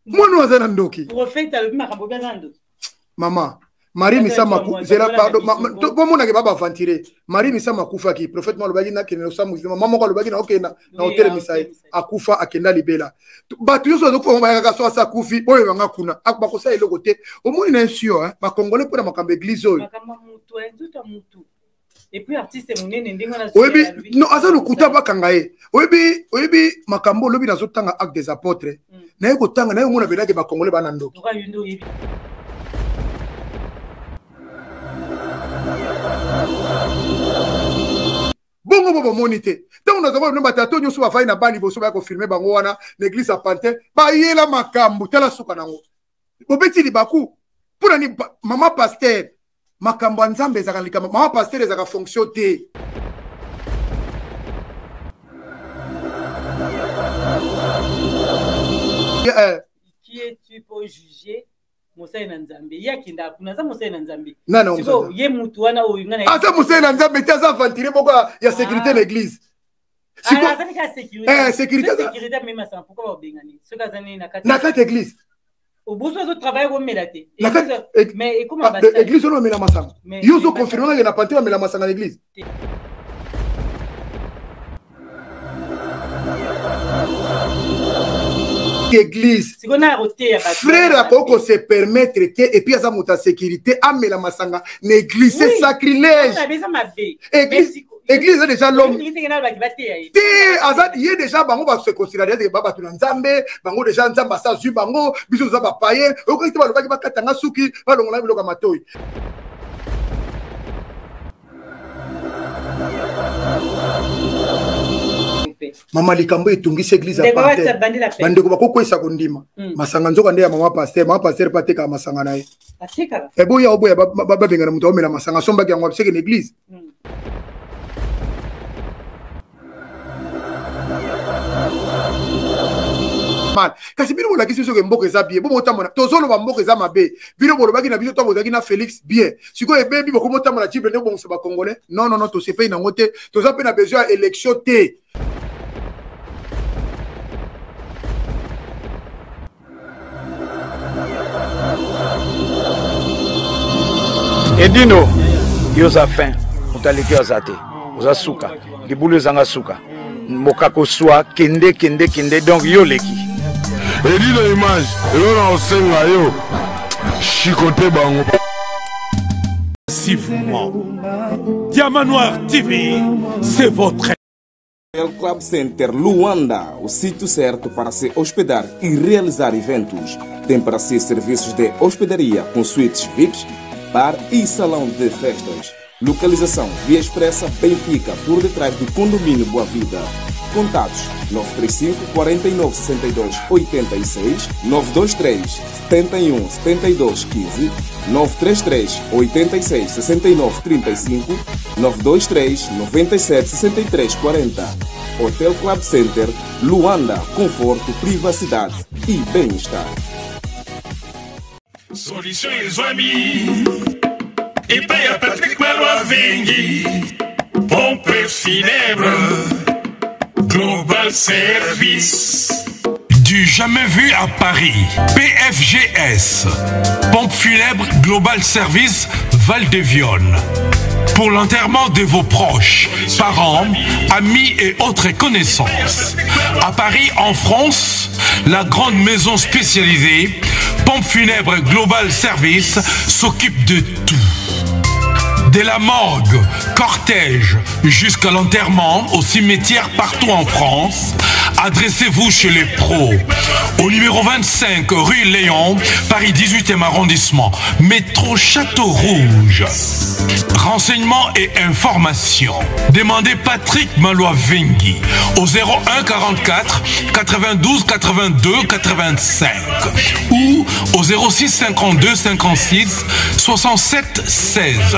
Mwana oyo aza na ndoki. Prophète alobi makambo obi aza na ndoki. Mama Marie Misama zela pardon, bomonake ba baventire. Marie Misama akufaki, prophète mo alobaki nakende losambo, mama moko alobaki na okenda na otelemisa ye, akufa akenda libela. Bato nyonso bazokufa bayaka so asa akufi oyo banga kuna bakosala eloko te. Omoni na insio bakongole mpo na makambo eglise oyo. Oyebi no aza lokuta, bakanga ye. Oyebi, oyebi makambo olobi, nazotanga Acte des Apôtres, naye kotanga, naye omona belaki bakongole bana ndoki. Bongo bo bomoni te ntango naza koyeba batato nyonso bafai na ba liboso baya kofilme bango wana na eglise ya pantin, bayela makambo. Tala suka nango, bobeti libaku. Mpo na nini mama pasteur? Makambo ya Nzambe ezalaka likambo mama pasteur ezalaka fonction te. Qui es-tu pour juger mosali na Nzambe? Ye akendaka kuna, aza mosali na Nzambe? Nani? Ye mutu wana oyo nga aza mosali na Nzambe te, aza aventurier moko ya sécurité na église. Sécurité na kati église. Oboso azotravaille komela te. Mais ekoma église oyo amela masanga. Yo ozoconfirme ngake na pante bamela masanga na église? Église, frère akoki kose permettre te, et puis aza moto ya sécurité, amela masanga na église, c'est sacrilège. Église eza déjà l'homme te, aza ye déjà. Bango base considérer ete ba bato na Nzambe, bango déjà Nzambe asa azwi bango, biso toza bapaye. Okoki te, balobaki bakatanga suki, balongola biloko ya matoi. Mama, likambo etungisi église ya Pantin, bandeko bakokwesa kondima masanga nzoka nde ya mama pasteur. Mama pasteur mpe atekaka masanga na ye. Eboya oboya babengana moto aomela masanga, asombaki yango abiseke na église. Mal, kasi bino bolakisi biso ke mboka eza bien. Bo botambola, tozoloba mboka eza mabe. Bino bolobaki na biso ntango bozalaki na Félix bien, sikoyo ebebi, bokomi otambola jipe nde bongisa bacongolais. Non, non, non, tosepeli nango te. Toza mpe na besoin ya élection te. Edino, yo oza fin, moto aleki yo aza te, oza suka, libulu ezanga suka, mboka koswa, kende kende kende, donc yo oleki. Edino image elo na osenga yo chikote bango. Massivement. Diamant Noir TV, c'est votre El Club Center Luanda, o sítio certo para se hospedar e realizar eventos. Tem para si serviços de hospedaria com suítes VIPs, bar e salão de festas. Localização: Via Expressa Benfica, por detrás do condomínio Boa Vida. Contatos: 935 49 62 86, 923 71 72 15, 933 86 69 35, 923 97 63 40. Hotel Club Center, Luanda, conforto, privacidade e bem-estar. Solution ezwami epai ya Patrik Malwa Vengi, pompe funèbre Global Service. Du jamais vu à Paris. PFGS. Pompe funèbre Global Service Val de Vionne. Pour l'enterrement de vos proches, parents, amis et autres connaissances. À Paris, en France, la grande maison spécialisée, Pompe funèbre Global Service, s'occupe de tout. De la morgue, cortège, jusqu'à l'enterrement au cimetière partout en France, adressez-vous chez les pros. Au numéro 25, rue Léon, Paris 18e arrondissement, métro Château Rouge. Renseignements et informations. Demandez Patrick Malois-Vengui au 01 44 92 82 85 ou au 06 52 56 67 16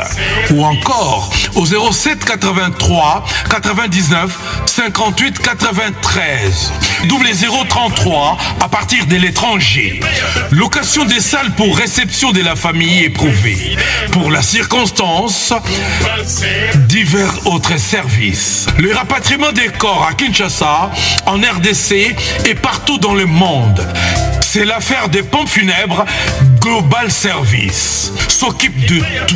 ou encore au 07 83 99 58 93 00 33. partir de l'étranger. Location des salles pour réception de la famille éprouvée. Pour la circonstance, divers autres services. Le rapatriement des corps à Kinshasa, en RDC et partout dans le monde. C'est l'affaire des pompes funèbres Global Service. S'occupe de tout.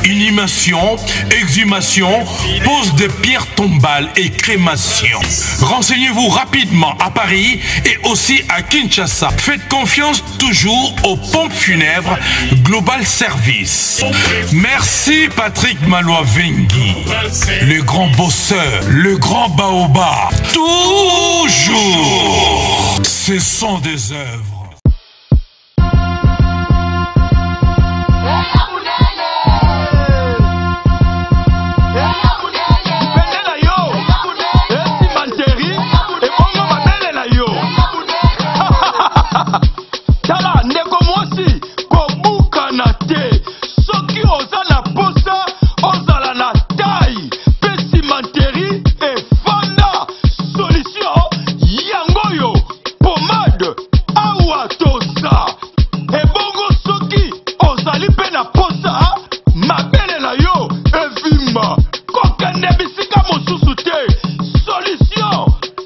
Inhumation, exhumation, pose de pierres tombales et crémation. Renseignez-vous rapidement à Paris et aussi à Kinshasa. Faites confiance toujours aux pompes funèbres Global Service. Merci Patrick Malois-Vengi, le grand bosseur, le grand baobab. Toujours, ce sont des œuvres. Tala ndeko mwasi, kobukana te. Soki oza na posa ozala na taille pe cimenterie efanda, solution yango oyo, pomade awa toza. Ebongo soki ozali pe na posa mabele na yo evimba, kokende bisika mosusu te, solution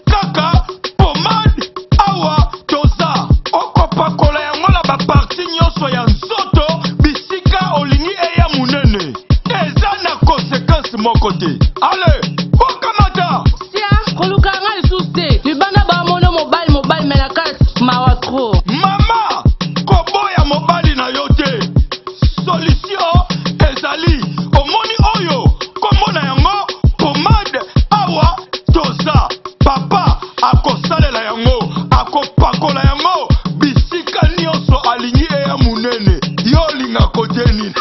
kaka pomade awa toza. Okopakola yango na ba partie nyonso ya nzoto bisika olingi eya munene. Eza na consequence moko te. Allez, bokamata! Sia, koluka nga lisusu te. Libanda ba mono mobali mobali mais na kati mawa trop. Mama, koboya mobali na yo te. Solution ezali. Omoni oyo kombo na yango pomade awa toza. Papa akosalela yango, akopakola yango bisika nyonso alingi eya munene. Yo olinga kote nini?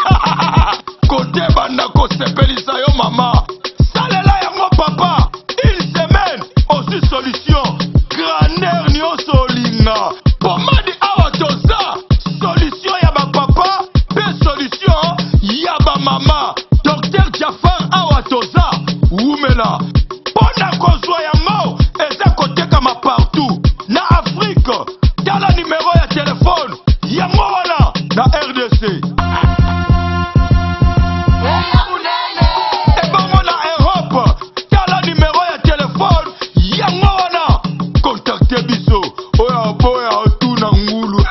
Kote banda kosepelisa yo mama. Salela yango papa. Une semaine ozwi solution. Grandeur nyonso olinga. Pomade awa toza. Solution ya ba papa pe solution ya ba mama. Docteur Jafar awa toza. Wumela. Pona kozwa yango eza kotekama partout na Afrique. Tala numero ya telephone yango wana na RDC. Ebongo na Europe, tala numero ya telephone yango wana. Contacte biso oyo aboya otuna ngulu.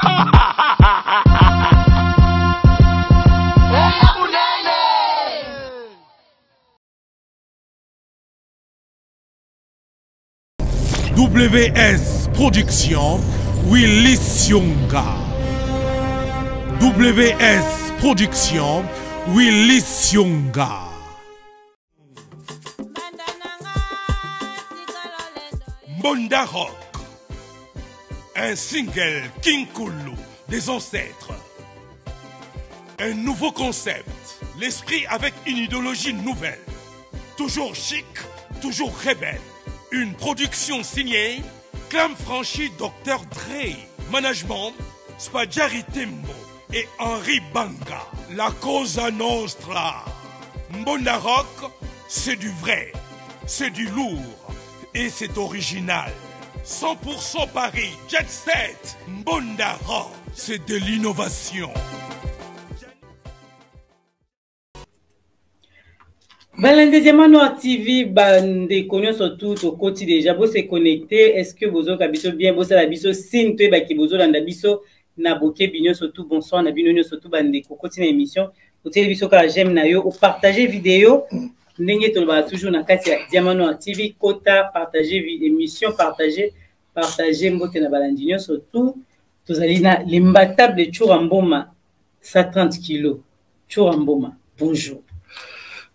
WS Production, Willy Sionga. WS Production, Willy Sionga. Mbonda Rock, un single Kinkulu des ancêtres. Un nouveau concept, l'esprit avec une idéologie nouvelle. Toujours chic, toujours rebelle. Une production signée Clam Franchi, Docteur Dre. Management, Spadjari Tembo et Henri Banga. La Cosa Nostra. Mbonda Rock, c'est du vrai, c'est du lourd et c'est original. 100% Paris, Jet Set, Mbonda Rock, c'est de l'innovation. Balandi Diamant Noir TV, bandeko nyonso tout tokoti déjà, bo se connecter, est-ce que bozoka biso bien, bosala biso signe toyebaki bozolanda biso na bokebi nyonso tout, bonsoir na bino nyonso tout bandeko, koti na émission, otieli biso kaka j'aime na yo, opartage vidéo ndenge tolobaka toujours na kati ya Diamant Noir TV, kota partage émission, partage, partage mbote na balandi nyonso tout, tozali na l'imbattable Tshoura Mboma 130 kilos. Tshoura Mboma, bonjour.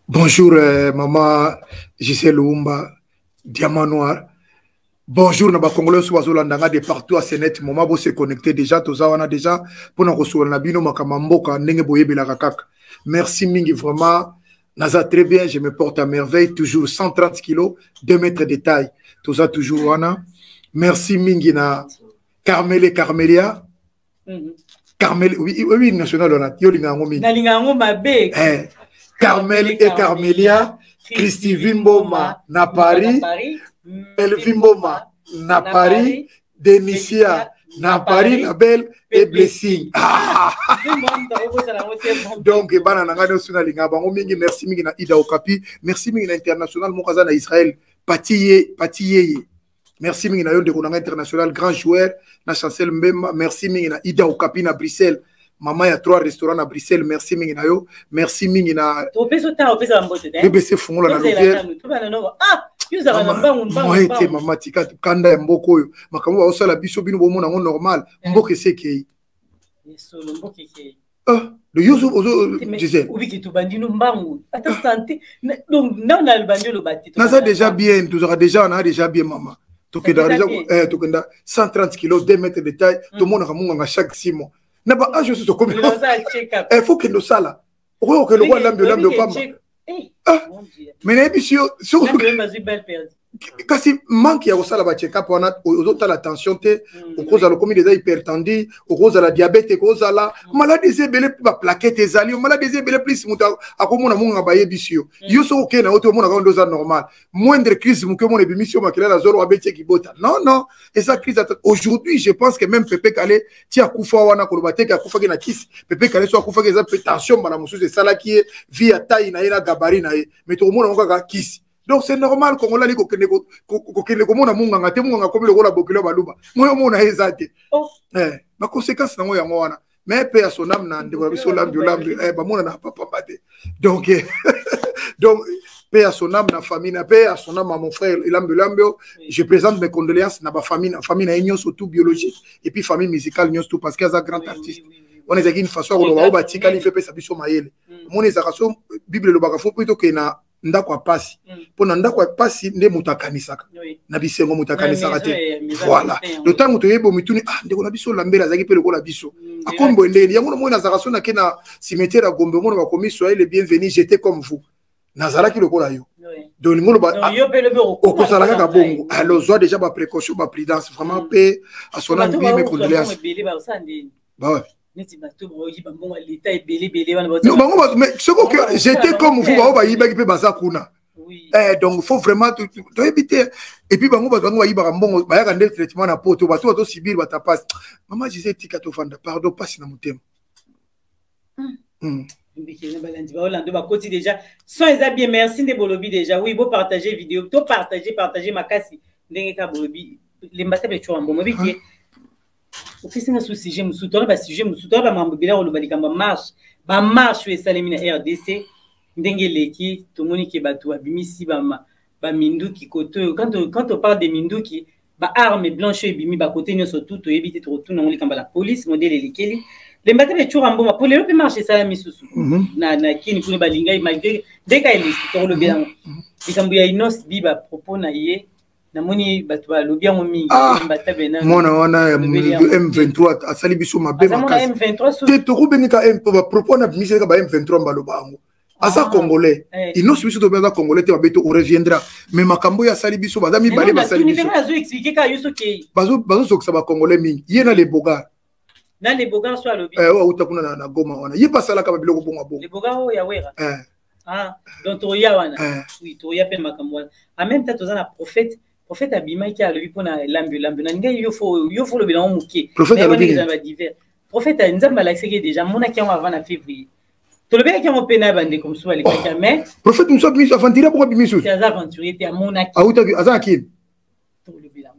Bonjour maman Gisèle Lumba, Diamant Noir. Bonjour na ba Congolais oyo bazolanda nga de partout à Senet, moment bo se connecter déjà toza wana déjà pona kosola na bino makambo mboka ndenge boyebelaka kaka. Merci mingi vraiment. Naza très bien, je me porte à merveille, toujours 130 kilos, 2 mètres de taille. Toza toujours wana. Merci mingi na Carmele Carmelia. Carmel, oui, oui, oui, national wana, yo linga yango mingi. Na linga yango mabe. Carmel et Carmelia, Christy Vimboma na Paris, Melvin Mboma na Paris, Denicia Na Paris na Belle et Blessing. Ah! Donc bana na ngai nyonso nalingaka bango mingi. Merci mingi na Ida Okapi, merci mingi na international moko aza na Israël, Pati ye Pati Yeye. Merci mingi na yo ndeko na ngai international grand joueur na Chancel Mbemba. Merci mingi na Ida Okapi na Bruxelles, mama ya trois restaurants na Bruxelles. Merci mingi na yo, merci mingi na BBC Fungola na Louvière. Moye te mama, tika kanda ya mboka oyo, makambo baosala biso, bino bomona yango normal. Mboka esi ekei. Ah, yo ozo Gisèle, obiki tobandi no mbangu ata santé donc na nalobandi oloba te. Naza déjà bien, tozalaka déjà na déjà bien mama. Tokendaka déjà, tokenda 130 kilos, 2 mètres de taille. Tomonaka monganga chaque 6 mois na ba âge oyo tokomi. Faut kende osala, okoki kokende kwa lambi olambi opamba. Mais nayebisi yo, kasi manque ya kosala bacheck-up wana, ozotala tension te, okozala okomi déjà hypertendu, okozala diabète, ekozala maladie eza ebele, mpe baplaquette ezali, maladie eza ebele. Plus moto akomona monganga, bayebisi yo, yo soki okei na yo te, omonaka nde oza normal. Moindre crise moke, omona ebimisi yo makila na zolo, abeti ekibota. Non, non, eza crise. Aujourd'hui je pense que même Pepe Kale ti akufa wana, koloba te ke akufaki na kisi. Pepe Kale so akufaki, eza mpe tension mbala mosusu esalaki ye vie ya taille na ye na gabarit na ye, mais tokomona yango kaka kisi. Donc c'est normal, Congolais ali kokende komona monganga te. Monganga akomi lokola bokilo ya baluba, moyo omona ye eza te. Baconséquence nango yango wana. Mais mpe ya sonam na ndeko na biso Olambi Olambi, bamonana papamba te. Donc paix à son âme, na famille na paix à son âme, à mon frère Elambi Olambi. Je présente mes condoléances na ba famille, na famille na nyonso tout biologique et puis famille musicale nyonso tout, parce que aza grand artiste. Wana ezalaki une façon ya koloba oyo batikali mpe pesa biso mayele. Omoni, ezalaka so Bible elobaka, faut mpe tokende na ndako ya pasi, mpo na ndako ya pasi nde moto akanisaka, na bisengo moto akanisaka te. Voilà, le ntango toyebi omituni: ah, ndeko na biso Lambele azalaki mpe lokola biso, akomi boye ndenge yango. Nomoni nazalaka so nake na cimetière ya Gombe, omona bakomi: "Soyez le bienvenu, j'étais comme vous, nazalaki lokola yo." Donc lingo loba okozala kaka bongo. Alors zwa déjà baprécaution, baprudence vraiment. Mpe asona mbi, mes condoléances. Bawapi? Bango bato, mais soki j'étais comme vous, bao bayibaki mpe baza kuna. Donc faut vraiment toyebi te. Et puis bango bato, bango bayibaka mbongo, bayaka nde traitement na poto, bato bazosibir batapasi. Mama Gisele, tika tovanda, pardon, mpasi na motema. Balandi baolanda bakoti déjà, son eza bien. Merci nde bolobi déjà. Oui, bopartage vidéo, to partage, partage makasi ndenge kaka bolobi. Lemba te, becoa mbongo ebiki opesinga su sujet mosusu. Tona basujet mosusu, tona bamakambo ebele koloba. Likambo ya marche, bamarche oyo esalemi na RDC, ndenge eleki, tomoni ke bato babimisi baminduki kote oyo. Quand on parle de minduki, baarme blanche oyo ebimi bakote nyonso tu, toyebi te. Tokotuna yango likambo ya la police modele elekeli. Lemba te, becura mboma po lelo mpe marche esalami susu na Kini kuna, balingai malgré ndeka eleki. Tokolobela yango likambo ya Innoss'B, bapropos na ye, namoni bato balobi yango mingi. Mwana wana ya M23 asali biso mabe makasi te. Tokobengika bapropos na bimisi kaka ba M23, baloba yango aza Congolais. Innoss'B biso tobe aza Congolais te, babe to reviendra. Mais makambo oyo asali biso, baza mibale basali biso, bazozokisa bacongolais mingi, ye na Lebogar. Na Lebogar so alobi. Oyo auta kuna na Goma wana, ye mpe asalaka babiloko bongo bongo. Lebogar oyo ya Wera? Ah, donc toya wana. Oui, toya mpe na makambo wana. En même temps toza na prophète. Prophète abimaki, alobi mpona Elambi Olambi na ngai. Yo faut olobela yango moke. Prophète? Badivers prophète, Nzambe alakisaki déjà, amonaki yango avant na février. Tolobelaki yango mpe na bandeko mosusu balekaki, mais Prophète mosusu abimisi aventurier, bongo abimisi. Aza aventurier te, amonaki. Autaki, aza na Kini? Tolobela yango.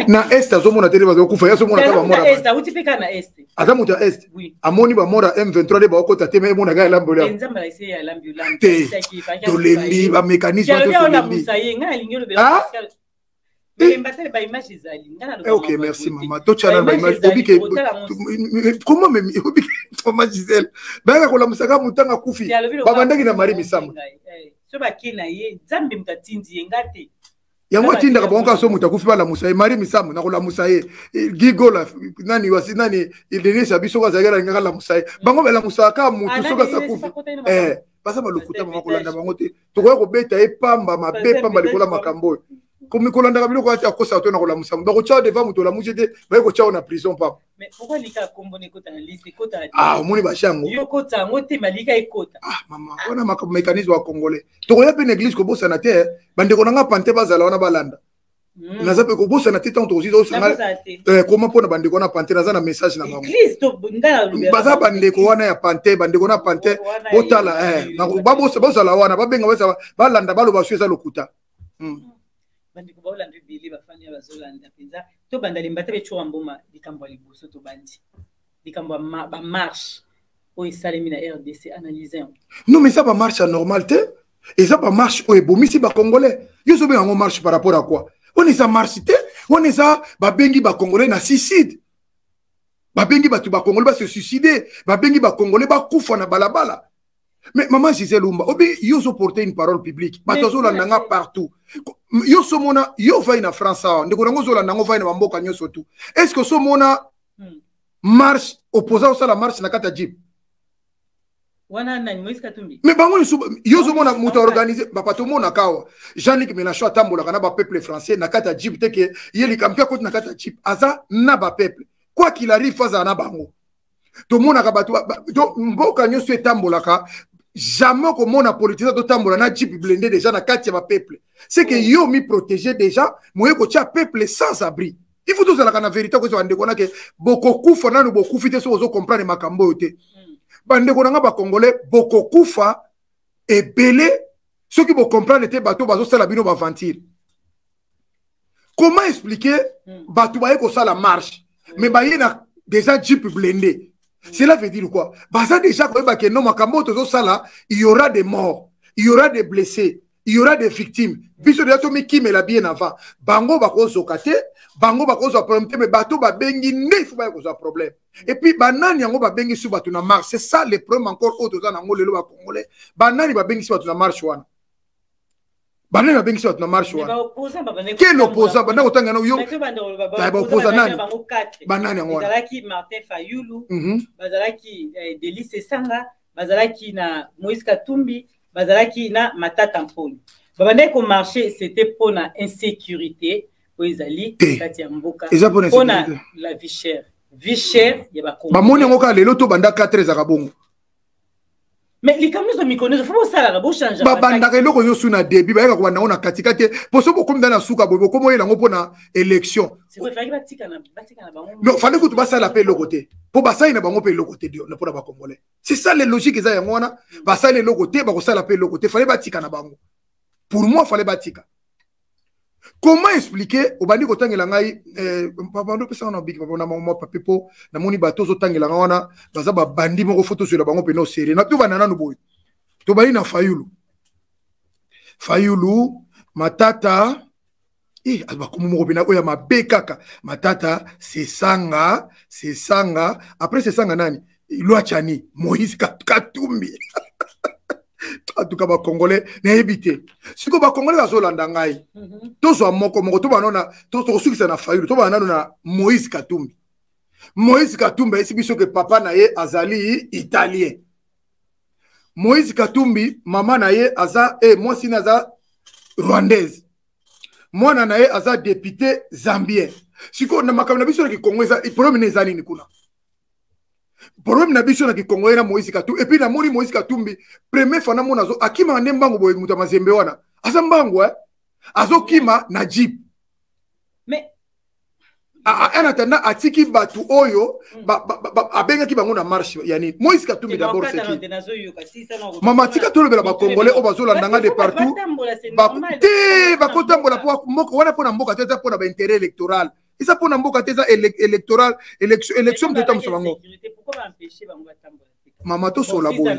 Na Est azomona te, bazokufa, ye azomona ta bamora. Auti mpe kaka na Est. Aza moto ya Est, amoni bamora M23 nde baokota te, me emonaka Elambi Olambi te. Tolembi bamécanisme. Ok, merci mama. Totyana baimage obike comment memi obike. Mama Gisele, bayaka kolamusaka motanga akufi, babandaki na Marie Misamu. So bake na ye, Nzambe moto atindi ye, nga te. Yango atindaka bango kaka so moto akufi, balamusa ye. Marie Misamu nakolamusa ye, Gigola nani wasi nani Denis abi soki azalaki alingaka lamusa ye. Bango balamusaka kaka motu soki asi akufi. Baza balokuta mama, kolanda bango te. Tokoya kobeta ye pamba mabe pamba likolo ya makambo oyo. Kolandaka biloko ati akosaka to na kolamusa moto, bakotya devant moto olamusi te, baye kotya na prison pamba. Ah, omoni basha yango. Ah mama, wana makambo mécanisme ya Congolais. Tokoya mpe na église, kobosana te. Bandeko na nga pante bazala wana, balanda. Naza mpe kobosana te ntango tokozwi osanga koma mpo na bandeko wana pante. Naza na message na bango, baza bandeko wana ya pante, bandeko na pante. Botala, bozala wana, babenga, balanda, baloba so eza lokuta. Bandeko baolanda ebele, bafani bazolanda mpenza. Tobanda lemba te, becoka mboma. Likambo ya liboso, tobandi likambo ya bamarche oyo esalemi na RDC, analyse yango. Non, mais eza bamarche ya normal te. Eza bamarche oyo ebomisi bacongolais. Yo ozobenga yango marche par rapport à quoi? Wana eza marche te, wana eza babengi bacongolais na suicide, babengi bato bacongolais base suicide, babengi bacongolais bakufa na balabala. Mais mama Gisele Lumba, obi yo ozoporte une parole publique, bato azolanda nga partout. Yo somona, yo ovai na France awa, ndeko nango ozolanda yango, ovai na bamboka nyonso tu. Est ce que osomona marche, opposant osala marche na kati ya jeep? Wana nani? Moïse Katumbi? Mais bango nyonso, yo ozomona moto aorganize bapa. Tomonaka awa Jean-Luc Mélenchon atambolaka na bapeuple français na kati ya jeep te. Ke ye likambo mpe akoti na kati ya jeep, aza na bapeuple, quoi qu'il arrive azala na bango. Tomonaka bato, mboka nyonso etambolaka, jamais komona politicien totambola na jeep blindé déjà na kati ya bapeuple. C'est que yo mi protéger déjà, moye kotia peuple sans abri. Il faut tozalaka na vérité. Koyesa bandeko na ke bokokufa, nanu bokufi te soki ozocomprendre makambo oyo te. Bandeko na nga bacongolais, bokokufa ebele soki bocomprendre te. Bato bazosala bino baventure. Comment expliquer bato baye kosala marche, mais baye na déjà jeep blindé? Cela veut dire quoi? Baza déjà koyeba ke non, makambo oyo tozosala, il y aura des morts, il y aura des blessés, il y aura des victimes. Biso déjà tomikimela bien avant. Bango bakozoka te, bango bakozwa problème te, mais bato babengi nde il faut baya kozwa problème. Et puis banani yango babengisi bato na marche? C'est ça le problème encore oyo toza nango lelo, bacongolais. Banani babengisi bato na marche wana? Banani babengisi bato na marche wana? Quel opposant? Banda kotanga yango yo, baopposa nani? Banani yango wana? Bazalaki Martin Fayulu, bazalaki Delly Sesanga, bazalaki na Moïse Katumbi, bazalaki na Matata Mponi. Babandaki komarche, c'était mpona insécurité oyo ezali kati ya mboka, mpona la vie chère, vie chère ya Bakongo. Bamoni yango kaka lelo to banda 4 ezalaka bongo? Mais likambo nyonso, mikolo nyonso, fo bosalaka, bochange. Babandaka eloko nyonso na début, bayaka kobanda yango na katika te. Po so bokomi na suka boye, bokomi oyela yango mpona élection. Non, fallait kutu basala mpe eloko te, mpo basali na bango mpe eloko te mpona bacongolais. C'est ça le logique, eza yango wana. Basali eloko te, bakosala mpe eloko te. Fallait batika na bango. Pour moi, fallait batika. Comment expliquer? Obandi kotangela ngai, papa, opesanga na biki, papa, na mwa papier, mpo namoni bato ozotangela ngai wana baza babandi moko. Fo tozwela bango mpena osere na tobanda nanu boye. Tobandi na Fayulu. Fayulu, Matata, bakomo moko mpena oyo ya mabe kaka. Matata, Sesanga, Sesanga, après Sesanga nani? Lwachani, Moïse Katumbi. En tout cas bacongolais, nayebi te. Sikoyo bacongolais bazolanda ngai, tozwa moko moko. Tobanda na, tokosukisa na Fayulu. Tobanda nano na Moïse Katumbi. Moïse Katumbi ayesi biso ke papa na ye azali italien. Moïse Katumbi, mama na ye aza mwasi na aza rwandaise, mwana na ye aza député zambien. Sikoyo na makambo na biso na kikongo, eza problème na eza nini kuna? Problème na biso na kikongo, ye na Moïse Katumbi. Et puis namoni Moïse Katumbi, première fois namona azo akimaka nde mbangu boye. Moto ya mazembe wana aza mbangu, azokima na jeep. Mais en attendant, atiki bato oyo abengaki bango na marche ya nini? Moïse Katumbi d'abord, c'est qui? Mama, tika tolobela bacongolais oyo bazolanda nga de partout. Te, bakotambola wana mpona mboka te, eza mpona baintérêt électoral. Eza mpona mboka te, eza électoral, élection moto etambusa bango. Mama, tosola boye.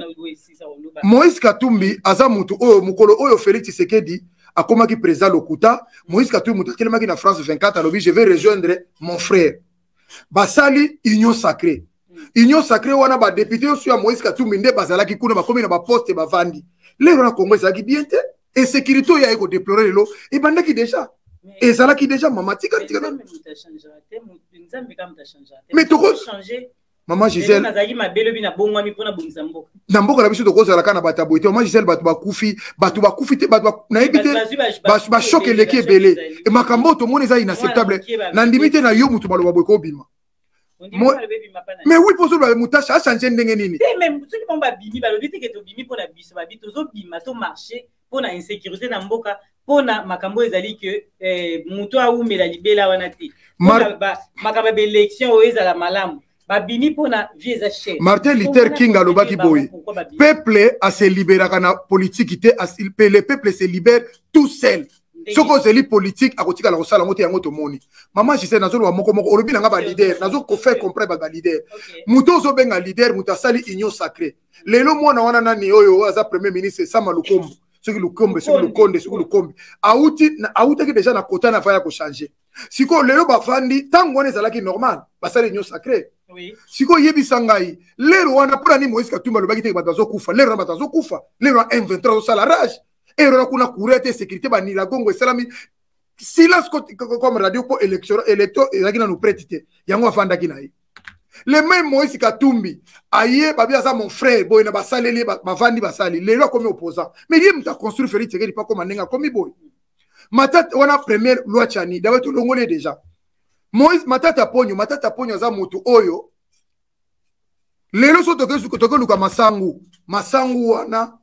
Moïse Katumbi aza motu oyo mokolo oyo Félix Tshisekedi akomaki président lokuta, Moïse Katumbi moto atelemaki na France 24, alobi: "Je vais rejoindre mon frère." Basali union sacrée. Union sacrée wana, badéputé nyonso ya Moïse Katumbi nde bazalaki kuna, bakomi na baposte, bavandi. Lelo na Congo ezalaki bien te. Insécurité oyo aye kodéplore lelo ebandaki déjà, ezalaki déjà. Mama, tika, tika. Mais toko, mama Gisele, na mboka na biso tokozala kaka na bato ya boye te. Mama Gisele, bato bakufi, bato bakufi te, bato nayebi te, bashoke eleki ebele. Makambo oyo tomoni eza inacceptable. Nandimi te na yo moto maloba boye kobima. Mais oui, mpo ozoloba mutashe achange ndenge nini? Soki bango babimi, balobi teke tobimi mpo na biso, babi tozobima, tomarche mpo na insécurité na mboka. mpona makambo oyo ezali ke eh, moto awumela libela wana te makambo ya baélection oyo ezala malamu babimi mpona vie eza cher. Martin Luther King alobaki boye, peuple ase liberaka na politiki te, le peuple se libère tout seul. Soki ozeli politike, akotikala kosala yango te. Yango tomoni, mama Gisele, nazoloba moko moko. Olobi na nga baleader, nazokofaire comprendre bato baleader. Moto ozobenga leader, moto asali union sacré lelo, mwana wana nani oyo aza premier ministre, Sama Lukombo, soki Lukombe, soki Lukonde, soki Lukombe, auti autaki déjà na kota na fa ya kochanger. Sikoyo lelo bafandi, ntango wana ezalaki normal, basali union sacré. Sikoyo yebisa ngai, lero wana mpona nini Moïse Katumbi alobaki te bato bazokufa? Lero wana bato bazokufa, lero wana M23 azosala rage, ero wana kuna courant te, sécurité baniragongo esalami, silence comme radio, mpo élection électo ezalaki nanu prête te. Yango afandaki na ye. Le même Moïse Katumbi aye, babi aza mon frère boye na basaleli ye, bavandi, basali. Lelo akomi opposant, mais ye moto aconstruire Félix Tshisekedi mpo akoma ndenge akomi boye. Matata wana, première loi Tshiani dawe, tolongoli ye déjà. Moïse Matata Ponyo, Matata Ponyo aza motu oyo lelo so tokoluka masangu, masangu wana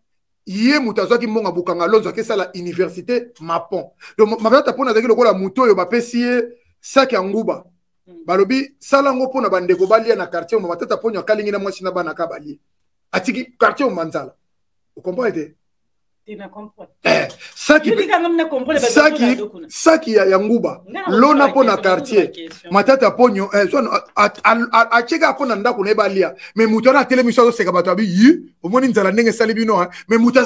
ye moto azwaki mbongo ya Bukanga Lonzo, akesala université Mapon. Donc Matata Ponyo azalaki lokola motu oyo bapesi ye saki ya nguba, balobi sala yango mpona bandeko balia na quartier. Oma Matata Ponyo akalingi na mwasi na bana ka balie, atiki quartier oma nzala. Okomprendre te? Eh, saki ya nguba lona mpo na quartier. Matata Ponyo eh, atieka mpo na ndako na ye balia, mais moto wana atelemi so azoseka bato, abi yi omoni nzala ndenge esali bino. Mais moto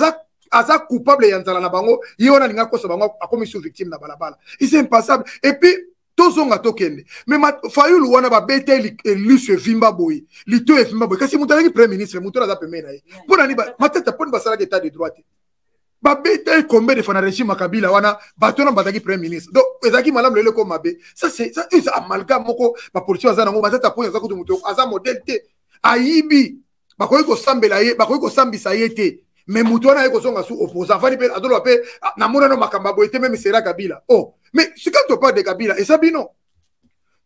aza coupable ya nzala na bango, ye wana alingi akosa bango, akomi sous victime na balabala. C'est impassable. Et puis tozonga, tokende. Mais Fayulu wana, babeta liso evimba boye, lito evimba boye, kasi moto azalaki premier ministre, moto wana aza pembeni na ye. Mpo na nini Matata mponi basalaki état de droit te? Babeta ye combien de fois na régime ya Kabila wana? Bato wana bazalaki premier ministre, donc ezalaki malamu. Lelo ekoma mabe. Ça c'est ça, eza amalgame moko bapoliticien baza nango. Matata Ponyo aza kutu moto aza modèle te. Ayibi, bakoki kosambela ye, bakoki kosambisa ye te, mais moto wana aye kozonga su opposant, afandi mpe azoloba mpe namonano makambo ya boye te, même sera Kabila. Oh, mais sika to parle de Kabila, eza bino.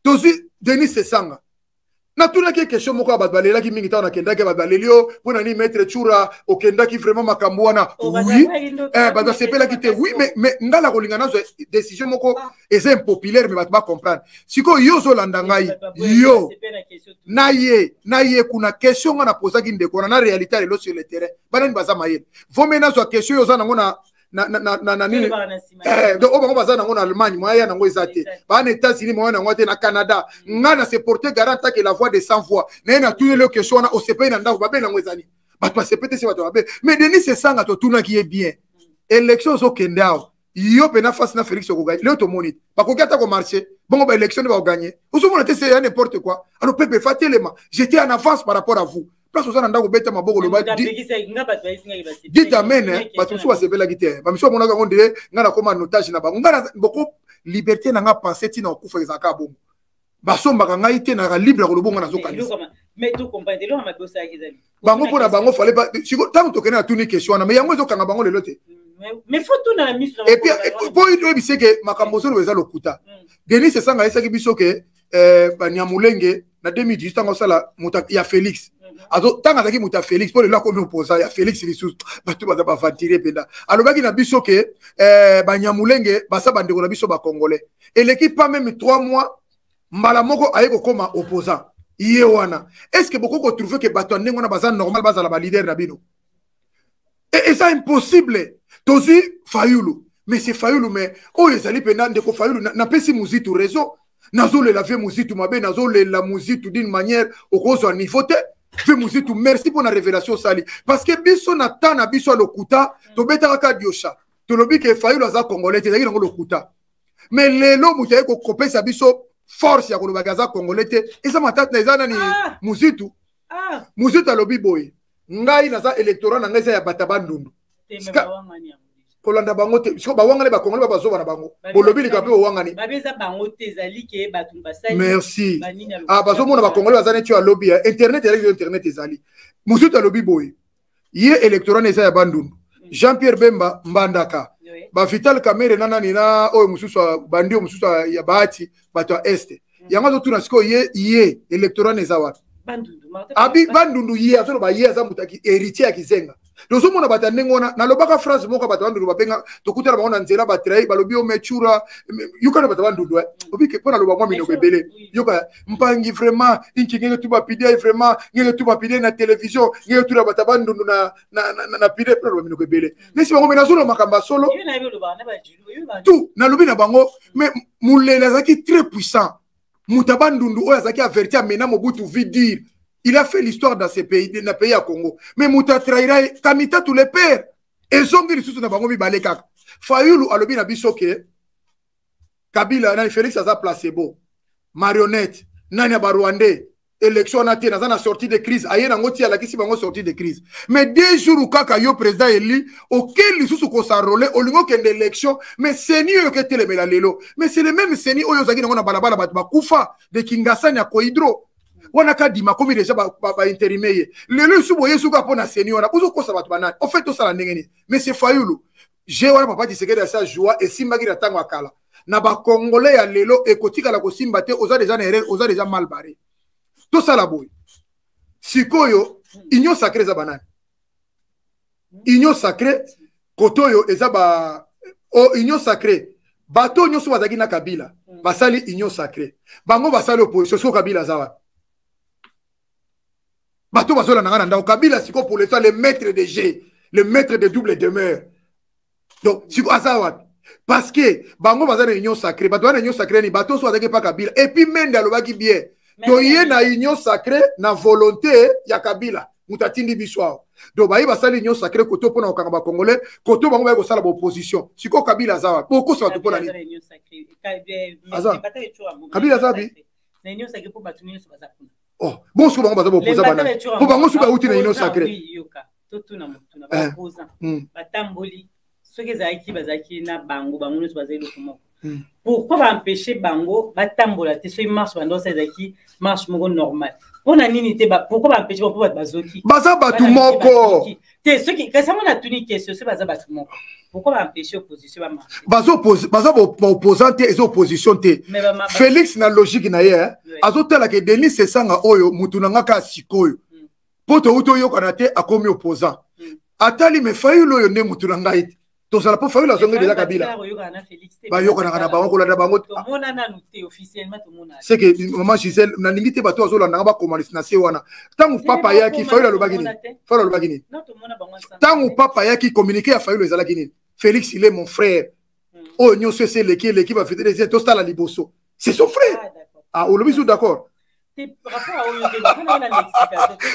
Tozwi Denis Sesanga, natunaki question moko ya bato balelaki mingi ntango nakendaki. Bato baleli yo mpo na nini, maître Tshoura, okendaki vraiment makambo wana? Oui, eh, bato basepelaki te, oui, mais ngai na kolinga nazwa décision moko eza impopulaire, mais bato bacomprendre. Sikoyo yo ozolanda ngai, yo na ye na ye kuna, question nga napozaki ndeko wana, na réalité ya lelo sur le terrain, banani baza mayele? Vome nazwa question oyo oza nango na nini, eh, donc oyo bango baza nango na Allemagne, moya ya nango eza te, baa na États-Unis, moya nango te na Canada. Ngai na se porter garant take la voix de sans voix na ye. Natuneli yo question wana, osepeli na ndako, babe nango ezali bato basepe te, se bato mabe. Mais Denis Esanga, totunaki ye bien, élection ozokende awa, yo mpena face na Félix, okoganye? Lelo tomoni bakoki ata komarche bongo, baélection nde bakoganye, ozomona te? C'est ya n'importe quoi. Alors peuple fa telema, j'étais en avance par rapport à vous. Place oza na ndako, obeta maboko, loba dites amen. Bato mosusu basepelaki te, bamisusu bamonaka yango ndire ngai nakoma en otage na bango. Ngai boko liberté na nga pense ntina kokufa ezalaka bongo, basombaka ngai te, naka libre ya koloba ngo nazokanisa bango mpo na bango fale. Ntango tokende, natuni question wana, mais yango ezokanga bango lelo te. Et puis mpo oyebise ke makambo ozoloba eza lokuta, Denis Esanga ayesaki biso ke Banyamulenge na 2018, ntango osala moto ya Félix, ntango azalaki moto ya Félix, mpo lelo akomi opposant ya Félix lisusu, bato baza baaventurier mpenza. Alobaki na biso ke Banyamulenge baza bandeko na biso bacongolais. Eleki pas même 3 mois, mbala moko aye kokóma opposant ye wana. Est ce que bokoki kotrouve ke bato ya ndenge wana baza normal bazala baleader na bino? Eza impossible. Tozwi Fayulu, mais c'est Fayulu, mais oyo ezali mpenza ndeko Fayulu. Napesi Muzitu raison, nazolela vie Muzitu mabe, nazolela Muzitu d'une manière okozwa niveau te. Vie Muzitu, merci mpo na révélation osali, parce que biso na temps na biso ya lokuta, tobetaka kaka diosha, tolobi ke Fayulu aza congolais te, ezalaki nango lokuta. Mais lelo moto aye kopesa biso force ya kolobaki aza congolais te, eza matata, eza nani? Muzitu. Muzitu alobi boye: ngai naza électorat na ngai eza ya bato ya Bandundu. Kolanda bango te, siko bawangani, bakongoli ba bazoba na bango, bolobi likambo mpe bowangani. Merci. Ah, bazomona bakongoli baza neti oyo alobi ya internet, ezalaki internet ezali. Mosusu alobi boye: ye électorat na eza ya Bandundu, Jean Pierre Bemba Mbandaka, bavital Kamere na nani na oyo mosusu, bandi oyo mosusu ya Bahati, bato ya Este. Yango azotuna sikoyo ye électorat na eza wapi? Abi Bandundu. Ye azoloba ye aza moto héritier ya Kizenga. Tozomona bato ya ndenge wana. Nalobaka phrase moko, bato bandundu babenga, tokutana bango na nzela, batrahi, balobi yo mechura yoka na bato bandundu eh. Obike mpo naloba mwa minoko ebele, yoka mpangi vraiment inki ngenge tu bapidei vraiment ngenge tu bapidei na télévision ngenge tu na bato bandundu na, na, na, na, na pidei mpo naloba minoko ebele nesi bango me nazoloba makambo ya solo tout nalobi na bango. Mais Mulele azalaki très puissant, moto ya bandundu oyo azalaki averti, amena Mobutu vie dire, il a fait l'histoire dans ce pays, na pays ya Congo. Mais moto atrahira ye, Kamitatu le père, ezongi lisusu na bango mibale kaka. Fayulu alobi na biso ke Kabila nani, Félix aza placebo, marionnette nani ya Barwandais. Élection wana te, naza na sortie de crise, aye nango ti alakisi bango sortie de crise. Mais 2 jours kaka yo président eli oke lisusu kos'enrôler, olingi okende élection. Mais CENI oyo oketelemela lelo, mais c'est le même CENI oyo ozalaki nango na balabala, bato bakufa de Kingasani ya Cohydro wana. Kadima komi déjà bainterime ye lelo esu boye suka mpo na CENI wana. Bozokosa bato banani? Au fait, tosala ndenge nini? Mais Fayulu je wana, papa Tshisekedi asa joie esimbaki na ntango ya kala. Na Bakongolais ya lelo ekotikala kosimba te. Oza déjà na erreur, oza déjà mal barré. Tosala boye sikoyo: Union sacrée eza banani? Union sacrée kote oyo eza ba o Union sacrée, bato oyo nyonso bazalaki na Kabila basali Union sacrée, bango basali opposition. Sikoyo Kabila aza wapi? Bato bazolanda nga na ndako, Kabila sikoyo pour l'instant, le maître de jeu, le maître de double demeure, donc sikoyo aza wapi? Parce que bango baza na Union sacrée, bato baza na Union sacrée ni bato so bazalaki epa Kabila. Et puis Mende alobaki bien: toye na Union sacrée na volonté ya Kabila, moto atindi biso awa. Donc baye basali Union sacrée koto mpona kokanga Bacongolais, koto bango baye kosala baopposition. Sikoyo Kabila aza wapi? Bokosa bato mpona nini? Aza Kabila aza wapi? Oh bon, soki bango baza baopposa banani? Mpo bango soki bauti na Union sacrée. Totuna motuna: baopposant batamboli, soki ezalaki bazalaki na bango, bango nyonso baza eloko moko, pourquoi baempêche bango batambola te? Soki marche bando osala ezalaki marche moko normale, mpona nini te? Pourquoi baempêche bango? Mpo bato bazoki. Baza bato moko. Te, soki kasi yango natuni question: soki baza bato moko, pourquoi baempêche opposition bamarche? Baza baopposant te, eza opposition te. Félix na logique na ye azotalaka Denis Sesanga oyo mutu na nga kaka sikoyo, mpo touti oyokana te, akomi opposant. Atali me Fayulu oyo nde mutu na ngai te, tozala mpo Fayulu azongi deja Kabila, bayokanaka na bango, kolanda bango. C'est que mama Gisele, nalingi te bato azolandanga bakomalisi na se wana. Ntango papa ayaki, Fayulu alobaki nini? Fayulu alobaki nini ntango papa ayaki? Communiqué ya Fayulu ezalaki nini? Félix, il est mon frère. Oyo nyonso esi eleki, eleki, bafidèle, tosala liboso. C'est son frère. Ah, olobi su d'accord.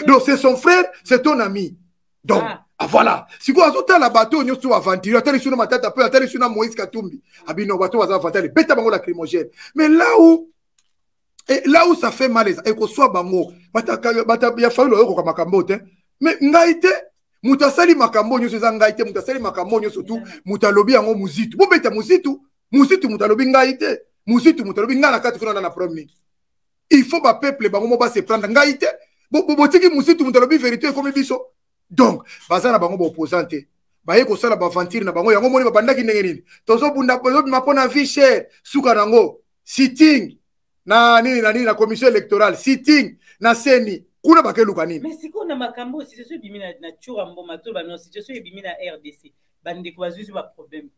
Donc c'est son frère, c'est ton ami. Donc ah, voilà, sikoyo azotala bato oyo nyonso aventure, atali sino Matata mpe atali sino Moïse Katumbi, abino bato baza aventure, beta bango lacrymogène. Mais là où ça fait mal, ekoswa bango bata ya Fayulu oyokoka makambo te. Mais ngai te moto asali makambo nyonso, eza ngai te moto asali makambo nyonso tu. Moto alobi yango Muzitu, bobeta Muzitu. Muzitu moto alobi, ngai te. Muzitu moto alobi, ngai na kati kuna na problème nini? Il faut bapeuple bango mo base prendre, ngai te. Botiki Muzitu moto alobi vérité, ekomi biso. Donc baza na bango baopposant te, baye kosala baaventure na bango. Yango moni babandaki ndenge nini? Tozobunda, tozobima mpo na vie chère. Suka nango sitting na nini na nini na commission électorale, sitting na CENI kuna, bakeluka nini? Mais sikoyo na makambo oyo, situation ebimi na Tshoura Mboma, to bano situation ebimi na RDC, bandeko bazwi baproblème,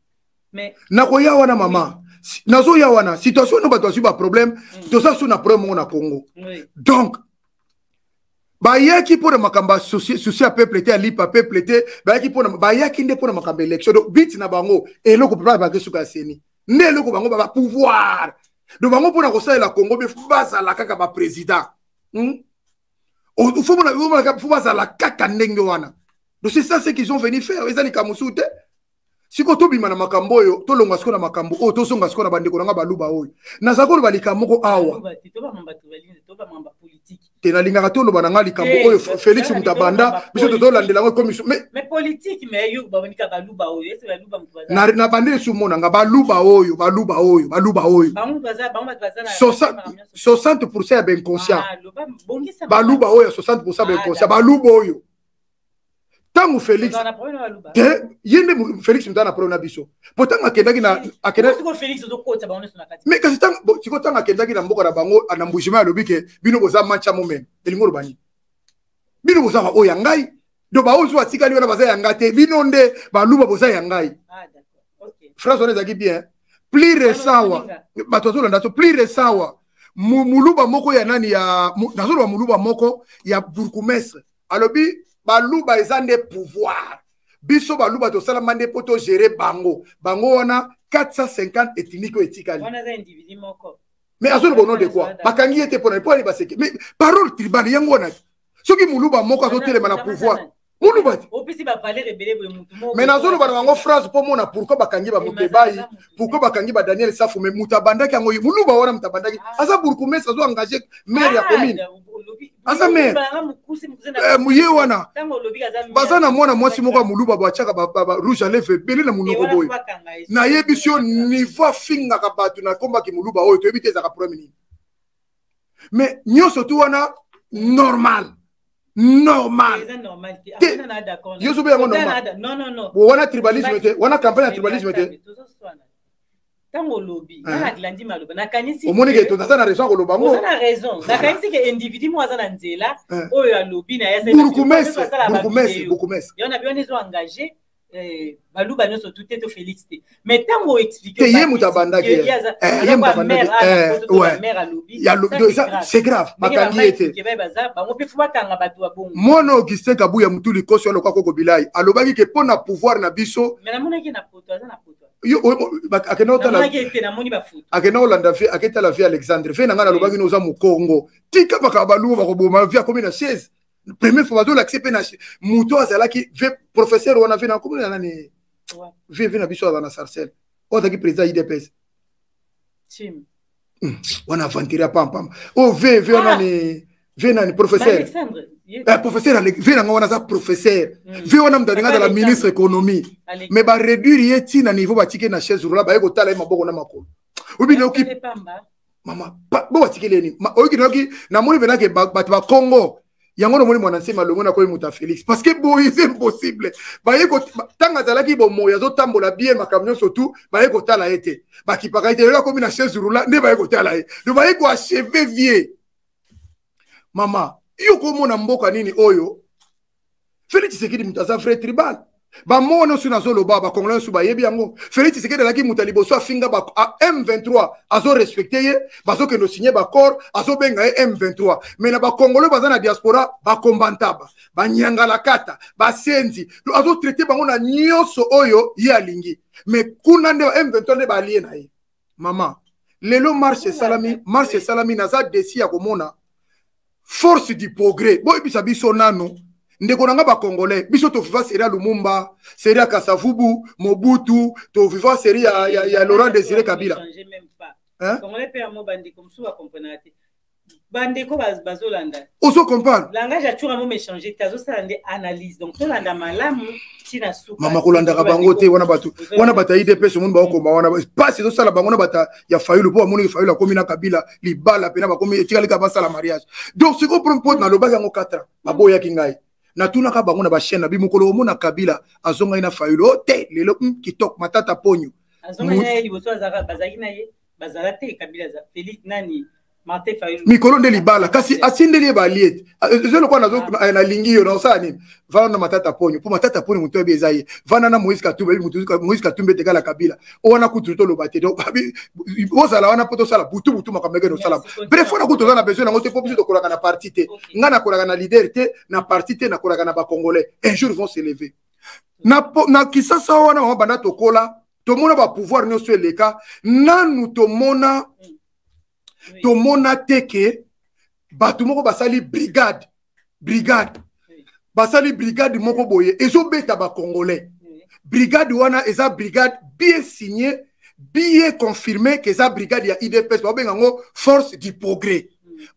mais Nakoya wana, mama, nazoya wana. Situation oyo bato bazwi baproblème, toza su na problème moko na Congo. Donc bayaki mpona makambo ya souci ya peuple te, ya lipa peuple te. Bayaki mpona, bayaki nde mpona makambo ya élection. Donc but na bango, eloko mpe bake suka ya CENI nde eloko bango baba pouvoir. Donc bango mpona kosalela Congo be, bazala kaka baprésident, Faut bazala kaka ndenge wana. Donc c'est ça ce qu'ils ont venu faire, eza likambo mosusu te. Sikoyo tobima na makambo oyo, tolongwa sikoyo na makambo oyo, tozonga sikoyo na bandeko na nga baluba oyo. Naza koloba likambo moko awa te, nalingaka toloba na nga likambo oyo. Félix moto abanda, biso tozolandela yango ekomi. Na bandi esu monanga baluba oyo, baluba oyo, baluba oyo, 60% ya bainconscient baluba oyo, ya 60% bainconscient baluba oyo. Ntango Félix te, ye nde Félix moto na problème na biso, po ntango akendaki na mais kasi sikoyo ntango akendaki na mboka na bango na Mbujima, alobi ke bino boza mancha momene. Elingi oloba nini? Bino boza oyo ya ngai. Donc baoyo mosusu batikali wana baza ya ngai te, bino nde baluba boza ya ngai. Ah, phrase wana ezalaki bien. Plus récent awa bato bazolanda so, plus récent awa muluba moko ya nani ya nazoloba, muluba moko ya bourgmestre alobi baluba eza nde pouvoir, biso baluba tosalama nde mpo togere bango, bango wana 450 ethnique oyo etikali. Mais azoloba au nom de quoi? Bakangi ye te mpona mpo ani baseke. Mais parole tribale yango wana, soki muluba moko azotelema na pouvoir, muluba te. Mais nazoloba na bango phrase mpo mona pourquoi bakangi bamukebayi, pourquoi bakangi ba Daniel Safu. Mais moto abandaki yango, muluba wana moto abandaki ah. Aza bourgmestre, azo engage maire ya ah, commune, aza maire eh, ye wana. Baza na mwana mwasi moko ya moluba, batiaka rouge à lèvre ebele na monoko boye. Nayebisi yo, niveau afingaka bato na kombaki moluba oyo, toyebi te ezalaka problème nini. Mais nyonso tu wana normal, normal te. Yo sobe yango normal wana, tribalisme te wana, campagne ya tribalisme te. Ntango olobi, nga nalandi maloba, nakanisi omoni ke toza na raison ya koloba ngo. Oza na raison. Nakanisi ke individu moko aza na nzela oyo alobi na ye. Bourgmestre, bourgmestre, bourgmestre. Yango na biwana ezo engage baluba nyonso tu te, to Félix te. Mais ntango oexplike ye moto abandaki, ye moto abandaki, c'est grave, bakangi ye te. Bango mpe fo bakanga bato ya bongo. Mwana Augustin Kabuya, mutu likosi aloka koko bilai, alobaki ke mpo na pouvoir na biso. Mais namonaki na poto, aza na poto. Yo akenda otala, akenda olanda vie, aketala vie Alexandre vie na ngai. Nalobaki no, oza mokongo, tika makambo baluba bakoboma. Vie akomi na chaise, première fois bazolakise mpe na moto azalaki vie professeur wana. Vie na komi na nani, vie vie na biso aza na Sarcelle, oyo azalaki président UDPS wana, aventure ya pampamba oyo. Vie vie wana ni vie nani, professeur, professeur vie nanga wana aza professeur. Vie wana moto alinga azala ministre économie, mais baréduire ye ti na niveau batiki na chaise roula, baye kotala ye maboko na makolo. Oyebi nayoki mama bo batikeli ye nini? Oyoki, nayoki, namoni mpenza ke bato bakongo yango, namoni mwana nsema alongo na koyi moto ya Félix, parce que boye c'est impossible. Baye ntango azalaki bomoi, azotambola bien, makambo nyonso tu, baye kotala ye te, bakipaka ye te. Lelo akomi na chaise roula nde baye kotala ye. Donc baye koacheve vie. Mama, yo komona mboka nini oyo? Félix Tshisekedi moto aza vrai tribal. Bamoko nyonso nazoloba, bakongolais nyonso bayebi yango. Félix Tshisekedi azalaki moto ya liboso afinga ba M23, azorespecte ye, bazokende osigne baccord, azobenga ye M23. Mais na bakongolais baza na diaspora, bakombantaba, banyangalakata, basenzi, azotraite bango na nyonso oyo ye alingi. Mais kuna nde ba M23 nde baalie na ye. Mama, lelo marche esalami, marche esalami, naza desi ya komona force du progrès. Boyebisa biso nano, ndeko na nga bacongolais, biso toviva seri ya Lumumba, seri ya Kasavubu, Mobutu, toviva seri ya Laurent Désiré Kabila. Hein? Bandeko bazolanda. Ozo comprendre? Langage ya tshoura moma échange te, azosala nde analyse, donc tolanda malamu ntina suka. Mama, kolandaka bango te wana. Bato wana, bato ya UDPS, omoni bakokoma wana, pasi ezosala bango na bato ya Fayulu, mpo bamoniki Fayulu akomi na Kabila libala mpena, bakomi etikali kaka basala mariage. Donc sikoyo mpo nalobaki yango 4 ans, baboyaki ngai. Natunaka bango na bachaîne na bi mokolo omona Kabila azongai na Fayulu o te. Lelo kitoko, Matata Ponyo azongaki na ye. Liboso bazalaki na ye, bazala te. Kabila, Félix, nani, Martin Fayulu. Mikolo nde libala, kasi atindeli ye balie te. Eza lokola nalingi yo, naosala nini? Vanda na Matata Ponyo, mpo Matata Ponyo moto oyebi eza ye. Vanda na Moïse Katumbi, oyebi moto Moïse Katumbi etekala Kabila wana. Kutu toloba te, donc ozala wana mpo tosala butu butu makambo ekende osala. Bref, wana kutu toza na besoin yango te, mpo biso tokolaka na parti te. Ngai nakolaka na leader te, na parti te, nakolaka na bacongolais. Un jour ils vont se lever na Kisasa wana. Mama, banda tokola, tomona bapouvoir nyonso eleka, nanu tomona, tomona te ke bato moko basali brigade, brigade basali brigade moko boye ezobeta bacongolais. Brigade wana eza brigade bien signé, bien confirmé ke eza brigade ya UDPS, babenga yango force du progrès.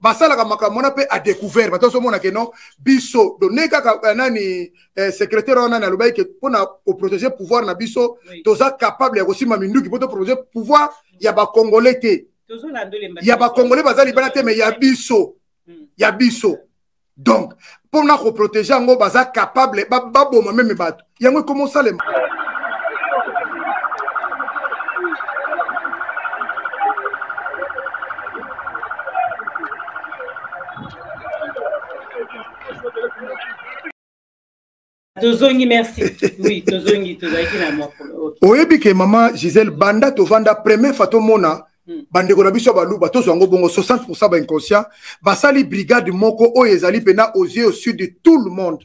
Basalaka makambo wana mpe à découvert, bato azomona ke non, biso donc kaka nani, secrétaire wana nani alobaki ke mpona koprotéger pouvoir na biso, toza capable ya kosimba minduki mpo toprotéger pouvoir ya bacongolais te, ya bacongolais baza libanda te, mais ya biso, ya biso. Donc mpona koprotéger yango, baza capable baboma meme bato. Yango ekoma osalema. Tozongi, merci. Oui, tozongi, tozalaki na mwa. Oyebi ke mama Gisèle, banda tovanda, première fois tomona bandeko na biso ya Baluba, tozwa yango bongo 60 bainconscient, basali brigade moko oyo ezali mpena aux yeux au sud de tout le monde,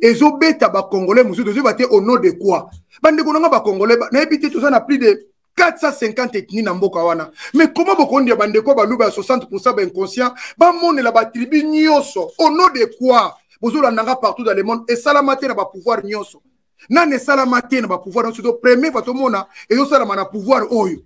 ezobeta Bacongolais mosusu. Tozoyeba te au nom de quoi. Bandeko na nga Bacongolais, nayebi te, toza na plus de 450 ethnie na mboka wana, mais comment bokondia bandeko Baluba ya 60 bainconscient bamonela batribu nyonso? Au nom de quoi? Bozolanda nga partout dans le monde, esalama te na bapouvoir nyonso. Nani esalama te na bapouvoir nyonso? To premier fois tomona ezosalama na pouvoir oyo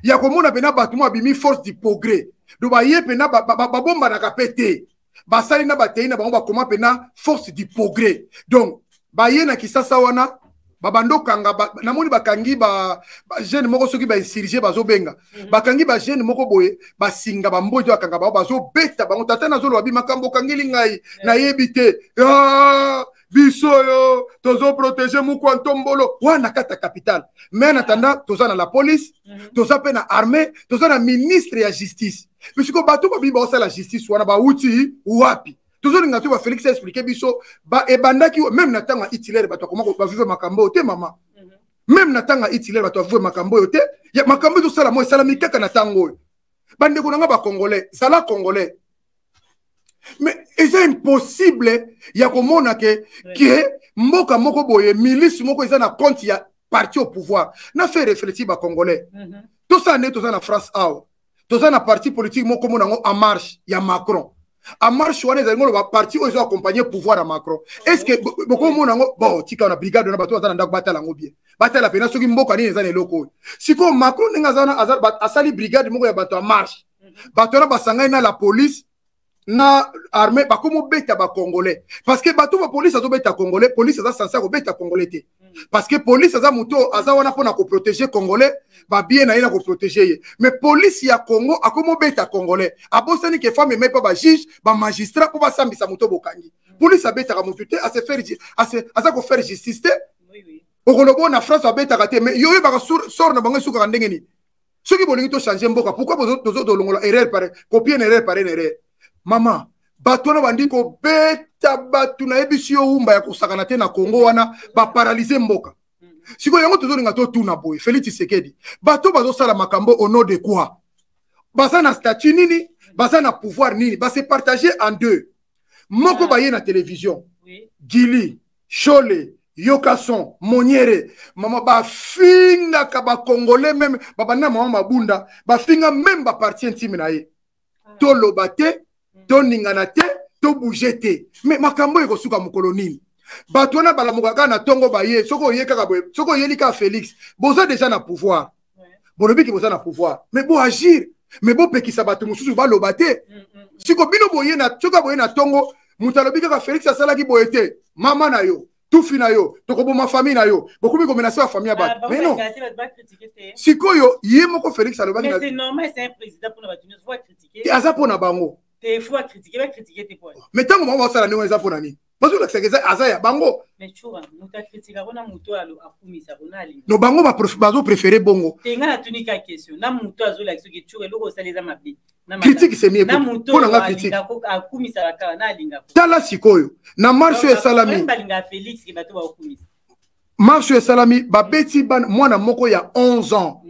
ya komona mpena bato mo abimi force du progrès. Do baye mpena babombanaka mpe te, basali na batei na bango, bakoma mpena force du progrès. Donc baye na Kisasa wana, babanda okanga namoni bakangi bajeune moko, soki bainsurge bazobenga. Bakangi bajeune moko boye, basinga bamboi to bakanga bango, bazobeta bango. Tata nazoloba bi makambo okangeli ngai, nayebi te. Ah, biso oyo tozoprotege mukwa ntombolo wana kati ya capitale. Mais en attendant, toza na la police, toza mpe na armée, toza na ministre ya justice. Puisque bato babi baosala justice wana bauti wapi? Tozolinga to baFélix explique biso. Ebandaki même na ntango ya Hitler, bato akoma bavivre makambo oyo te, mama. Même na ntango ya Hitler, bato bavivre makambo oyo te. Makambo oyo tosala mo esalami kaka na ntango oyo. Bandeko na nga Bacongolais, zala Congolais, mais eza impossible ya komona ke mboka moko boye, milice moko eza na compte ya parti au pouvoir. Na fait réfléchir Bacongolais. Tosala nde toza na France awa, toza na parti politique moko komona yango En Marche ya Macron. En Marche wana ezali ngolo baparti oyo ezo accompagner pouvoir ya Macron. Est ce que bokomona yango? Bon, tika na brigade wana, bato baza na ndako batala yango bien, batala mpena soki mboka nini eza na eloko oyo. Sikoyo Macron ndenge aza wana, asali brigade moko ya bato ya Marche. Bato wana basangani na la police, na armée, bakomi obeta Bacongolais, parce que bato ba police azobeta Congolais. Police aza censé kobeta Congolais te, parce que police aza moto aza wana mpona koprotege Congolais, babie na ye na koprotege ye. Mais police ya Congo akomi obeta Congolais. Abosani ke femme emai mpo bajuge, bamagistrat mpo basambisa moto bokangi. Police abetaka motu te, aza kofaire justice te. Okoloba oyo na France babetaka te, mais yo oyebaka sort na bango esukaka ndenge nini? Soki bolingi tochange mboka, pourquoi tozo tolongola erreur par copier une erreur par une erreur? Mama, bato wana bandi kobeta bato, nayebisi yo, wumba ya kosakana te na Congo wana, baparalyse mboka. Sikoyo yango tozolinga totuna boye Félix Tshisekedi: bato bazosala makambo au nom de quoi? Baza na statut nini? Baza na pouvoir nini? Base partage en deux moko. Baye na télévision, Gili Shole, Yokason, Moniere, mama, bafingaka Bacongolais, même babanda mama Mabunda, bafinga même bapartie intime na ye. Toloba te, toningana te, tobouge te. Mais makambo ekosuka mokolo nini? Bato wana balamuka kaka na ntongo, baye. Soki oye kaka boye, soki oyeli kaka Félix, boza déjà na pouvoir, bolobiki boza na pouvoir, mais boagir, mais bopekisa bato mosusu baloba te. Siko bino boye na, soki boye na ntongo, moto alobi kaka Félix asalaki boye te, mama na yo, tufi na yo, tokoboma famille na yo, bokomi komenacer ya famille ya bato. Mais non, sikoyo ye moko Félix alobaki aza mpo na bango. Mais ntango bango basala ndenge eza, mpo na nini bazolakisaka eza aza ya bango? No, bango bazopréféré bongo. Critique, c'est mieux mpo na nga critique. Tala sikoyo na marche oyo esalami, marche oyo esalami, babeti mwana moko ya 11 ans.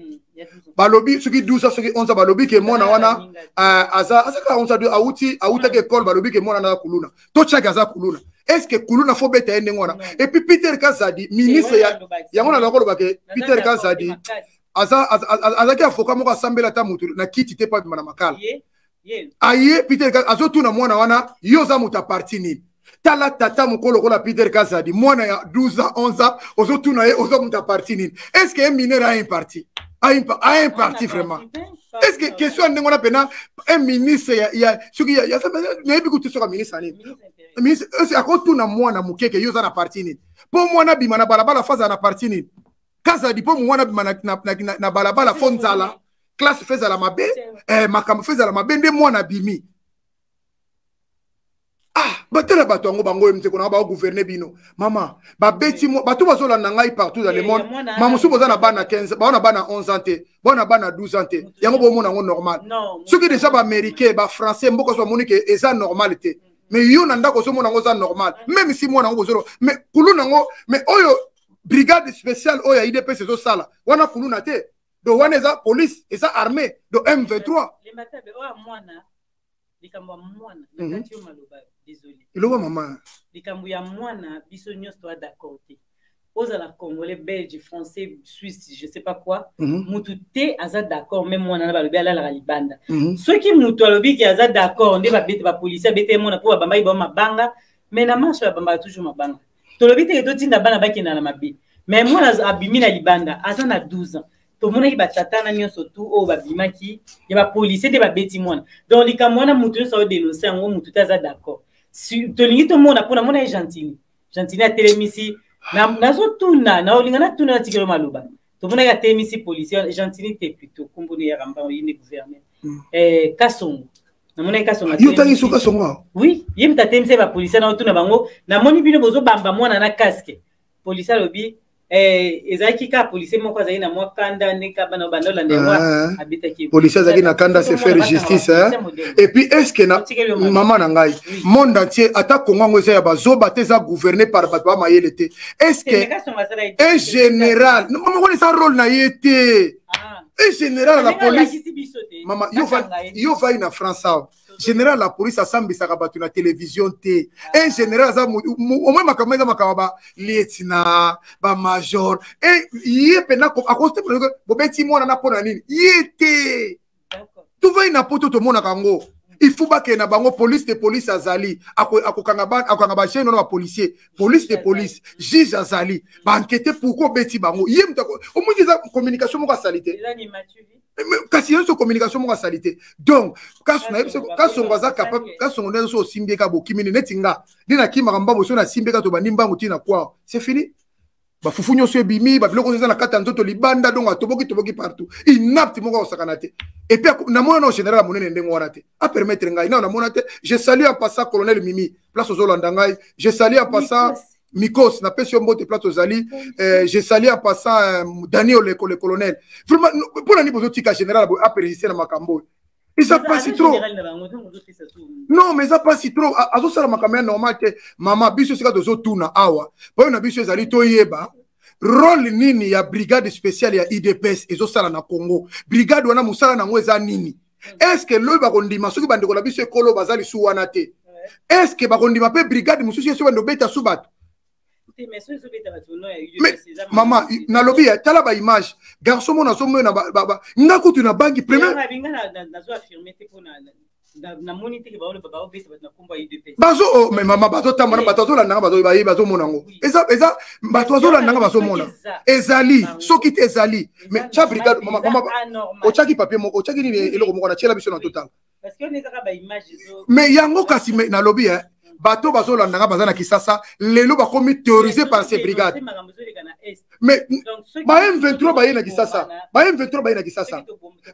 Balobi soki 12 ans, soki 11 ans, balobi ke mwana wana aza kaka 11 ans, awuti awutaki ekole. Balobi ke mwana wana aza kuluna. Totiaki aza kuluna. Est ce que kuluna fo beta ye ndenge wana? Et puis Peter Kazadi, ministre ya yango, na koloba ke Peter Kazadi azalaki avocat moko asambela ata motu na kiti te mpo abima na makala. Aye Peter azotuna mwana wana: "Yo oza moto ya parti nini?" Tala tata mokolo lokola Peter Kazadi, mwana ya 12 ans, 11 ans, ozotuna ye: "Oza moto ya parti nini?" Est ce que un mineur a un parti, a un parti vraiment? Est ce que question ya ndenge wana mpena un ministre ya soki nayebi kutu soki ministre ya nini, ministre akotuna mwana mokeke: "Yo oza na parti nini?" Mpo mwana abima na balabala, fo azala na parti nini? Kazadi, mpo mwana abima na balabala, fo nzala, classe fo ezala mabe, makambo fo ezala mabe nde mwana abimi. Ah, batala bato yango, bango oyo mteko na bagouverne bino. Mama, babeti bato bazolanda ngai partout dans le monde. Ma mosusu boza na bana 15, bao na bana 11 ans te, bao na bana 12 ans te. Yango bomona yango normal? Soki déjà Baaméricain, Bafrançais, mboka so bamoni ke eza normal te. Mais yo na ndako ozomona yango oza normal, même si mwana yango bozolo, mais kuluna yango, mais oyo brigade spéciale oyo ya UDPS ezosala wana kuluna te. Donc wana eza police, eza armée, donc M23. Likambo ya mwana na kati yo maloba, désolé. Eloba, mama. Likambo ya mwana, biso nyonso toa d'accord te. Ozala Congolais, Belge, Français, Suisse, je sais pas quoi, mutu te aza d'accord. Même mwana na balobi alalaka libanda. Soki mutu alobi ke aza d'accord nde babete bapolisier, abete mwana mpo babambaki bango mabanga, mais na marche babambaka toujours mabanga. Tolobi teke totinda bana bakenda na mabe, mais mwana abimi na libanda, aza na 12 ans. Tomonaki batata na nyonso tu oyo babimaki ya bapolisier nde babeti mwana. Donc likambo wana, mutu nyonso aodénonce yango, mutu te aza d'accord. Tolingi tomona mpona mona ye Gentiny. Gentiny atelemisi, nazotuna, naolinga natuna, natikelo maloba. Tomonaki atelemisi policier Gentiny te, plutôt kombo ne yaka mbango, ye nde gouverneur Kasongo. Namonaki Kasongo. Yo otangi so Kasongo? Oui, ye moto atelemisi bapolisier. Na otuna bango, namoni bino bozobamba mwana na casque. Policier alobi ezalaki kaka policier moko azalaki na mwa kanda ndenge bana banda olanda yango abetaki. Policier azalaki na kanda, se faire justice, hein? Et puis est ce que na mama na ngai, monde entier, ata Kongo yango eza ya bazoba te, eza gouverné par bato bamayele te. Est ce que un général, mama, wana eza rôle na ye te? Un général la police, mama, yo vai na France awa, général la police asambisaka bato na télévision te. Un général aza au moins makambo eza makambo ba lieutenant, bamajor. E ye mpena akoste bobeti mwana na mpo na nini? Ye te. Tovai na poto, tomonaka yango. Il faut bakende na bango. Police de police azali, akokanga bajeune wana, bapolicier, police de police, juge azali, baenquête pourquoi obeti bango. Ye moto omoni eza communication moko asali te, kasi ye nyonso communication moko asali te. Donc nayebi Kasongo aza capable. Kasongo nde so osimbi eka bokimini neti nga nde nakimaka mbango. So nasimbi eka, tobandi mbango ntina kwa, c'est fini. Bafufu nyonso ebimi, babiloko nyonso eza na kati ya nzoto libanda. Donc atoboki, toboki partout, inapte moko akosakana te. Et puis namona na général ya monene ndenge wana te apermettre ngai nao namona te. Je salue en passant colonel Mimi, place ozolanda ngai. Je salue en passant Mikos, napesi yo mbote place ozali. Je salue en passant Dani Oleko, le colonel. Vraiment, mpona nini bozotika général boye apersiste na makambo oyo? Eza pasi trop. Non, mais eza pasi trop. Azosala makambo ya normal te. Mama, biso esika tozotuna awa, mpo na biso ezali toyeba rôle nini ya brigade spéciale ya UDPS ezosala na Congo. Brigade wana, mosala nango eza nini? Est ce que lobi bakondima, soki bandeko na biso ekolo baza lisu wana te, est ce que bakondima mpe brigade mosusu ye so bando obeta su bato? Mais mama, nalobi ya tala baimage, garçon mona azomona nga kutu na bangi premier. Bazo, oh, mais mama, bazotambola, bato azolandanga, baye bazomona yango. Eza bato azolandanga, bazomona ezali soki te ezali. Mais tia brigade, mama, mama, otiaki papier moko, otiaki nini, eloko moko na tiela biso na totala. Mais yango kasi nalobi eh, bato bazolandanga baza na Kisasa lelo, bakomi théorisé par ces brigades. Mais ba M23 baye na Kisasa, ba M23 baye na Kisasa.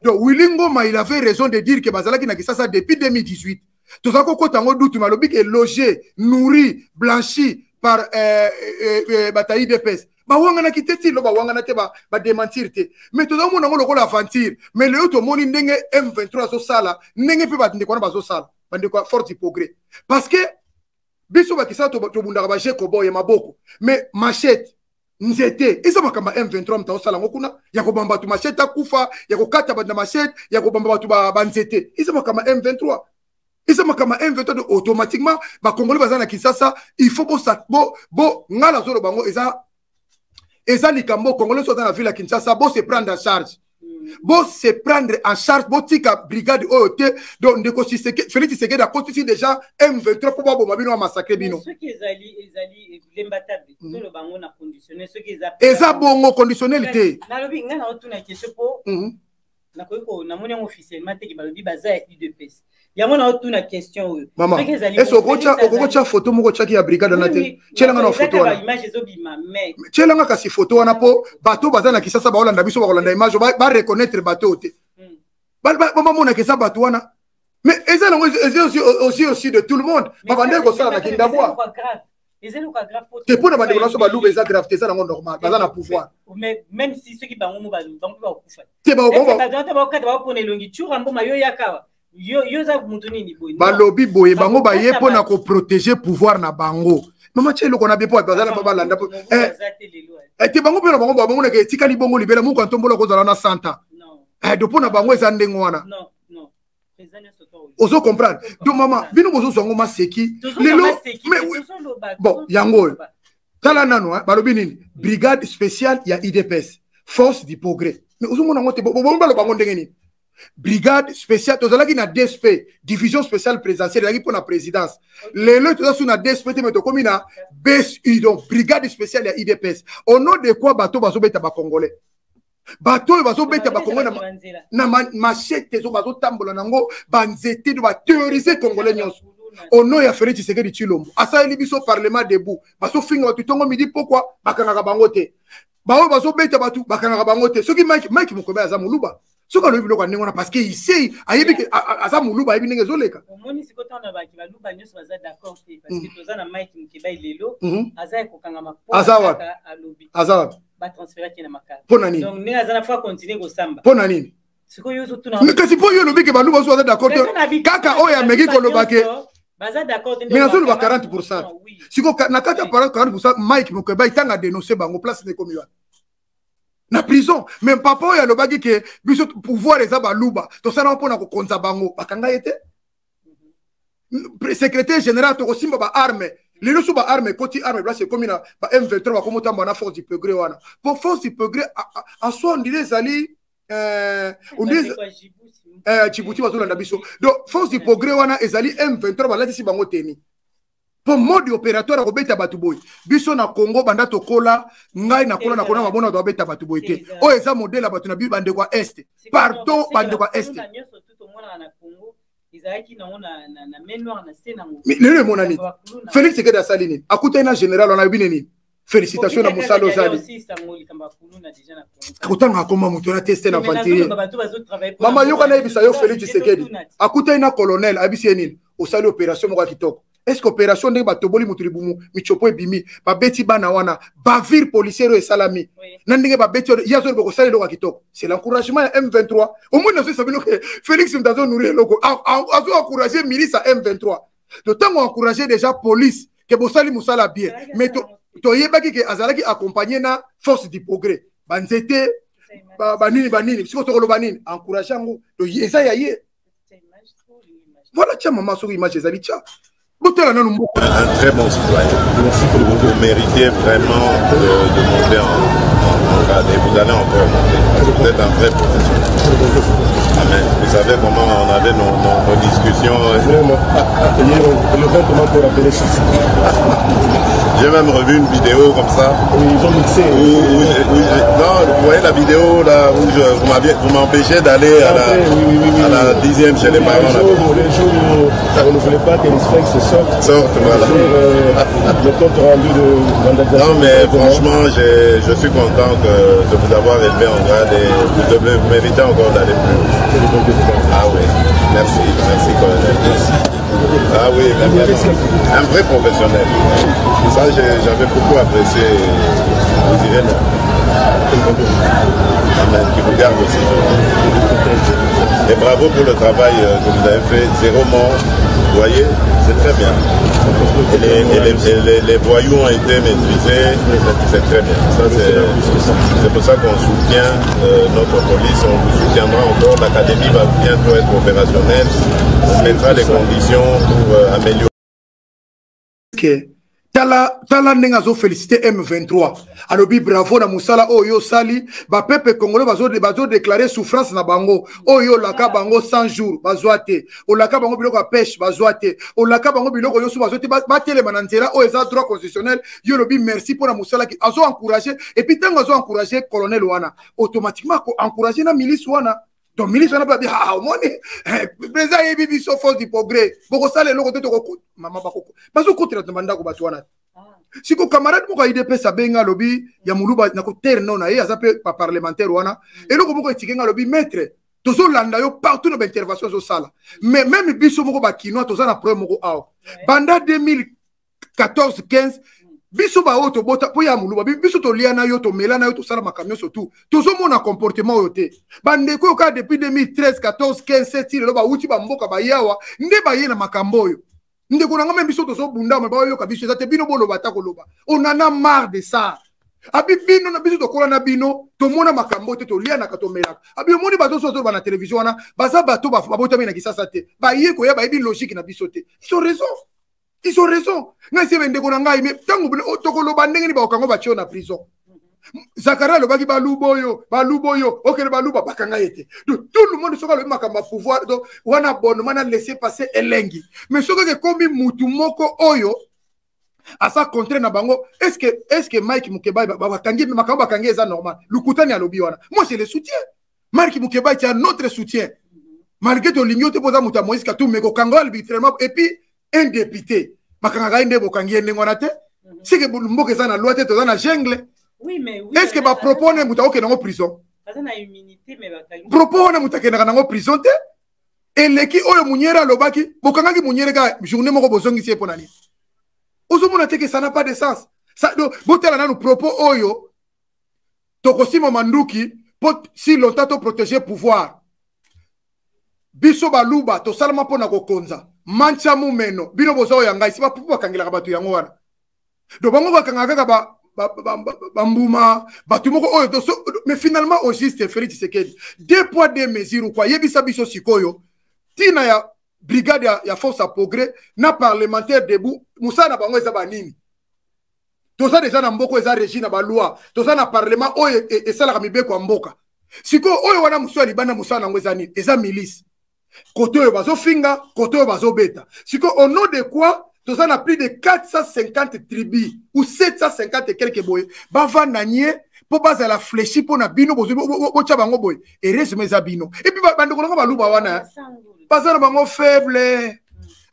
Donc Willy Ngoma, il avait raison de dire que bazalaki na Kisasa depuis 2018. Toza kokota yango dutu. Malobi ke logé, nourri, blanchi par bato ya UDPS, bawanganaki te. Ti lo bawangana te, badémentir te, mais tozomona yango lokola aventure. Mais lelo tomoni ndenge M23 azosala, ndenge mpe bandeko wana bazosala, bandeko ya Force du Progrès, parce que biso bakisala tobundaka baje koboye maboko, mais machette, nzete, eza makambo ya M23. Moto azosala yango kuna ya kobamba bato machette akufa, ya kokata bato na machette, ya kobamba bato banzete, eza makambo ya M23, eza makambo ya M23. Donc automatiquement bakongoli baza na Kisasa, il faut bosa bo ngai nazoloba yango, eza likambo Congolais so aza na ville ya Kinshasa, bo se prendre en charge, bo se prendre en charge, botika brigade oyo te. Donc ndeko Félix Tshisekedi akotisi déjà M23 mpo baboma bino, bamassacre bino. Soki ezali lemba tabe, toloba yango na conditionnel. Soki eza Eza bongo conditionnel te. Nalobi, ngai naotuna question mpo nakoki ko namoni yango officiellement te ke balobi baza ya UDPS. Yango naotuna question oyo. Mama, ese okokotya foto moko otyaki ya brigade wana te? Tielanga na foto wana. Image ezobima, mais Tielanga kasi foto wana mpo bato baza na Kisasa baolanda biso, bakolanda image, bareconnaître bato oyo te, bamonaka eza bato wana. Mais eza nango eza aussi de tout le monde babandeki kosala na Kindabwa te. Mpo na bandeko na biso baluba, eza grave te, eza nango normal, baza na pouvoir. Mais même si soki bango mo bango mpe bakokufa te. Bato ata bakokata, bakopona elongi, tsura mboma yo yaka awa. Yo yo za mutu nini boye. Balobi boye bango baye mpo na koprotege pouvoir na bango. Mama tia eloko na bien mpo bato baza na balanda mpo eh, eh, te bango mpe na bango bamonaka etikali bongo libela moko antombola kozala na santa eh, do mpo na bango eza ndenge wana. Ozo comprendre? Donc mama, bino bozozwa yango maseki lelo, mais bon, yango oyo tala nano, balobi nini? Brigade spéciale ya UDPS, force du progrès. Mais ozomona yango te, bongo baloba yango ndenge nini? Brigade spéciale, tozalaki na DSP, division spéciale présidentielle, ezalaki mpo na présidence. Lelo toza su na DSP te, mais tokomi na BSU, donc brigade spéciale ya UDPS. Au nom de quoi bato bazobeta bacongolais? Bato oyo bazobeta bacongolais na machete, zo bazotambola nango banzete, do baterroriser congolais nyonso au nom ya Félix Tshisekedi Tshilombo. Asaleli biso parlement debout, bazofinga bato ntongo midi pokwa, bakangaka bango te. Baoyo bazobeta bato, bakangaka bango te. Soki Mike Mokobe aza moluba, soki alobi biloko ya ndenge wana, parce que isei ayebi ke aza moluba, ayebi ndenge ezoleka. Omoni sikoyo ntango na baki baluba nyonso baza d'accord te, parce que toza na Mike Mukebayi lelo aza ya kokangama po Aza wapi? Alobi. Aza wapi? Batransferaki na Makala. Mpo na nini? Donc ndenge aza na faut continuer kosamba. Mpo na nini? Sikoyo yo ozotuna. Kasi mpo yo olobi ke baluba oso baza d'accord te, kaka oyo ameki koloba ke baza d'accord te. Mais nazoloba 40. Sikoyo na kati ya 40, Mike Mokebayi ntango adénonce bango, place nekomi wapi? Na prison. Mais papa oyo alobaki ke biso pouvoir eza baluba, tosalaka mpona kokonza bango, bakanga ye te. Secrétaire général, tokosimba baarme lelo so baarme ekoti, arme place ekomi na ba M23, bakomi otambola na force du progrès wana. Po force du progrès en soi, ondire ezali ondire Djibouti bazolanda biso. Donc force du progrès wana ezali M23, balatisi bango teni mpo mode opérateur akobeta bato boye. Biso na Congo, banda tokola, ngai nakola, nakola mabona, bato babeta bato boye te. Oyo eza modele ya bato na biso, bandeko ya Este, pardon, bandeko ya Este. Lelo emonani Félix Sekedi asali nini? Akutani na général wana, ayebi nini? Félicitation na mosala ozali kotanga akoma moto na teste na aventurier. Mama, yoka nayebisa yo, Félix Tshisekedi akutani na colonel, ayebisi ye nini? Osali opération moko ya kitoko. Est ce que opération ndenge batoboli moto libumu, michopo ebimi, babeti bana wana, bavire policière oyo esalami na ndenge babeti ye, azoloba kosala eloko ya kitoko, c'est l'encouragement ya M23. Omoni, nazoyesa bino ke Félix moto azonourrir eloko, azo encourage milice ya M23. To ntango encourage déjà police ke bosali mosala bien, mais toyebaki ke azalaki accompagné na force du progrès, banzete, banini banini. Sikoyo tokoloba nini? Encourage yango eza ya ye. Voilà, tia mama, soki image ezali, tia botala nanu mboka. Un très bon citoyen. Vous méritez vraiment de monter en grade et vous allez encore monter. Vous êtes un vrai professionnel. Amen. Vous savez comment on avait nos discussions. Vraiment. Hier, le vent m'a encore rappelé ça. J'ai même revu une vidéo comme ça. Oui, ils ont mixé. Non, vous voyez la vidéo là où vous m'empêchez d'aller à la, oui, oui, oui, à la 10e chez les parents. Les jours où on ne voulait pas que les sphinx sortent. Sortent, voilà. Le compte rendu de vandalisation. Non, mais franchement, je suis content de vous avoir élevé en grade et vous méritez encore d'aller plus haut. Ah oui, merci, merci colonel. Ah oui, mais vraiment, un vrai professionnel. Ça, j'avais beaucoup apprécié. Vous direz non. Amen, qui vous garde aussi. Et bravo pour le travail que vous avez fait. Zéro mort, vous voyez, c'est très bien. Et les voyous ont été maîtrisés, c'est très bien. Ça, c'est pour ça qu'on soutient notre police, on vous soutiendra encore. L'académie va bientôt être opérationnelle. On mettra les conditions pour améliorer. Okay. Tala, tala ndenge azofélicité M23, alobi bravo na mosala oyo osali. Bapepe congolais bazodéclare souffrance na bango. Oyo olaka bango 100 jours, bazwa te. Olaka bango biloko ya pêche, bazwa te. Olaka bango biloko nyonso, bazwa te. Batelema na nzela oyo eza droit constitutionnel. Yo olobi merci mpo na mosala azo encourage. Et puis ntango azo encourage colonel wana, automatiquement encourage na milice wana. Donc milice wana babi, ah, omoni président ayebi biso, force du progrès bokosala eloko te. Tokokota, mama, bazokotela na bandako bato wana. Siko camarade moko ya UDPS abenga, alobi ya moluba na kotere no na ye, aza mpe baparlementaire wana. Eloko moko etike nga, alobi: maître, tozolanda yo partout na baintervention ezosala, mais même biso moko bakinois toza na problème moko awa. Banda 2014 15. Biso baoyo tobota mpo ya moluba, biso tolia na yo, tomela na yo, tosala makambo nyonso tu, tozomona comportement oyo te. Bandeko oyo kaka depuis 2013, 14, 15, 7 lelo bawuti bamboka bayawa nde baye na makambo oyo. Ndeko na nga, me biso tozobunda, me baoyoka biso eza te. Bino boloba ata koloba, on en a marre de ça. Abi bino na biso tokola na bino, tomona makambo te, tolianaka, tomelaka. Abi omoni bato oso bazoloba na televizio wana, baza bato babotami na Kisasa te, baye koya, bayebi logique na biso te. Ils ont raison, ils ont raison. Ngai sebe ndeko na ngai, me ntango tokoloba ndenge nini bakokango batio na prison? Zakaria alobaki baluba oyo, baluba oyo, okende baluba bakanga ye te. Donc tout le monde soki alobi makambo ya pouvoir, donc wana abonnement na laisser passer elengi. Mais soki ekomi mutu moko oyo aza contre na bango, est ce que Mike Mukebayi bakangi, makambo bakangi eza normal? Lukutani alobi wana, moi je le soutiens. Mike Mukebayi, tu as notre soutien, malgré tolingi yo te mpo oza moto ya Moïse Katumbi, mais kokanga arbitrairement, et puis un député bakangaka ye nde bokangi ye ndenge wana te, seke mboka eza na loi te, toza na jungle. Oui, mais oui, est ce que bapropos wana moto akokende yango prison? Baza na immunité, mais bakangi. Propos wana moto akendaka nango prison te. Eleki oyo Munyere alobaki, bokangaki Munyere kaka journée moko, bozongisi ye mpo na nini? Ozomona te ke ça n'a pas de sens. Donc, botala nanu propos oyo: tokosima manduki mpo si longtemps toprotéger pouvoir. Biso baluba tosalama mpo na kokonza mantia mumeno. Bino boza oyo ya ngai si bapupu bakangelaka bato yango wana. Donc bango bakangaka kaka bambuma, bato moko oyo. Mais finalement, au juste, Félix Tshisekedi, deux poids deux mesures ou quoi? Yebisa biso sikoyo ntina ya brigade ya force ya progrès na parlementaire debout. Mosala na bango eza banini? Toza deja na mboka eza régi na baloi, toza na parlement oyo esalaka mibeko ya mboka. Sikoyo oyo wana mosusu ya libanda, mosala nango eza nini? Eza milice. Kote oyo bazofinga, kote oyo bazobeta. Sikoyo au nom de quoi toza na plus de 450 tribus ou 750 et quelque boye, bavanda nye mpo bazala fléchi mpo na bino botya bango boye? Heureusement eza bino. Et puis bandeko nango baluba wana baza na bango faible.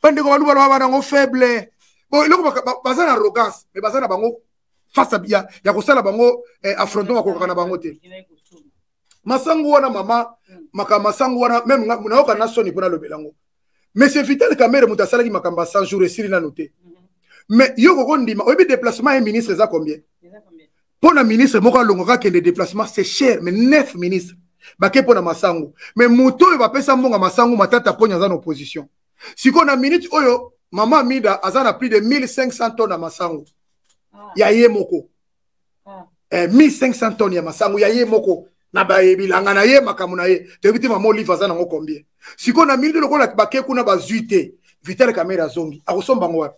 Bandeko baluba na bango faible. Bon, eloko baza na arrogance, mais baza na bango face ya kosala bango affrontement, bakokaka na bango te. Masango wana, mama, makambo masango wana, même nayoka na soni mpo nalobela yango. Monsieur Vital Kamerhe, moto asalaki makambo ya 100 jours esili nano te, mais yo koko ndima. Oyebi déplacement ye ministre eza combien? Mpo na ministre moko alongaka akende déplacement, c'est cher. Mais 9 ministre bake mpo na masango. Mais moto oyo bapesa mbongo ya masango, Matata Ponyo, aza na opposition. Sikoyo na minute oyo, mama Amida aza na plus de 1500 tonnes ya masango ya ye moko. 1500 tonnes ya masango ya ye moko na bilanga na ye, makambo na ye toyebi te. Mama Olive aza nango combien? Sikoyo na minute, lokola bake kuna bazwi te, Vital Kamerhe azongi, akosomba yango wapi?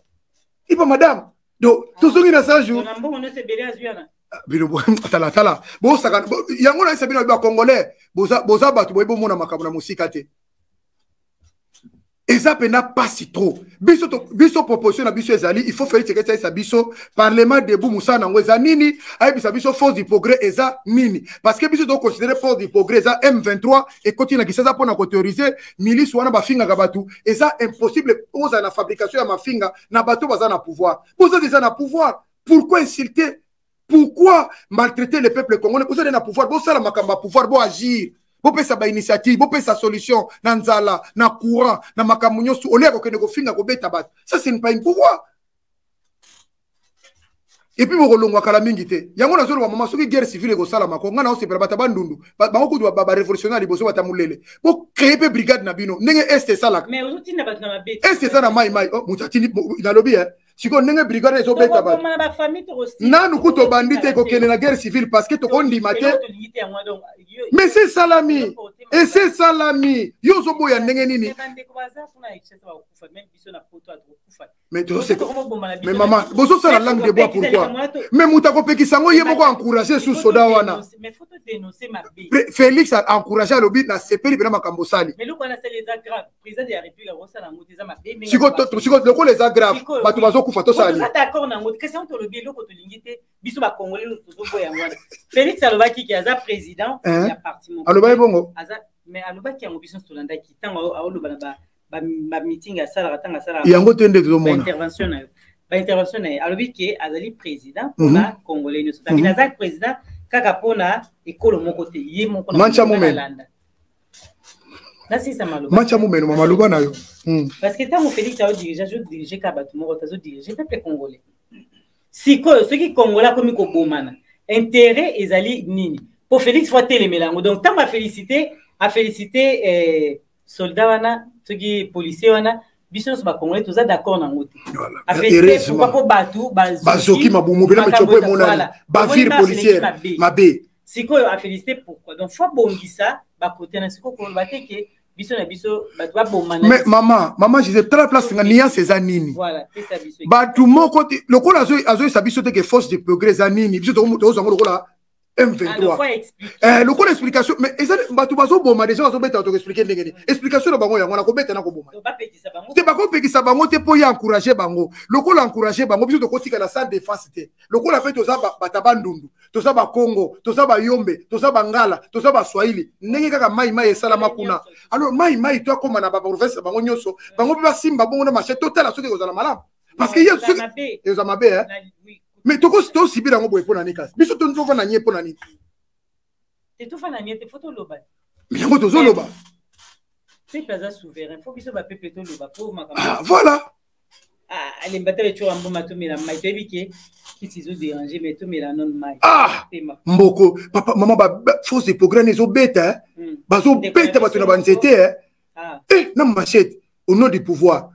Ipa madame, donc tozongi na 100 jours. Na mbongo nyonso ebele azwi wana. Bino tala tala, bosaka yango. Nayesa bino, bacongolais boza bato boye, bomona makambo na mosika te. Eza mpena pasi trop. Biso proposition na biso ezali: il faut Félix Tshisekedi ayebisa biso parlement debout mosala nango eza nini, ayebisa biso force du progrès eza nini, parce que biso toconsidérer force du progrès eza M23 ekoti na Kisasa mpona kothéoriser milice wana bafingaka bato. Eza impossible ozala na fabrication ya mafinga na bato baza na pouvoir. Boza déjà na pouvoir, pourquoi insulter? Pourquoi maltraiter le peuple congolais? Boza na pouvoir, bosala makambo ya pouvoir, boagir, bopesa bainitiative, bopesa solution na nzala, na courant, na makambo nyonso, olia kokende kofinga, kobeta bato. Ça, ce n'est pas une pouvoir. Et puis bokolongwa kala mingi te. Yango nazoloba, mama, soki guerre civile ekosalama ko, ngai naosepela. Bato Bandundu bango kutu barévolutionnaire liboso, bata molele. Bocréer mpe brigade na bino ndenge Est esalaka. Mais ozotinda bato na mabe. Est eza na mai mai. Oh, moto atindi nalobi e sikoyo ndenge brigade ezobeta bato. Tokokoma na bafamille, tokosila. Nanu ku tobandi te kokende na guerre civile, parce que tokondima te. Eloko tolingi te yango. Donc Mais se esalami, ese esalami, yo ozoboya ndenge nini? Mais bandeko baza kuna na Kinshasa bakokufa, même biso na Poto tokokufa. Mais Tokoboma na biso. Mais mama, bozosala langue de bois pourquoi? Mais moto akopekisa yango, ye moko encourage su soda wana. Mais faut todénoncer mabe. Félix encourage, alobi nasepeli mpena makambo osali. Mais eloko wana asali eza grave. Président de la République akosala yango te, eza mabe. Sikoyo lokola eza grave, bato bazokufa, tosala nini? Toza d'accord nango te. Kasi yango tolobi, eloko tolingi te, biso bacongolais tozoboya yango wana. Félix alobaki ke aza président Hein? ya parti moko. Alobaki bongo? Aza, mais alobaki yango, biso nyonso tolandaki ntango aoloba na bameeting asalaka, ntango asalaka Yango te nde tozomona. Baintervention na yo, baintervention na ye, alobi ke azali président mpona congolais nyonso. Aza président kaka mpona ekolo moko te, ye moko na Mancha Mumene. Nalanda, nasisa maloba. Mancha Mumene, mama, loba na yo. Parce que ntango Félix aodirige, azodirige kaka bato moko te, azodirige peuple congolais. Sikoyo soki Congolais akomi kobomana, intérêt ezali nini? Po Félix faut atelemela yango. Donc ntango afélicité, afélicité eh, soldat wana, soki policier wana, biso nyonso bacongolais toza d'accord na yango te. Afélicité pourquoi? Po bato bazoki mabumu bena michopo emonani, bavire policière mabe. Sikoyo afélicité pourquoi? Donc faut abongisa bakote na sikoyo koloba te ke biso na biso bato babomana. Mais mama, mama Gisèle, tala place nga nuance eza nini? Voilà, pesa biso. Bato moko te lokola azoyesa biso te ke force de progrès eza nini, biso tozwa yango lokola M23. Eh, lokola explication, mais eza bato bazoboma déjà, bazobeta bato, expliquer ndenge nini? Explication na bango yango na kobeta na koboma te, bakopekisa bango te mpo ye encourage bango. Lokola encourage bango, biso tokotikala sans défense te. Lokola mpe toza bato Bandundu, toza Bakongo, toza Bayombe, toza Bangala, toza Baswahili, ndenge kaka mai mai esalama kuna. Alors mai mai to akóma na baprovince na bango nyonso, bango mpe basimba bongo na marché, totala soki ekozala malamu, parce que ye soki eza mabe, mais tosibila yango boye mpo na nini? Kasi biso tozofanda nye mpo na nini? Tofanda nye te, faut toloba. Yango tozoloba. Peuple aza souverain, faut biso bapeuple toloba po makambo. Ah, voilà. Ah, alemba te, betyoka mboma, tomela mai, toyebi ke kisi ezoderange, mais tomela nano mai. Ah, mboko papa, mama, ba force de progrès ezobeta, bazobeta bato na banzete, eh, na machette au nom du pouvoir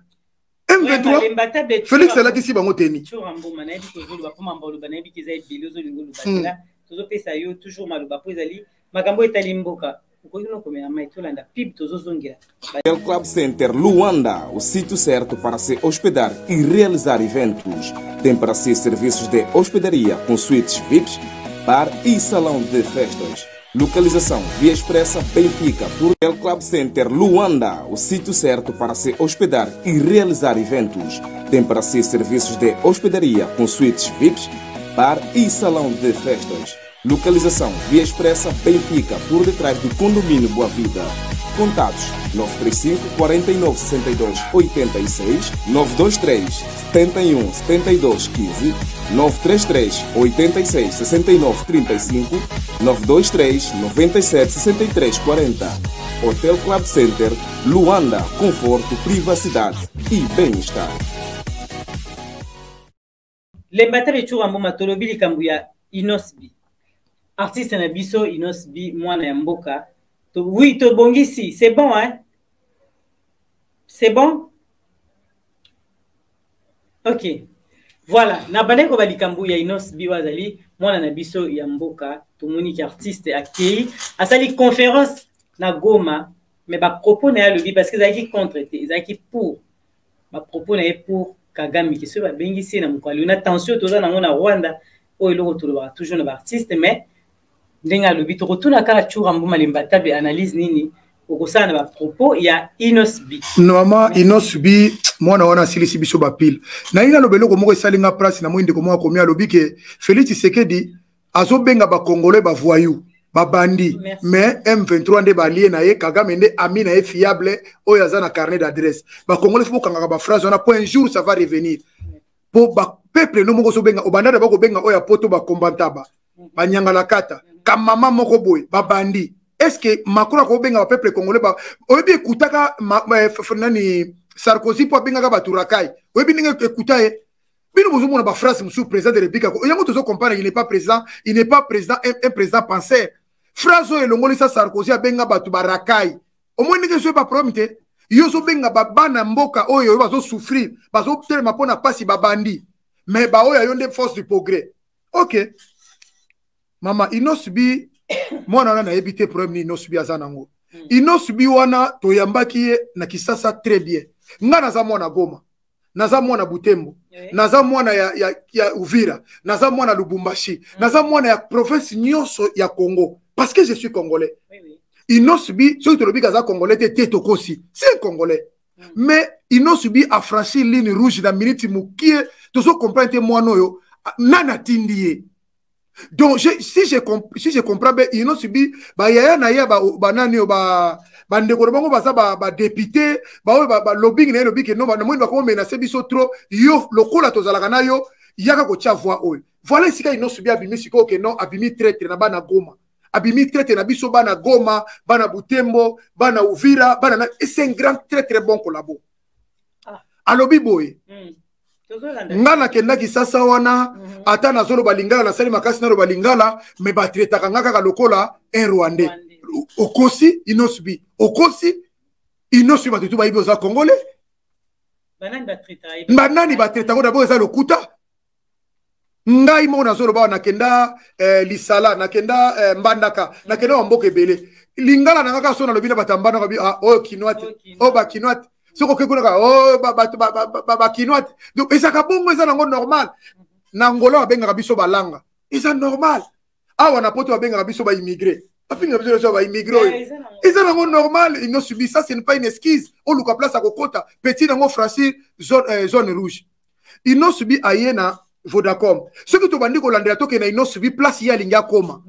M23. Félix alakisi bango teni. Tshura mboma, nayebi kozoloba mpo mamba oloba, nayebi ke eza ebele ozolinga oloba. Tozopesa yo toujours maloba mpo ezali makambo etali mboka. Okoki nokomela mai, tolanda pub, tozozongela. El Club Center Luanda, o sítio certo para se hospedar e realizar eventos. Tem para si serviços de hospedaria com suítes VIPs, bar e salão de festas. Localização: Via Expressa Benfica, por El Club Center Luanda, o sítio certo para se hospedar e realizar eventos. Tem para si serviços de hospedaria com suítes VIPs, bar e salão de festas. Localização: Via Expressa Benfica, por detrás do condomínio Boa Vida. Contatos: 935 49 62 86, 923 71 72 15, 933 86 69 35, 923 97 63 40. Hotel Club Center, Luanda, conforto, privacidade e bem-estar. Lemba te, becuka mboma, tolobi likambo ya Innoss'B, artiste na biso Innoss'B, mwana ya mboka. Oui, tobongisi, c'est bon, hein? C'est bon, ok. Voilà, na bandaki koba likambo ya Innoss'B oyo azali mwana na biso ya mboka. Tomoni ke artiste akei, asali conférence na Goma, mais bapropos na ye alobi, parce que ezalaki contre te, ezalaki pour. Bapropos na ye pour Kagame, ke soki babengisi ye na mokali na tension toza nango na Rwanda, oyo eloko tolobaka toujours na baartiste. Mais ndenge alobi, tokotuna kaka Tshoura Mboma Lembatabe, analyse nini okosala na bapropos ya Innoss'B? Normalement Innoss'B, mwana wana asilisi biso bapile. Nayi naloba eloko moko esali nga place na moi. Ndeko moko akomi, alobi ke Félix Tshisekedi azobenga bacongolais bavoyou, babandi, mais M23 nde balie na ye, Kagame nde ami na ye fiable oyo aza na carnet d'adresse. Bacongolais, faut bokangaka baphrase wana po un jour ça va revenir, po bapeuple no moko ozobenga obandada, bakobenga oyo ya poto bakombantaba, banyangalakata, kamama moko boye, babandi. Est ce que Macron akobenga bapeuple congolais ba... Oyebi ekutaka ma, nani, Sarkozy mpo abengaka bato racaille, oyebi ndenge ekuta ye? Bino bozomona baphrase mosusu président de République yango tozocomprendre, il n'est pas président, il n'est pas président, un président penseur. Phrase oyo elongolisa Sarkozy, abenga bato baracaille. Omoni ndenge soki baproblème te, yo ozobenga bana mboka oyo oyo bazosouffrir, bazotelema mpo na mpasi, babandi, mais baoyo yo nde force du progrès. Ok, mama, Innoss'B mwana wana, nayebi te problème nini Innoss'B aza nango. Innoss'B wana, toyambaki ye na Kisasa très bien. Nga naza mwana Goma, naza mwana Butembo, naza mwana ya Uvira, naza mwana Lubumbashi, naza mwana ya province nyonso ya Congo, parce que je suis congolais. Innoss'B, soki tolobi kaza congolais te te, tokosi. C'est un congolais, mais Innoss'B afranchi ligne rouge na minute mokie. Tozocomprendre te mwana oyo nani atindi ye. Donc si je comprends bien, Innoss'B, bayaya na ye, banani oyo, bandeko na bango baza badéputé, baoyo balobingi na ye, lobi ke no, namoni bakomenace biso trop. Yo lokola tozalaka na yo, yaka kotia voix oyo. Voilà esika Innoss'B abimi sikoyo ke non, abimi traître na bana Goma, abimi traître na biso bana Goma, bana Butembo, bana Uvira, bana na. Et c'est un grand, très très bon collabo. Alobi boye. Nga nakenda Kisasa wana, ata nazoloba lingala, nasali makasi naloba lingala, me batraitaka nga kaka lokola un Rwandais. Okosi, Innoss'B, okosi, Innoss'B, bato tu bayebi oza Congolais. Banani batraitaka? D'abord eza lokuta. Ngai moko nazoloba awa, nakenda Lisala, nakenda Mbandaka, nakenda bamboka ebele. Lingala na nga kaka so nalobi na bato ya Mbandaka, bi ah, oyo Kinois te, oyo Bakinois te. Soki oke kuna kaka oyo bato Bakinois te. Donc ezalaka bongo, eza nango normal. Na Angola babengaka biso Balanga, eza normal. Awa na Poto babengaka biso baimmigré, bafingaka biso nyonso baimmigré oyo, eza nango normal. Innoss'B, ça ce n'est pas une excuse oluka place ya kokota petit nango franchir zone rouge. Innoss'B aye na Vodacom. Soki tobandi kolandela, tokende na Innoss'B place ye alingi akoma.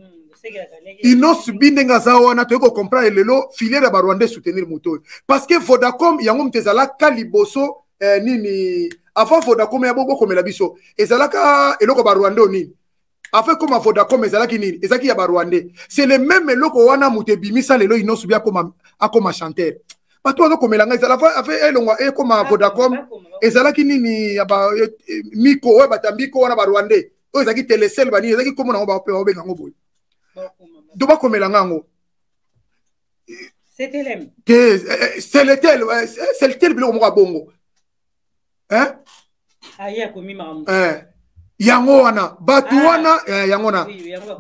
Innoss'B ndenge aza wana, toyei kocomprendre lelo filière ya Barwandais soutenir moto oyo, parce que Vodacom yango moto ezalaka liboso. Nini avant Vodacom ya bokomela biso ezalaka eloko Barwandais oyo nini? Avant ekoma Vodacom ezalaki nini? Ezalaki ya Barwandais. C'est le même eloko wana moto ebimisa lelo Innoss'B akoma chanteur. Bato bazokomela ngai, ezala ave elongwa ekoma Vodacom ezalaki nini ya ba miko oyo bato ya mbiko wana Barwandais oyo ezalaki Telecel, banini ezalaki kombo nango, baobenga yango boye to bakomela nga yango te, Seletel, Seletel, biloko moko ya bongo. Yango wana bato wana, yango wana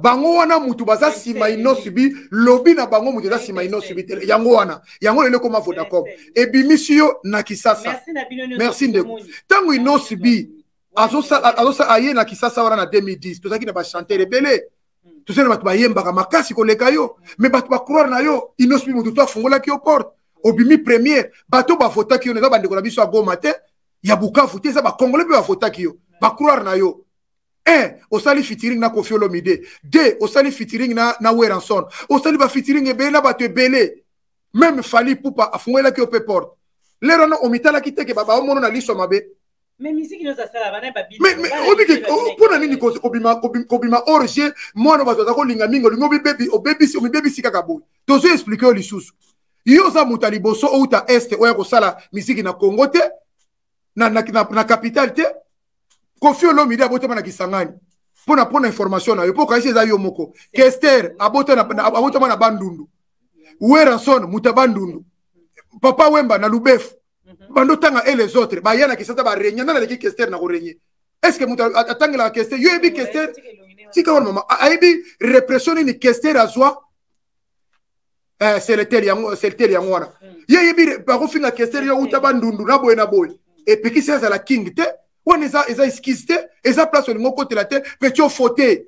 bango wana mutu baza nsima Innoss'B. Lobi na bango mutu eza nsima Innoss'B te. Yango wana, yango lelo ekoma Vodacom, ebimisi yo na Kisasa. Merci ndeko. Ntango Innoss'B azosala, aye na Kisasa wana na 2010, tozalaki na bachanteur ebele, tozali na bato bayembaka makasi koleka yo, mais bato bacroire na yo. Innoss'B motu to afungolaki yo porte, obimi première. Bato bavotaki yo, eza bandeko na biso ya Goma te, ya Bukavu te, eza Bacongolais mpe bavotaki yo, bacroire na yo. Un, osali featuring na Koffi Olomide. Deux, osali featuring na Werrason. Osali bafeaturing ebele na bato ebele, même Fally Ipupa afungolelaki yo mpe porte. Lero wana omitalaki te ke baomono na liso mabe. Obike mpona nini kobima orge mwana bato aza kolinga mingi? Olingi obebisi, omibebisi kaka boye. Tozo expliquer yo lisusu, yo oza moto ya liboso outa Est oya kosala misiki na Congo te, na capitale te. Koffi Olomide abotama na Kisangani, mpona information na yo, mpo okaisi eza yo moko. Kester abotama na Bandundu. Werrason moto ya Bandundu. Papa Wemba na Lubefu. Bando tanga et les autres baya na Kisasa barégner. Nana aleki Kester na korégner? Est ce que moto atangelaka Kester? Yo yebi Kester, tika wana mama ayebi répression nini Kester azwa. Seletel yango, Seletel yango wana ye yebi bakofinga Kester, yo uta Bandundu na boye na boye, epekisi azala king te. Wana eza excuse te, eza place olingi okotela te. Mpe ti ofote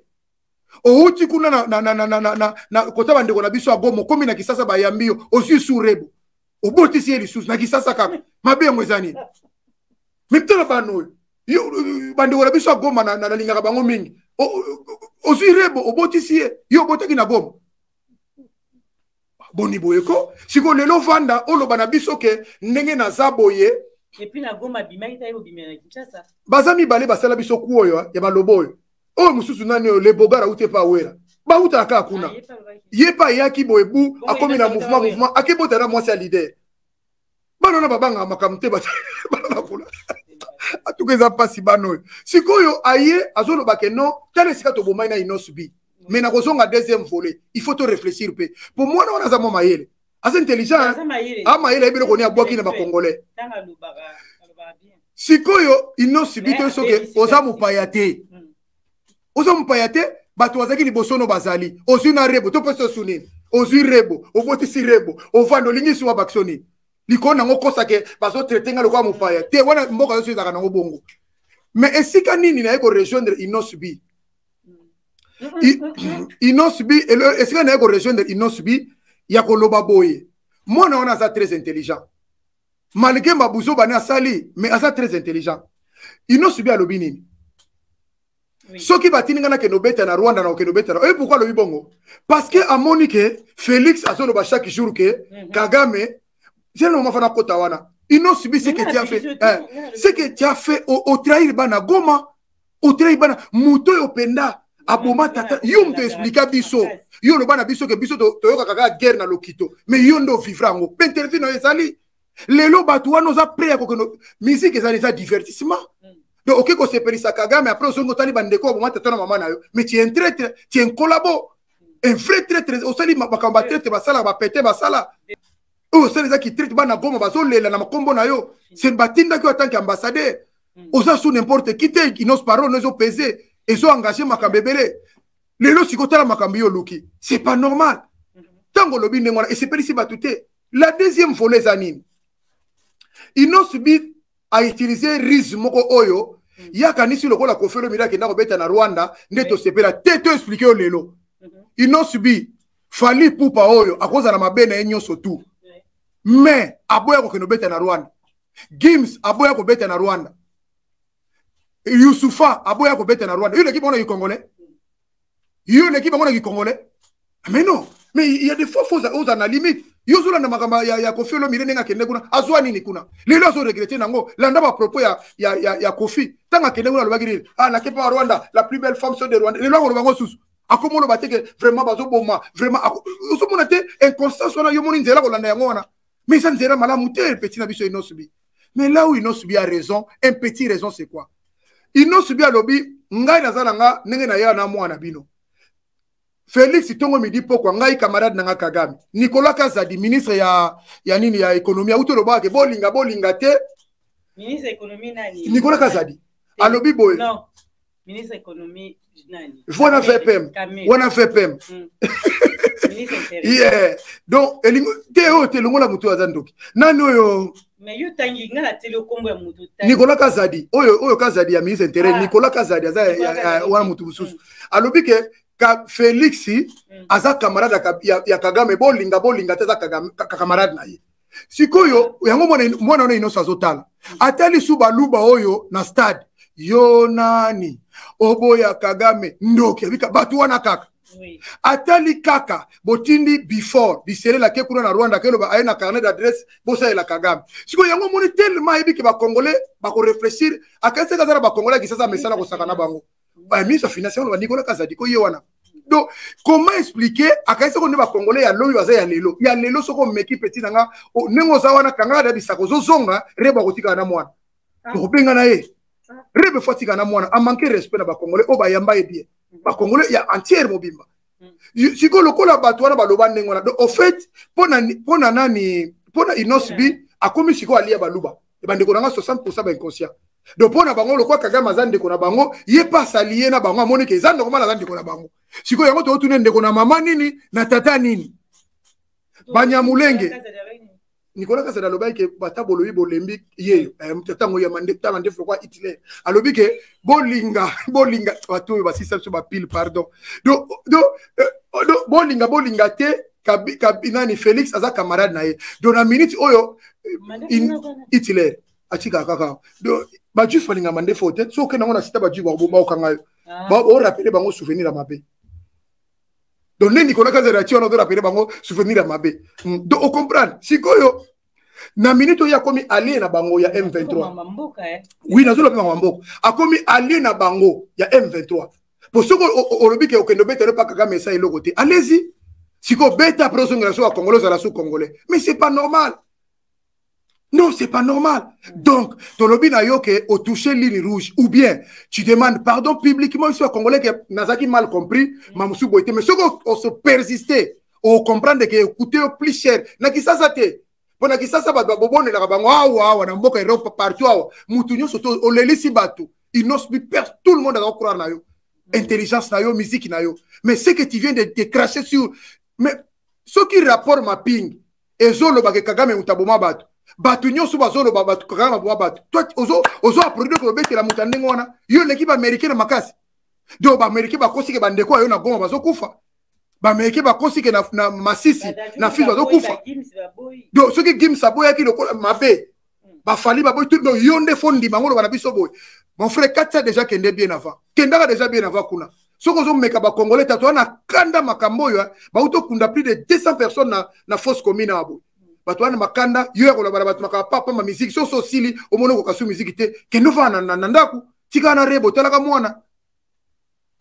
outi kuna na kota bandeko na biso ya Goma, okomi na Kisasa, bayambi yo, ozwi su Rebo, obotisi ye lisusu na Kisasa kaka. Mabe yango eza nini? Me tala bana oyo, bandeko na biso ya Goma, nalingaka bango mingi. Ozwi Rebo, obotisi ye, yo obotaki na Goma, boni boye ko? Sikoyo lelo vanda oloba na biso ke ndenge naza boye. Baza mibale basala biso ku oyo ya baloba oyo, oyo mosusu nani oyo Lebogar auti epa Awera, bautaka kaka kuna. Ye mpe ayaki boye bu akomi na mouvement, akebota na mwasi ya leader. Bana wana babangaka makambo te, bana na kuna atuka eza mpasi. Bana oyo sikoyo aye azoloba ke non, tala esika tobomai na Innoss'B. Mais nakozonga deuxième volet, il faut to réfléchir mpe po mwana wana aza mwa mayele, aza intelligent, a mayele, ayebi eloko nini abwaki na Bacongolais. Sikoyo Innoss'B to soki oza mopaya te, oza mopaya te, bato bazalaki liboso no bazali. Ozwi na Rebo, topesa osu nini? Ozwi Rebo, obotisi Rebo, ovanda, olingi suwa bakso nini likolo nango? Kosake bazotraiter nga lokola mopaya te. Wana mboka nyonso ezalaka nango bongo. Mais esika nini naye korejoindre Innoss'B? Innoss'B, esika naye korejoindre Innoss'B ya koloba boye, mwana wana aza très intelligent malgré mabuzo bane asali, mais aza très intelligent. Innoss'B alobi nini? Soki batindi nga nakende obeta na Rwanda, na okende obeta na oye. Pourquoi alobi bongo? Parce que amoni ke Félix azoloba chaque jour ke Kagame. C'est le moment fana kota wana. Innoss'B, ce que tu as fait, ce que tu as fait, otrahir bana Goma, otrahir bana moto oyo mpenza aboma tata yo. Moto explika biso, yo oloba na biso ke biso toyokaka kaka guerre na lokito, mais yo nde ovivre yango. Mpe interview na yo ezali lelo, bato wana oza prêt ya kokende. Musique ezali, eza divertissement. Donc oke kosepelisa Kagame, après ozongi otali bandeko baboma tata na mama na yo. Mais tu es un traître, tu es un collabo, un vrai traître. Osali makambo batraître basalaka, bapete basala oyo osala eza kitraître. Bana Goma bazolela na makombo na yo. Se batindaki yo atanke ambassadeur, oza su n'importe qui te. Innoss, parole no ezopese, ezoengage makambo ebele. Lelo sikoyo tala makambo yo oluki, c'est pas normal. Ntango olobi ndenge wana, esepelisi bato te. La deuxième volet eza nini? Innoss'B autiliser ruse moko oyo ye akanisi lokola Koffi Olomide akenda kobeta na Rwanda nde tosepela te. To expliquer yo lelo, Innoss'B, Fally Ipupa oyo akozala mabe na ye nyonso tu, mais aboya kokende kobeta na Rwanda. Gims aboya kobeta na Rwanda. Youssoupha aboya kobeta na Rwanda. Yo leki bango na kicongolais, yo leki bango na kicongolais. Mais non, mais il y a des fois faut oza na limite. Yo ozolanda makambo ya Koffi Olomide, ndenge akende kuna, azwa nini kuna? Lelo azoregretter nango. Landa bapropos ya Koffi ntango akende kuna, alobaki nini? Ah, nake mpa Rwanda, la plus belle femme so de Rwanda. Lelo akoloba ngo susu, akoma oloba te ke vraiment bazoboma. Vraiment ozomona te inconstance wana? Yo moni nzela kolanda yango wana, mais eza nzela malamu te, petit na biso Innoss'B. Mais là où Innoss'B a raison, un petit raison, c'est quoi? Innoss'B alobi: ngai naza na nga ndenge na ya na mwana bino Félix, ntongo midi pokwa, ngai camarade na nga Kagame. Nicolas Kazadi, ministre ya nini, ya économie, auti olobaka ke bolinga bolinga te. Ministre économie nani? Nicolas Kazadi alobi boye. Non, ministre économie nani? Wana VPM, wana VPM. Yeah, donc elingi te oyo te, elongola motu aza ndoki. Nani oyo? Mais yo tangi nga na teli okombo ya motu. Nicolas Kazadi oyo, oyo Kazadi ya ministre intérieur. Nicolas Kazadi aza wana motu mosusu. Alobi ke ka Félix aza camarade ya Kagame, bolinga bolinga te, aza camarade na ye. Sikoyo yango mwana wana Innoss azotala, atali su baluba oyo na stade. Yo nani oboya Kagame? Ndoki abika bato wana kaka. Atali kaka botindi before biselela ke kuna na Rwanda, keloba aye na carnet d'adresse, bosalela Kagame. Sikoyo yango omoni, tellement ayebi ke bacongolais bakorefléchir, akanisaki aza na bacongolais ya Kisasa, mesala kosaka na bango. Ministre finance wana, Nicolas Kazadi ko ye wana. Donc comment expliquer? Akanisi ko nde bacongolais ya lobi baza ya lelo, ya lelo. Soki omeki, petit na nga, ndenge oza wana, kangaka da bisaka, ozozonga rebo, akotikala na mwana, tokobenga na ye rebe. Fo atikala na mwana. Amanque respect na bacongolais oyo bayamba ye bien, bacongolais ya entière mobimba. Sikoyo lokola bato wana baloba ndenge wana, donc au fait mpona nani? Mpona Innoss'B akomi sikoyo alia baluba. Bandeko na nga, 60 bainconscient. Donc mpo na bango, lokola Kagame aza ndeko na bango, ye mpe asali ye na bango, amoni ke eza normal, aza ndeko na bango. Sikoyo yango totuna: ndeko na mama nini, na tata nini? Banyamulenge, Nicolas Kazadi alobaki ke bata bolobi bolembi yeyo ntango ya tala ndefu lokwa Hitler. Alobi ke bolinga bolinga, bato oyo basisa biso bapile, pardon. Donc bolinga bolinga te, kabi, nani, Félix aza camarade na ye. Donc na minute oyo Hitler atikaka kaka. Donc bajuif balingaka mandefu te. So okende yango na sita, bajuif bakokanga yo, orappeler bango souvenir ya mabe. Donc nde Nicolas Kazadi atie wana, ozorappeler bango souvenir ya mabe. Donc ocomprendre sikoyo, na minute oyo akomi allié na bango ya M23. Oui, nazolobi bango mboka, akomi allié na bango ya M23. Po soki olobi ke okende obeta mpa Kagame, esa eloko te. Allez-y sikoyo, beta, après ozongela so bacongolais, ozala so congolais. Mais c'est pas normal, non, c'est pas normal. Donc tolobi na yo ke otouche ligne rouge, ou bien tu demandes pardon publiquement ici au Congolais ke nazaki mal compris, mamusu boye te. Mais soki ose persister, ocomprendre ke écoute yo plus cher na Kisasa te. Mpo na Kisasa bato babonelaka bango awa awa na mboka Europe, partout awa, mutu nyonso to olelisi bato. Innoss'B perd tout le monde, aza croire na yo, intelligence na yo, musique na yo. Mais ce que tu viens de te cracher sur, mais soki rapport mapping ezolobaka Kagame moto aboma bato, bato nyonso bazoloba bato Kagame aboma bato, toi ozo applaudir kolobetela moto ya ndenge wana. Yo oleki baaméricain na makasi. Donc baaméricain bakosi ke bandeko ya yo na Goma bazokufa, baaméricain bakosi ke na Masisi, na Fizi bazokufa. Donc soki Gims aboyaki lokola mabe, bafali baboyi tout. Donc yo nde fo ndima yango, oloba na biso boye. Mon frère, katia déjà, kende bien avant, kendaka déjà bien avant kuna. Soki ozomeka bacongolais, tato wana kanda makambo oyo bauti okunda plus de 200 personnes na fosse commune awa boye. Bato wana makanda, yo ya koloba na bato makambo papa musique. Soki osili, omoni okoka su musique te, kende ofana na ndako, tikala na rebo, otalaka mwana.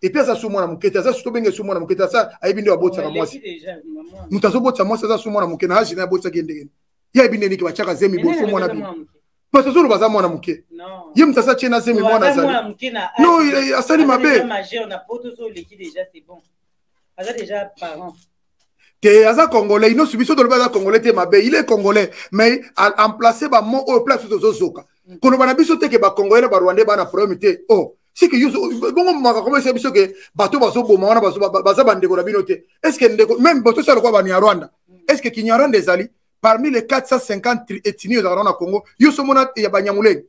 Et puis aza su mwana moke te, aza su, tobenge su mwana moke te. Aza ayebi nde abotisaka mwasi, moto azobotisa mwasi aza su mwana moke na age na abotisaki ye ndenge ye ayebi nde niki batiaka zemi boye. Fo mwana bino. Bato azoloba aza mwana moke, ye moto aza tie na zemi, mwana azali non, asali mabe te. Aza congolais, inosi biso tolobi aza congolais te, mabe. Il est congolais, mais emplace bamo oyo place tozozoka koloba na biso te ke bacongolais na barwandais bana problème te. Oh, sike yo bongo makambo esa biso ke bato bazoboma wana baza bandeko na bino te. Est ce que ndeko même bato osala lokola banyarwanda, est ce que kinyarwanda ezali parmi les 450 ethnies ezalaka na Congo? Yo so mona ya banyamulenge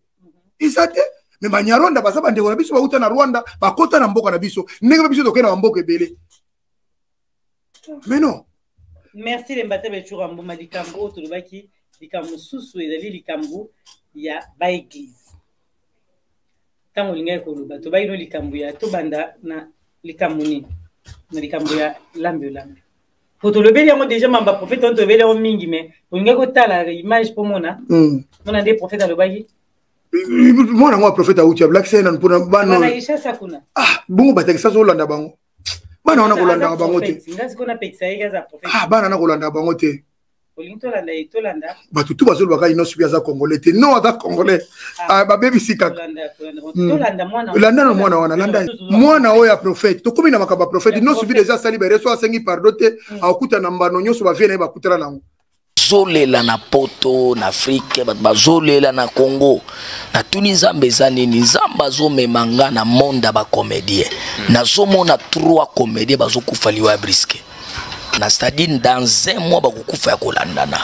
eza te, mais banyarwanda baza bandeko na biso, bauta na Rwanda, bakota na mboka na biso ndenge mpe biso tokei na bamboka ebele, mais non. Merci Lembate Bechura Mbuma. Likambo oyo tolobaki, likambo mosusu ezali likambo ya baeglise. Ntango olingaki koloba, tobaki no likambo ya, tobanda na likambo nini? Na likambo ya lambi olambi, po tolobeli yango déjà, mamba prophète wana tolobeli yango mingi, mais olingaki kotala image mpo mona mona nde prophète alobaki. Mwana yango ya prophète auti ablakisa ye nanu mpona bana. Bana Kinshasa kuna. Ah, bongo batakisa azolanda bango, bana wana kolandaka bango te. Nga sikoyo napekisa ye aza prophète. Ah, bana na kolandaka bango te. Olingi tolanda ye, tolanda. Bato tu bazolobaka Innoss'B aza congolais te. Non, aza congolais. Ah, babebisi kaka. Tolanda mwana. Landa na mwana wana, landa mwana oyo ya prophète. Tokomi na makambo ya prophète Innoss'B. Déjà asali bareso, asengi pardon te, akokuta na mbano nyonso bavie na ye bakutana nango. Bazolela na Poto, na Afrike, bato bazolela na Congo. Natuni Nzambe eza nini? Nzambe azomema nga na monde ya bacomédien. Nazomona trois comédien bazokufa liwa ya briske na, c'est-à-dire dans un mois bakokufa ya kolandana.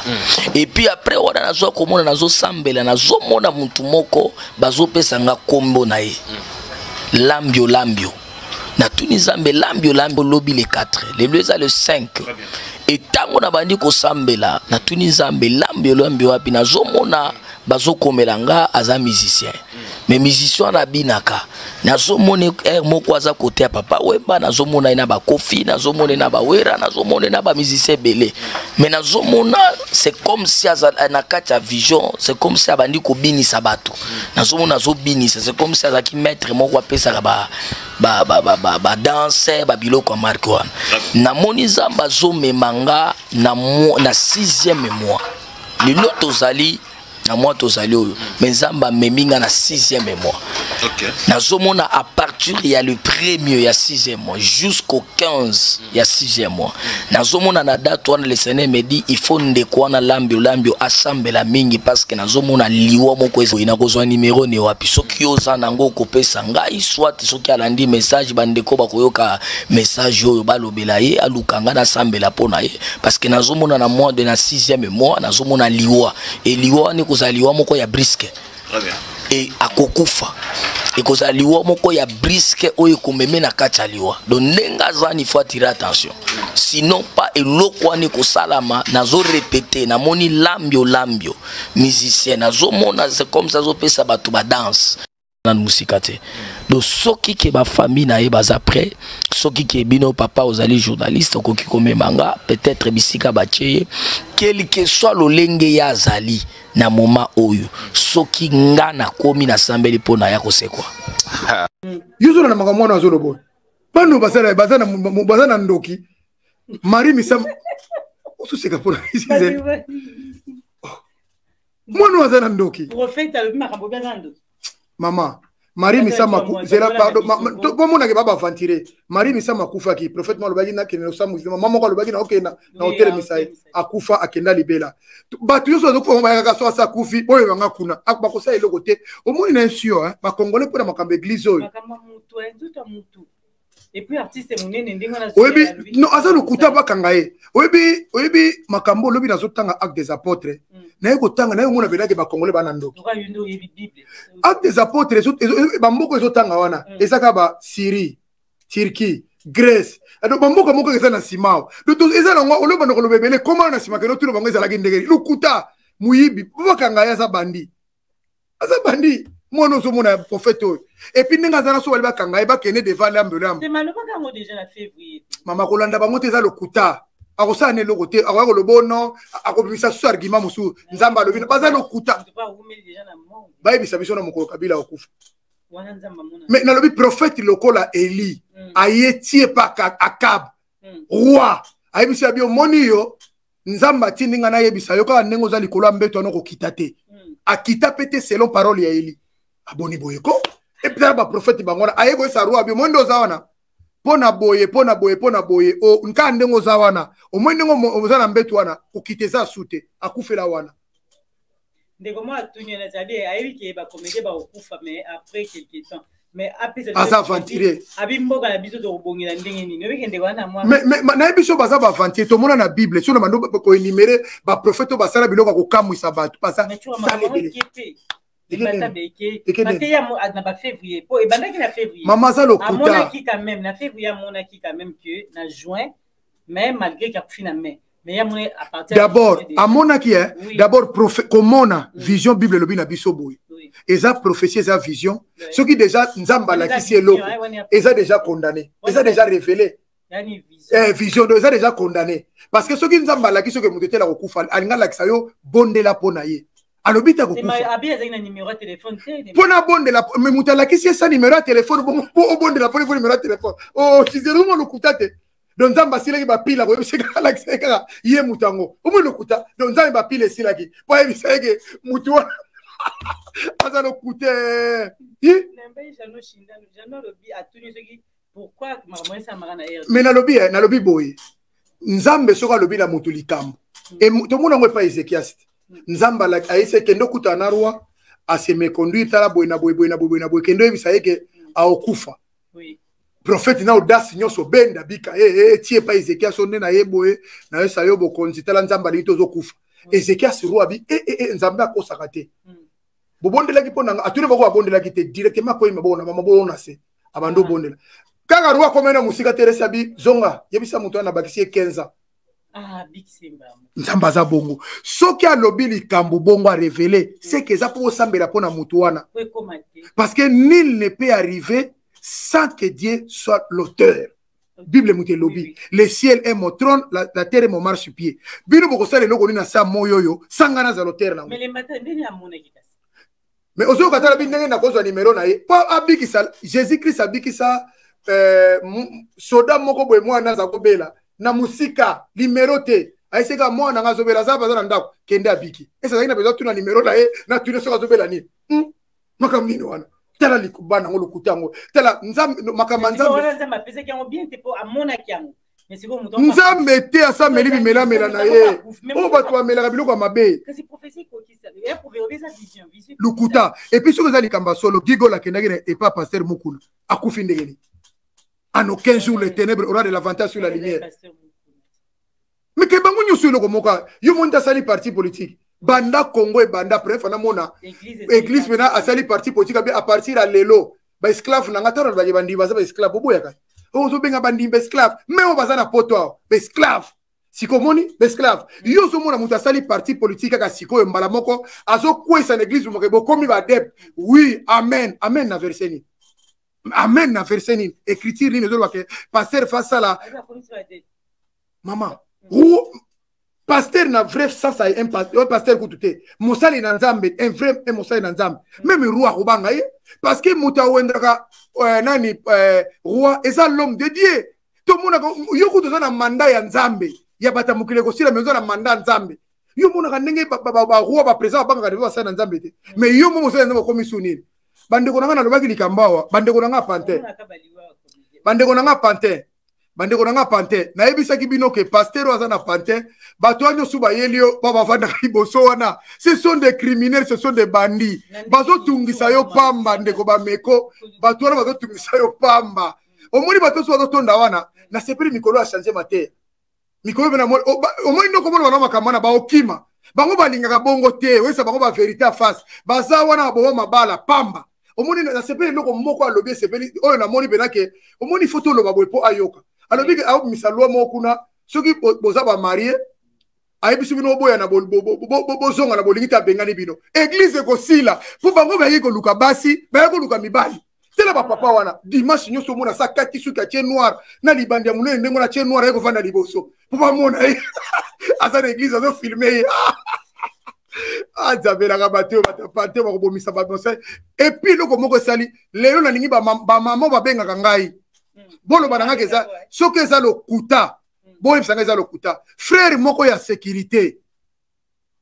Et puis après wana nazwa komona, nazosambela, nazomona mutu moko bazopesa nga kombo na ye, Lambio Lambio. Natuni Nzambe, Lambio Lambio lobi le 4, lelo eza le 5. Etango nabandi kosambela, natuni Nzambe, Lambio Lambio wapi? Nazomona bazokomela nga aza musicien, mais musicien wana abinaka. Nazomona aire moko aza kote ya Papa Wemba, nazomona ye na bakofi, nazomona ye na bawera, nazomona ye na bamusicien ebele, mais nazomona c'est comme si aza na kati ya vision, c'est comme si abandi kobinisa bato. Nazomona azobinisa, c'est comme si azalaki maître moko apesaka ba badanse, babiloko ya marke wana. Namoni Nzambe azomema nga na sixième mois. Lelo tozali na mois tozali oyo, mais Nzambe amemi nga na sixième mois. Nazomona à partir ya le premier ya sixième mois jusqu'au 15 ya sixième mois, nazomona na date wana, le Seigneur me dit il faut ndeko wana Lambio Lambio asambela mingi, parce que nazomona liwa moko ezoyi. Nakozwa numero ne wapi? Soki oza nango, okopesa ngai, soit soki alandi message, bandeko bakoyoka message oyo, balobela ye aluka ngai, nasambela mpo na ye, parce que nazomona na mois de na sixième mois nazomona liwa, e liwa wana ekozala liwa moko ya brusque e akokufa. Ekozala liwa moko ya brusque oyo ekomeme na kati ya liwa. Donc ndenge aza ni faut attirer attention, sinon pas eloko wana ekosalama. Nazorepete, namoni Lambio Lambio musicien, nazomona c'est comme ça azopesa bato badanse nanu mosika te. Donc soki ke bafamille na ye baza prêt, soki ke bino papa ozali journaliste, okoki komema nga peut-être bisika batie ye, quel que soit lolenge ye azali na moment oyo, soki nga nakomi, nasambeli mpo na ya kosekwa. Yo ozolanda makambo wana, azoloba oyo bano basala baza na ndoki. Marie Misama ososeka mpona mwana oyo aza na ndoki. Prophète alobi makambo mpe aza na ndoki. Mama Marie Misama, zela, pardon, bomonake ba baaventurier. Marie Misama akufaki, prophète mo alobaki nakende nosamwisi mama moko, alobaki na okenda na otelemisa ye, akufa, akenda libela. Bato nyonso bazokufa ngo bayakaka so asi akufi oyo banga kuna bakosala eloko te. Omoni na nsio bakongole mpo na makambo eglise oyo. Makambo ya mutu, nzoto ya mutu, et puis artiste monene ndenge wana. Oyebi no aza lokuta, bakanga ye. Oyebi, oyebi makambo olobi, nazotanga Acte des Apôtres, naye kotanga, naye omona belaki bakongole bana ndoki. Lokola yo nde oyebi Bible. Acte des Apôtres, bamboka ezotanga wana eza kaka ba Syrie, Turquie, Grèce. Donc bamboka moko eza na nsima awa. Donc eza nango olobanda koloba ebele koma na nsima kende otuna bango ezalaki ndenge nini. Lokuta, moyibi, bakanga ye, aza bandi, aza bandi. Mwana ozomona prophète oyo, et puis ndenge aza na so bali bakanga ye, bakende devant Lambe Lambe. Te, malobaka yango déjà na février. Mama, kolanda bango te, eza lokuta. Akosala na eloko te, akoya koloba ono, akobimisa susu argument mosusu, Nzambe alobi, baza lokuta. Pas awumeli déjà na monde. Bayebisa biso na mokolo Kabila akufa. Wana Nzambe amona. Mais nalobi prophète lokola Eli aye tie pa Akab roi, ayebisi ya bi omoni yo, Nzambe atindi ngai nayebisa yo kaka ndenge oza likolo ya mbeto wana, okokita te. Akita mpe te selon parole ya Eli. Aboni boye ko epitala baprofete bango wana aye koyesa roi abi omoi nde oza wana mpo na boye, mpo na boye, mpo na boye, nka ndenge oza wana, omoi ndenge oza na mbeto wana, kokita eza su te, akufela wana. Ndeko mwa atuni na zabi ayebi ke bacomédien bakokufa, mais après quelque temps, mais apesa Aza aventurier. Abi mboka na biso tokobongela ndenge nini? Oyebi ke ndeko wana mwa Mais nayebi so baza baaventurier. Tomona na Bible so na bando koénumérer baprophète oyo basala biloko ya kokamwisa bato, baza Mais tu vois, makambo tala ebele. Eke Eke ebanda nini? beke Eke parce que nini? ye na bafévrier, po ebandaki na février. Mama aza lokuta. Amonaki quand même na février, amonaki quand même que na juin, mais malgré qu'akufi na mai, mais ye amoni à partir ya D'abord juin déjà. Amonaki, eh? Oui. D'abord komona vision, Bible elobi na biso boye, eza prophétie, eza vision. Soki déjà Nzambe Wana eza alakisi vision, eloko, eh, wana ya eza déjà condamné, eza déjà révélé. Yani vision. Eh, vision donc eza déjà condamné, parce que soki Nzambe alakisi, soki moto etela kokufa, alingi alakisa yo, bondela mpo na ye, alobi te C'est kokufa. Abi azalaki na numéro ya téléphone te. Mpo na bondela, me moto alakisi ye sa numéro ya telefone bongo, mpo obondela mpo ifo numéro ya telefone o sizeruma lokuta te. Donc Nzambe asilaki bapila koyebisa kaka, alakisa ye kaka ye moto yango omoi lokuta. Donc Nzambe bapila esilaki mpo ayebisa ye ke motu wana aza lokuta ye. Nambai Jano Shindano, Jano alobi, atuni soki pourquoi makambo esamaka na RD. Me nalobi, eh, nalobi boye, Nzambe soki alobi na moto likambo, tomona yango epai Ezekias te. Nzambe ayebisa ye, kende okutana na roi, ase méconduire, tala boye na boye, boye na boye, boye na boye, kende oyebisa ye ke aokufa. Prophète na audace nyonso benda bika tie epai Ezekias o nde na ye boye, nayesa yo bokonzi, tala Nzambe alingi tozokufa. Ezekias roi abi Nzambe akosaka te. Bobondelaki mpo nanga atuni boko babondelaki te, directement akoyima bongo na mama bongo na se abandi obondela kaka. Roi akomai na mosika te, resi abi zonga, yebisa moto wana abakisi ye 15 ans. Ah, Big Simba. Nzambe aza bongo, soki alobi likambo bongo, arévéler, c'est que eza mpo osambela mpo na motu wana. Po ekoma te. Parce que nul ne peut arriver sans que Dieu soit l'auteur. Bible moto elobi: le ciel est mon trône, la terre est mon marchepied. Bino bokosala eloko nini na sa moi oyo sanga naza l'auteur nango? Mais lemba ndenge amonaki kasi. Mais ozoyoka, tala bi ndenge nakozwa nimero na ye mpo abikisa. Jésus Christ abikisa soda moko boye, mwana aza kobela na mosika, nimero te, ayeseka mwana nanga azobela, aza baza na ndako, kende abiki. Ese azalaki na besoin tuna nimero na ye, na tuna soki azobela nini? Makambo nini wana? Tala likuba nango, lokuta yango, tala Nzambe, makambo ya Nzambe. Wana Nzambe apesaki yango bien te, mpo amonaki yango, mais sikoyo moto Nzambe te, asameli bimelamela na ye oyo bato bamelaka biloko ya mabe. Kasi prophétie ekokisa ya prophétie, eza vision, vision. Lokuta. Et puis soki eza likambo ya solo, Gigol akendaki na epa pasteur Mokuna, akufi ndenge nini? En aucun jour les ténèbres aura de l'avantage sur la lumière. Pasteur Mokuna. Mais ke bango nyonso eloko moko, yo moni te asali parti politique banda Congo ebanda, première fois namona église. Église mpena asali parti politique abe à partir ya lelo baesclave na nga. Tala, balobaki bandimi baza baesclave, oboyaka oyo ozobenga bandimi baesclave, me oyo baza na poto awa baesclave. Sikoyo omoni baesclave, yo ozomona moto asali parti politique kaka sikoyo mbala moko azokwesa na église moke, bokomi baadepte. Oui, amen, amen na verset nini? Amen na verset nini? Écriture nini ezoloba ke pasteur fasala? Mama, pasteur na vrai sens, un pasteur kutu te, mosali na Nzambe, un vrai, un mosali na Nzambe, même roi akobanga ye, parce que moto awendaka nani roi eza l'homme de Dieu. Tomonaka yo kutu oza na mandat ya Nzambe, ya bato ya mokili ekosila, me oza na mandat ya Nzambe. Yo monaka ndenge baroi, baprésident babangaka devo basali na Nzambe te, mais yo mo mosali na Nzambe okomi su nini? Bandeko na nga, nalobaki likambo awa, bandeko na nga pantin, bandeko na nga pantin, bandeko na nga pantin, nayebisaki bino ke pasteur oyo aza na pantin, bato wana nyonso bayeli yo ba bavandaka liboso wana, ce sont des criminels, ce sont des bandits, bazotungisa yo pamba. Ndeko bameko, bato wana bazotungisa yo pamba. Omoni bato nyonso bazotonda wana, nasepeli mikolo ya change mateya, mikolo mpe omoni ndoko omona bana makambo wana baokima bango, balingaka bongo te, oyesa bango bavérité ya face, baza wana baboma mabala pamba. Omoni, nasepeli eloko moko alobi, esepeli oyo namoni mpena ke omoni fo toloba boye mpo ayoka. Alobi ke aobimisa loi moko kuna, soki boza bamariés, ayebisi bino oboya na bozonga na bolingi te, abengani bino, église ekosila, mpo bango bayaki koluka basi, bayaki koluka mibali. Tela bapapa wana, dimanche nyonso omona sa kati suki atie noir na libandi ya monene ndenge wana, atie noir, aye kovanda liboso mpo bamona ye aza na église, azofilmer ye, azabelaka bato oyo batapa te, bakobomisa bato. Et puis eloko moko esali lelo, nalingi bamama babengaka ngai, boloba na ngaki eza soki eza lokuta, boyebisa ngai eza lokuta. Frère moko ya sécurité.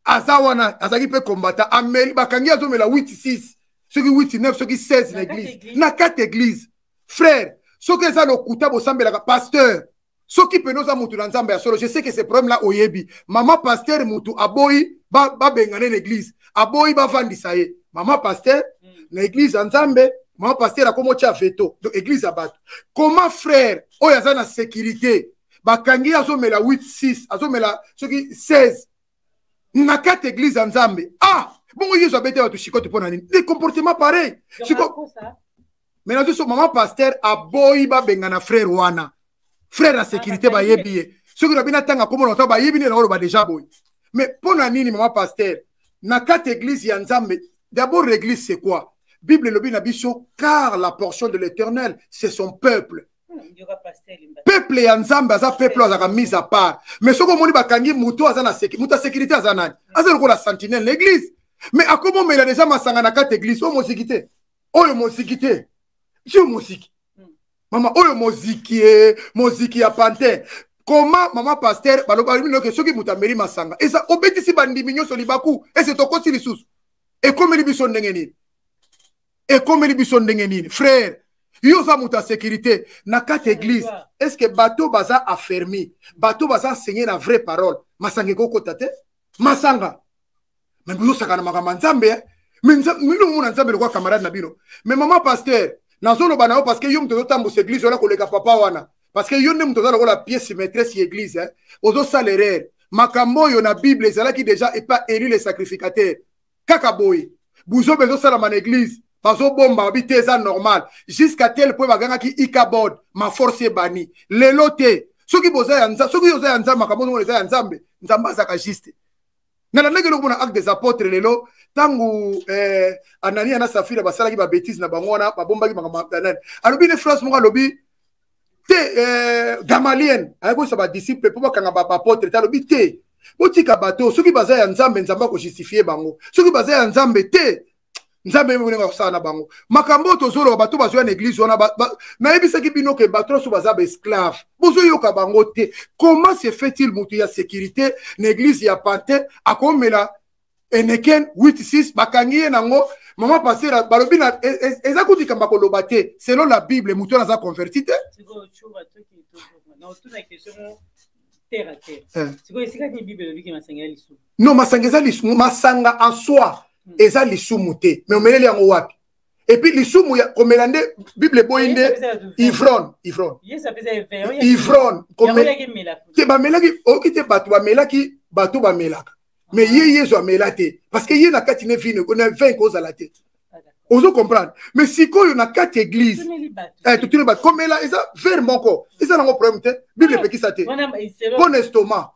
Aza wana, azalaki mpe combattant, ameli, bakangi azomela 8 6, soki 8 9, soki 16 na église, na kati église. Frère, soki eza lokuta, bosambelaka pasteur. Soki pene oza mutu na Nzambe ya solo, je sais que ce problème là oyebi. Mama pasteur, mutu aboyi babengane na église, aboyi bavandisa ye. Mama pasteur na église ya Nzambe, mama pasteur akomi otya veto. Donc église ya bato, comment frère oyo aza na sécurité, bakangi ye azomela 8 6, azomela soki 16 na kati église ya Nzambe? Ah, bongo Yesu abete bato shikote mpo na nini? Des comportements pareil siko. Mais nazo so mama pasteur aboyi babengana frère wana, frère ya sécurité, bayebi ye. Soki nabi natanga komona ota, bayebi nde naoloba déjà boye. Mais mpo na nini mama pasteur na kati église ya Nzambe? D'abord, l'église, c'est quoi? Bible elobi na biso: car la portion de l'Éternel, c'est son peuple. Peuple ya Nzambe aza peuple oyo azalaka mise à part. Mais soki omoni bakangi moto aza na moto ya sécurité, aza nani? Aza lokola sentinelle na église, mais akomi omela deja masanga na kati église. Oyo moziki te, oyo moziki te, si oyo moziki, mama, oyo moziki e moziki ya pantin. Comment mama pasteur baloba bino soki moto ameli masanga, eza obetisi bandimi nyonso libaku? Ese tokosi lisusu, ekomeli biso ndenge nini? Ekomeli biso ndenge nini? Frère, yo oza moto ya sécurité na kati église, est ce que bato baza affermi, bato baza enseigné na vraie parole, masanga ekokota te? Masanga, mais bozosaka na makambo ya Nzambe. Mais bino omona Nzambe lokola camarade na bino. Mais mama pasteur, nazoloba na yo parce que yo moto ozotambusa église wana koleka papa wana, parce que yo nde moto oza lokola pièce maîtresse ya église, eh? Ozosala erreur. Makambo oyo na Bible ezalaki déjà epa Eli le sacrificateur. Kaka boye buzoba ezosalama na église, bazobomba, babi te eza normal, jusqu'à tel point bagangaki Ichabod, ma force ebani lelo te. Soki boza ya Nzambe, soki oza ya Nzambe, makambo ozomona eza ya Nzambe. Nzambe azalaka juste. Nalandaki eloko mona Acte des Apôtres lelo, ntango Anania na Safira basalaki babêtises na bango wana, babombaki makambo ya nani. Alobi ne phrase moko, alobi te, Gamaliel ayebisa badisciple mpo bakanga baapôtre te. Alobi te, botika bato, soki baza ya Nzambe, Nzambe akojustifie bango. Soki baza ya Nzambe te, Nzambe ye ndenge akosala na bango. Makambo oyo tozoloba, bato bazoya na église wana, nayebisaki bino ke bato nyonso baza baesclave, bozoyoka bango te. Comment se fait-il moto ya sécurité na église ya pantin akomela Heineken 86, bakangi ye nango? Mama pasteur balobi na eza kutu likambo koloba te. Selon la Bible, moto wana aza converti te. Sikoyo otuna question terre à terre. Sikoyo esika nini Bible elobi ke masanga ya lisumu? Non, masanga eza lisumu? Masanga en soi eza lisumu te, mais omeleli yango wapi? Et puis lisumu ya komela nde Bible eboyi nde ivrogne, ivrogne, ivrogne te. Bamelaki, oyoki te, bato bamelaki, bato bamelaka, mais ye Yesu amela te, parce que ye na kati ne vino na vin kozala te. Ozo comprendre? Mais sikoyo na kati église, totuni bato, komela eza verre moko, eza nango problème te. Bible epekisa te mpo na estomac.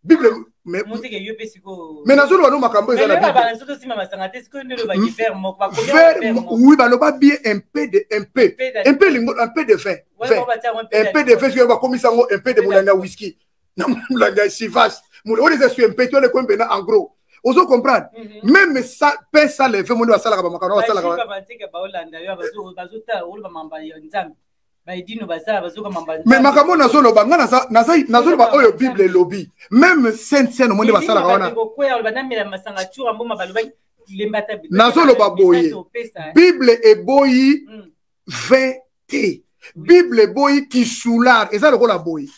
Bible, mais nazoloba no makambo eza na verre. Oui, baloba bien un peu de, un peu, un peu lingo, un peu de vin, un peu de vin. Soki bakomisa yango un peu de molanga ya whisky na molanga ya Chivas, oyo eza su un peu te, wana ekomi mpena en gros. Ozo comprendre? Même ça, pain sans levain, moni basalaka bamakambo, basalaka. Mais makambo nazoloba nga, nazoloba oyo Bible elobi. Même sainte cène, omoni basalaka wana. Nazoloba boye: Bible eboyi vin te, Bible eboyi kisular. Eza lokola boye: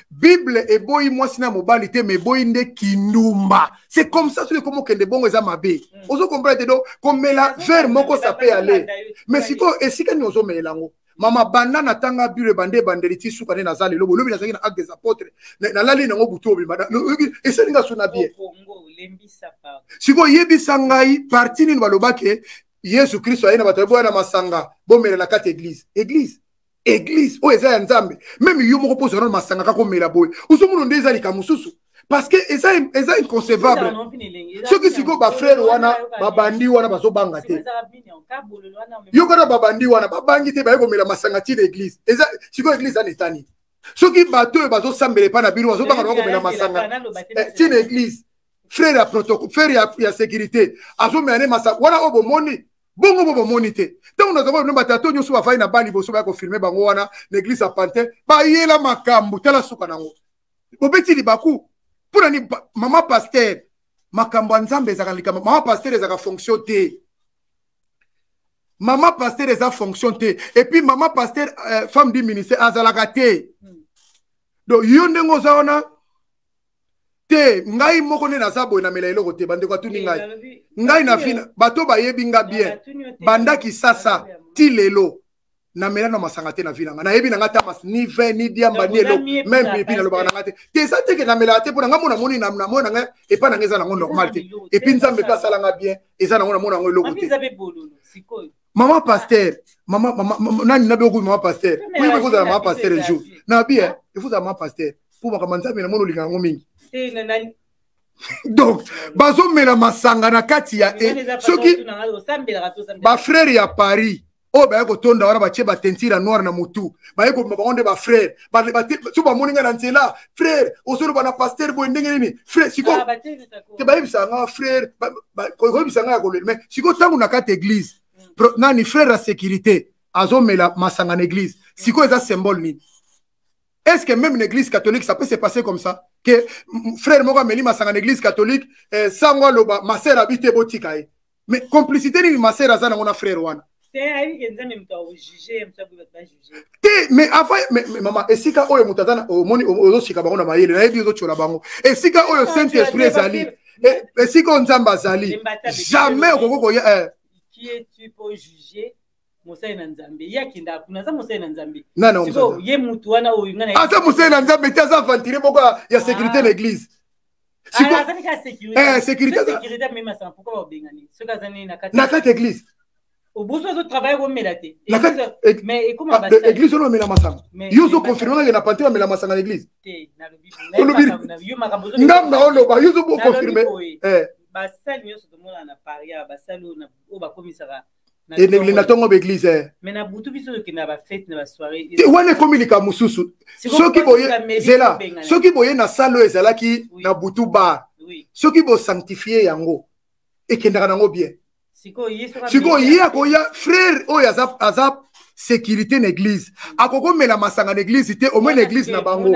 Bible eboyi mwasi na mobali te, mais eboyi nde kindumba. C'est comme ça. Soki ekomi okende bongo, eza mabe. Ozo comprendre te? Donc komela verre moko, ça peut aller. Mais sikoyo esika nini ozomelela yango? Mama, banda natanga Bible, ebanda ebandeli ti suka nde naza lelo. Bolobi nazalaki na Acte des Apôtres, nalali nango butu obima, esali nga suna bien. Sikoyo yebisa ngai parti nini balobake Yesu Kristo aye na bato boya na masanga, bomela na kati église. Église, église oyo eza ya Nzambe. Même yo moko mpo ozala na masanga kaka omela boye, ozomona nde eza likambo mosusu, parce que eza inconcevable. Soki sikoyo bafrère wana babandi wana bazobanga te, yo kaka babandi wana babangi te, baye komela masanga ti na église. Eza sikoyo église wana etani? Soki bato oyo bazosambela epai na bino bazobanga na bakomela masanga ti na église, frère ya protocole, frère ya sécurité azomela ne masanga wana oyo bomoni bongo, bo bomoni te. Ntango nazango bino batato nyonso bafai na ba liboso, baya kofilme bango wana na église ya pantin, bayela makambo. Tala suka nango, bobeti libaku. Mpona nini mama pasteur? Makambo ya Nzambe ezalaka likambo. Mama pasteur ezalaka fonction te. Mama pasteur eza fonction te. Et puis mama pasteur euh, femme du ministère azalaka te. Donc yo ndenge oza wana te ngai moko nde naza boye namela eloko te bandeko atuni ngai ngai na vi bato bayebi nga bien banda kisasa ti lelo namela na masanga te na vi na ngai nayebi na ngai ata ni vin ni diamba ni eloko meme pipi nalobaka na ngai te te eza te ke namelaka te mpo na ngai mona moni na mona ngai epai na ngai eza nango normal te epuis nzambe mpe asala ngai bien eza nango namona yango eloko te mama pasteur mama mama nani nabi okuyi mama pasteur oyebi ekozala mama pasteur un jour nabi eh il faut ozala mama pasteur mpo makambo nzambe namoni olinga yango mingi donc bazomela masanga na kati ya e soki bafrere ya paris oyo baye kotonda wana batie batentire ya noire na motu baye kobima bango nde bafrere so bamoni ngai na nzela frere ozoloba na paster boye ndenge nini frere sikoyo ah, te bayebisaka nga frere koyebisa ngai ya kolela mais sikoyo ntango na kati église mm. nani frere ya sécurité azomela masanga na église sikoyo eza symbole nini est ce que même na église catholique ça peut se passer comme ça que frère moko ameli masanga na église catholique eh, sango aloba masere abi te botika ye mais complicité nini masere aza nango na frère wana te mais avant mais, mais mama esika oyo moto aza omoni ozosika bango na mayele nayebi ozotyola bango esika oyo saint esprit ezali e, esika oyo nzambe azali jamais okoki koya eh. mosali na nzambe ye akendaka kuna aza mosali na nzambe nani ye mutu wana oyo ngai aza mosali na nzambe te aza aventurier moko ya sécurité ah. na église ah, sécurité na kati église obusu azotravaille komela te église oyo bamela masanga yo ozoconfirme ngake na pante bamela masanga na église olobi ngambo na oloba yo ozoconfirme basali nyonso tomona na paris basali oyo bakomisaka na ntongo baeglise eh. te wana ekomi likambo mosusu soki boye zela soki boye na sale oyo ezalaki na butu bar soki bosanctifie yango ekendaka nango bien sikoyo ye akoya frere oyo aza, aza sécurité na église akokomela masanga na église te omoi na église na bango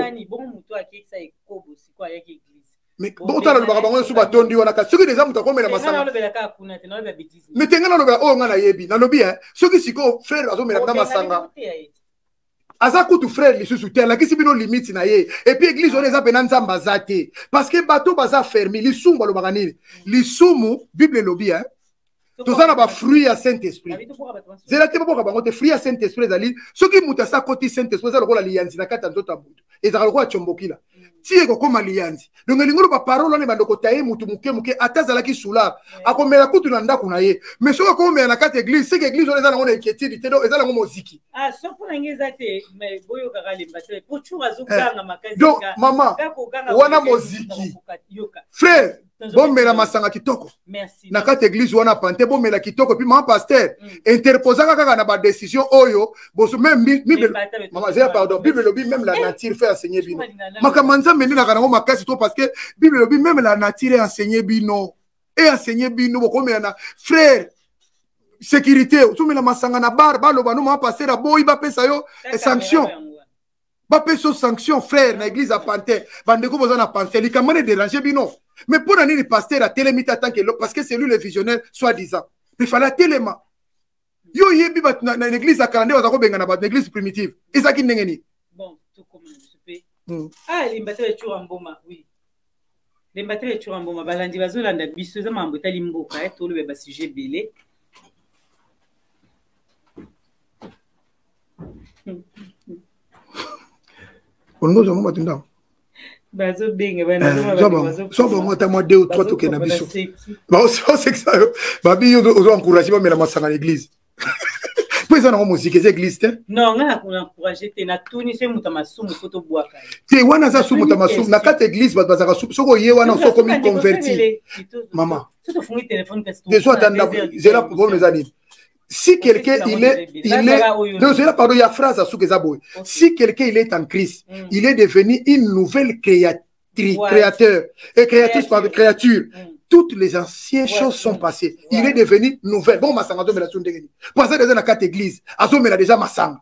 mais botala lobaka bango nyonso batondi wana kasi soki deja moto akomela masanga mais te ngai nalobela oyo ngai nayebi nalobi e soki sikoyo frere azomela nga masanga aza kutu frere lisusu te alakisi bino limite na ye epuis eglise wana eza mpena nzambe aza te parce que bato baza fermi lisumu balobaka nini lisumu bible elobi e toza na bafruit ya saint esprit zela te baboka bango te fruit ya saint esprit ezali soki moto asi akoti saint esprit eza lokola liyanzi na kati ya nzoto ya moto ezalaka lokola combokila ti ekokoma liyanzi donc elingi oloba parole wana ebanda kotaye motu moke moke ata azalaki soulard akomela kutu na ndako na ye mais soki akomela na kati ya église seke église wana eza nango na inquiétude te donc eza nango moziki ah, eh, donc mama wana moziki frère bomela masanga kitoko na kati église wana pante bomela kitoko epuis mama pasteur mm. interposaka kaka na badécision oyo boso meme bible mama zela pardon bible elobi même la eh. nature fait enseigner bino makambo ya nzambe nde naka nango makasi to parce que bible elobi même la nature e enseigner bino e enseigner bino bokomela na frère sécurité ozomela masanga na bar baloba no mama pasteur aboyi bapesa yo sanction bapesa yo sanction frère na église ya pantin bandeko boza na pantin likambo wana ederange bino mais mpo na nini pasteur atelemi te atanke parce que c'est lui le visionnaire soit disant mais fallait atelema yo oyebi bato na, na église ya kala nde baza kobengana bato na église primitive ezalaki ndenge nini bon tokoma na biso mpe hmm. ah lemba te ecura mboma oui lemba te ecura mboma balandi bazolanda biso eza makambo etali mboka eh, toloba basujet ebele olingi ozwa ngo bato ndako bazobenga eh, zwa bango ata mwa deux ou trois tokende na biso baosekisa yo babi yo ozo encourage bamela masanga na église mpo eza nango moziki eza église te te wana aza su moto ya masumu na kati ya église bato bazalaka soki oye wana osokomi converti mama dezo ata ndako zela problème eza nini si quelqu'un il est il est non c'est là pardon il y a phrase à ce boy si quelqu'un il est en Christ mm. il est devenu une nouvelle créatrice ouais. créateur et créatrice pardon créature mm. toutes les anciennes ouais. choses sont passées ouais. il est devenu nouvelle bon masanga azomela so ndenge nini po aza déjà na kati église azomela déjà masanga.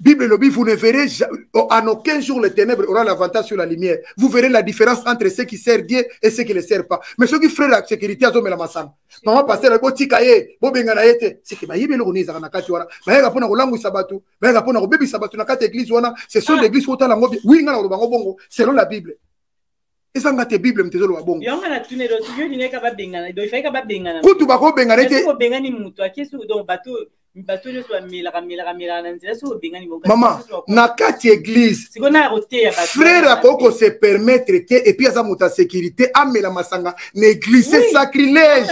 Bible elobi, vous ne verrez oh, en aucun jour les ténèbres aura l'avantage sur la lumière. Vous verrez la différence entre ceux qui servent Dieu et ceux qui ne le servent pas. Mais ceux qui frère la sécurité azomela masanga. Maman pasteur botika ye, bobengana ye te. C'est que bayebi eloko nini ezalaka na kati wana. Bayaka mpona kolangwisa bato, bayaka mpona kobebisa bato na kati ya église wana. Ce sont des églises otala yango bien. Oui, nga nakoloba yango bongo selon la Bible. Ezanga te Bible moto ezoloba bongo. Yango na tune do yo lingaka babengana, donc il fallait ka babengana. Kutu bakobengana te. Obengani moto akesi donc bato bato nyonso bamelaka melaka melaka na nzela soki obengani mama na kati église frère akoki kose permettre te epuis aza moto ya sécurité amela masanga na église c'est sacrilège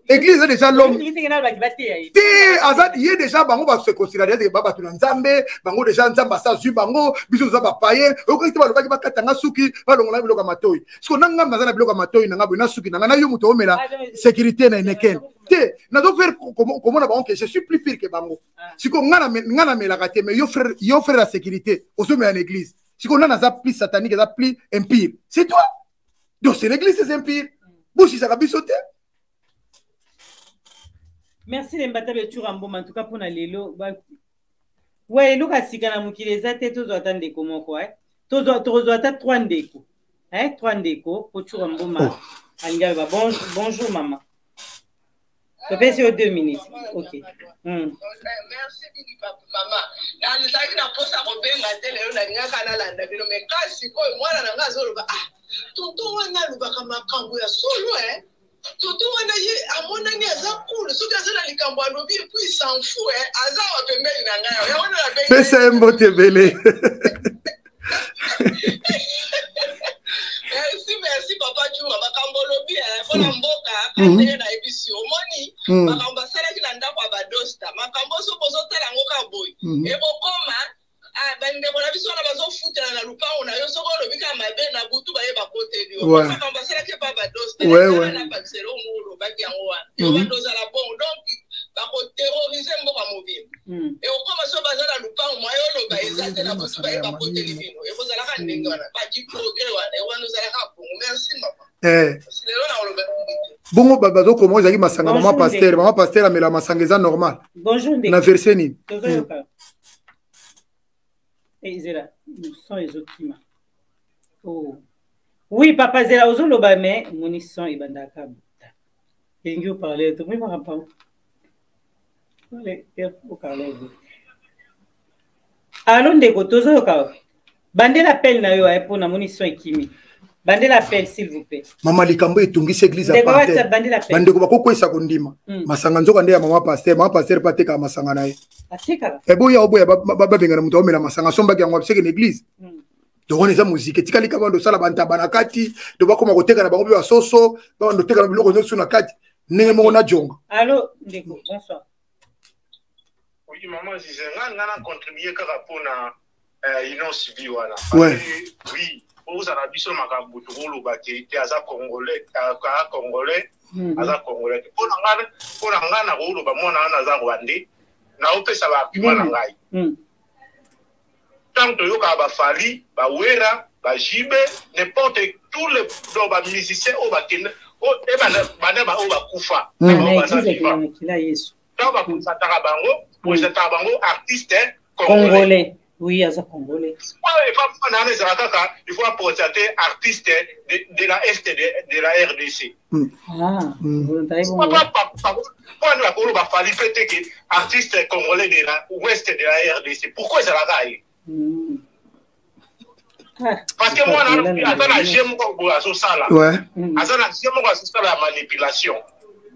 église eza déjà l'homme te aza ye déjà bango base considere ete ba bato na nzambe bango déjà nzambe asa azwi bango biso toza bapayen okoki te balobaki bakata nga suki balongola biloko ya matoi siko na ngambe aza na biloko ya matoi na nga boye na suki na nga na yo moto omela sécurité na eneken te nazo faire komona bango que je suis plus pire que bango ah. siko nga namelaka te mais yo frère yo frère ya sécurité ozomela na église siko nga naza plus satanique eza plus impire c'est toi donc c'est l'église c'est impire bosisaka biso te. Merci lembata bechura mboma en tout cas mpona lelo we eloko ya sika na mokili eza te. Tozwa ata ndeko moko eh? Tokozwa ata trois ndeko eh? Trois ndeko po chura mboma oh. Alingi aloba bonjour mama, topesi yo 2 minutes, ok. Merci mingi mama. Nazalaki na mposa kobenga te lelo, nalingaka nalanda bino, mais kasi sikoyo mwana na nga azoloba: "Ah, tonton wana alobaka makambo ya solo e tonton wana ye amonani aza cool, soki aza na likambo alobi et puis s'en fout." E aza awa pembeni na ngai, yango wana nabengi. Pesa ye mbote ebele. Merci, merci papa Juma. Makambo olobi mpona mboka, ndenge nayebisi, omoni makambo asalaki na ndako ya badosta, makambo soki ozotala yango kaka boye, ekokoma bandeko na biso wana bazofutela na lupango na yo. Soki olobi kaka mabe na butu, baye bakoteli yo. Makambo asalaki epa badosta na bakiselo mo olobaki yango wana, yo bando ozala bongo, donc bakoterroriser mboka mobimba. Ekokoma so baza na lupango mwa yo, oloba eza te, na butu baye bakoteli bino. Ekozalaka ndenge wana, badi progrès wana wana ozalaka bongo. Merci mama. Lelo na oloba mingi te. Bongo bazokoma ezalaki masanga mama pasteur, mama pasteur amela masanga, eza normal. Bonjour ndeko. Na verset nini? Tozoyoka ezela son ezokima. Oh oui papa, zela ozoloba, mais moni son ebandaka buta elingi oparle tomoi maka oparle. Allô ndeko, tozoyoka, bandela appel na yo mpo namoni son ekimi. Bandela appel, s'il vous plaît. Mama, likambo etungisi église ya Ndeko Panter. WhatsApp, bandela appel. Bandeko bakokwesa kondima masanga nzoka nde ya mama pasteur. Mama pasteur mpe atekaka masanga na ye. Atekaka. Eboya oboya babengana moto aomela masanga, asombaki yango seke na église. Donc wana eza moziki etikali kaka bando osala bantaba na kati to bakoma koteka na bango mpe basoso, babando oteka na biloko nyonso na kati ndenge moko na jonga. Allô ndeko, bonsoir. Oui, maman Zize, nga na contribuer kaka mpona Innoss'B wana. Oui, ozala biso makambo tokoloba te te, aza congolais, aza congolais, aza congolais te. Mpona nga nakoloba mwana wana aza rwandais, naopesa baargument na ngai. Ntango toyokaka baFally, baWerra, baJB, n'importe, tous les, donc bamusicien oyo bakende bana oyo bakufa na bango baza vivant, ntango bapresentaka bango, presentaka bango artiste congolais. Congolais, oui, aza congolais. Wana wana ezala kaka il faut aprésenter artiste de la est de la RDC. Ah, mpona bakoloba Fally mpe te ke artiste congolais de la ouest de la RDC. Pourquoi ezalaka ye? Parce que mwana aza na jeu moko boye azosala, aza na jeu moko azosala ya manipulation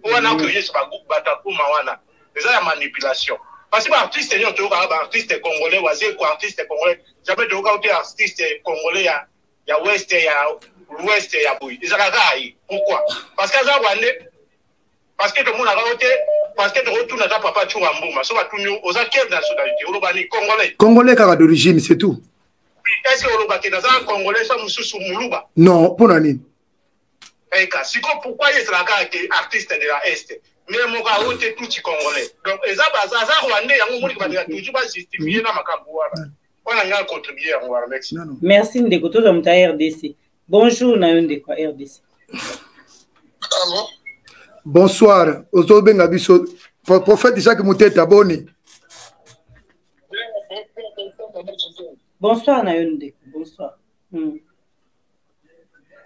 wana. Okoyesa bato akoma wana eza ya manipulation, parce que baartiste nyonso toyokaka baartiste congolais wazeko, artiste congolais, jamais toyoka te artiste congolais ya ouest, ya l'ouest, ya boye. Ezalaka kaka ye. Pourquoi? Parce que aza rwandais. Parce que tomonaka yo te, parce que tokotuna ata papa Tshoura Mboma, so batuni yo oza quelle nationalité, oloba ni congolais. Congolais kaka d'origine, c'est tout. Est ce que oloba te naza congolais so mosusu moluba? Non, mpona nini? Eka siko, pourquoi ye ezalaka kaka ke artiste de la est, mais moko ayo te tuti congolais? Donc eza aza rwandais. Yango omoniki balinga toujours bajustifie na makambo wana. Wana ngai acontribue yango wana. Merci. Merci ndeko. Tozwa moto ya RDC. Bonjour na yo ndeko ya RDC. Bonsoir, ozobenga biso prophète Jacques Muteta, boni? Bonsoir na yo ndeko, bonsoir.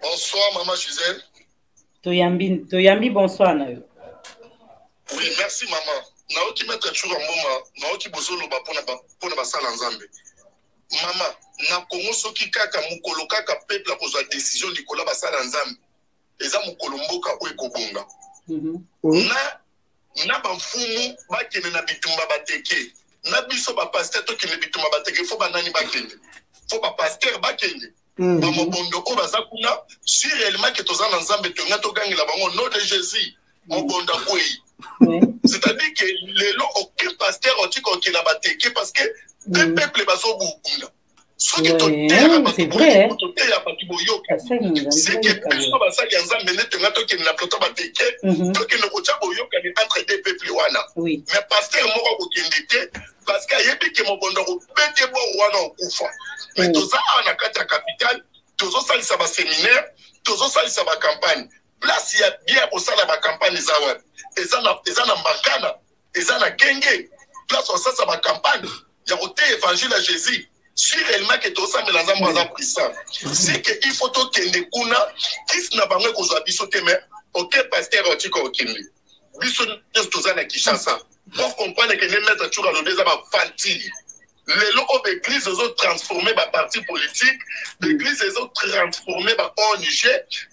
Bonsoir maman Gisèle. Toyambi, toyambi, bonsoir na yo. Oui, merci maman. Naoki maître Tshura Mboma, naoki bozoloba pona ba pona basala Nzambe. Mama, na Congo soki kaka mokolo kaka peuple akozwa décision likolo ya basala Nzambe. Eza mokolo mboka oyo ekobonga. Na na bamfumu bakende na bitumba bateke na biso bapasteur tokende bitumba bateke fo banani bakende fo bapasteur bakende bamobondo oyo baza kuna si réellement ke toza na nzambe tolinga togangela bango nom de jésus mobondo akwei. C'est-à-dire que lelo aucun pasteur otika okenda bateke parce que deux peuples bazobunda. Soki toteyaka bato, toteya bato boyoka, seke biso basali ya nzambe nde tonga tokende na plateau bateke, tokende kotya boyokani entre deux peuples wana. Mais pasteur moko akokende te parce que ayebi ke mobondo akobete bor wana okufa. Mais toza awa na kati ya capitale, tozosalisa baséminaire, tozosalisa bacampagne. Place ya bien ya kosala bacampagne eza wapi? Eza na Mbakana, eza na Kenge, place osalisa bacampagne ya koteya évangile ya Jésus. Si réellement ke tosambela nzambe aza puissant, c'est que il faut tokende kuna, kisi na bango ekozwa biso te. Mais ok, pasteur otika okende, biso nyonso toza na Kinshasa pour comprendre ke nde maître Tshura alobi eza bafantile. Lelo oyo baeglise ezotransforme baparti politique, baeglise ezotransforme ba ONG,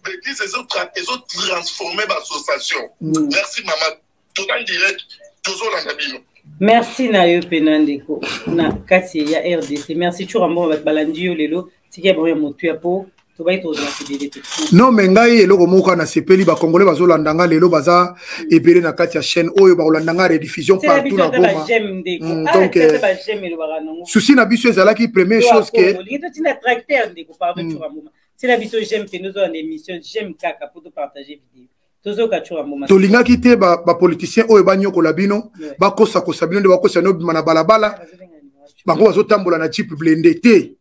baeglise ezotransforme baassociation. Merci mama, toza en direct, tozolanda bino. Merci na yo mpena ndeko na kati ya RDC. Merci Tshura Mboma, bato balandi yo lelo, tika bango ya motuya mpo tobai tozala ebele te. Non, mais ngai eloko moko kaka nasepeli, bakongolais bazolanda nga lelo baza ebele na kati ya chaîne oyo, bakolanda nga rediffusion partout na Goma. Donc souci na biso ezalaki première chose ke olingi totinda tracteur ndeko, pardon Tshura Mboma, tina biso j'aime mpe nozolanda émission, j'aime kaka po topartage vidéo. Tozoka Tshura Mboma. Tolingaki te bapoliticien oyo banyokola bino, bakosakosa bino nde bakosa bino bima na balabala, bango bazotambola na jeep blindé te.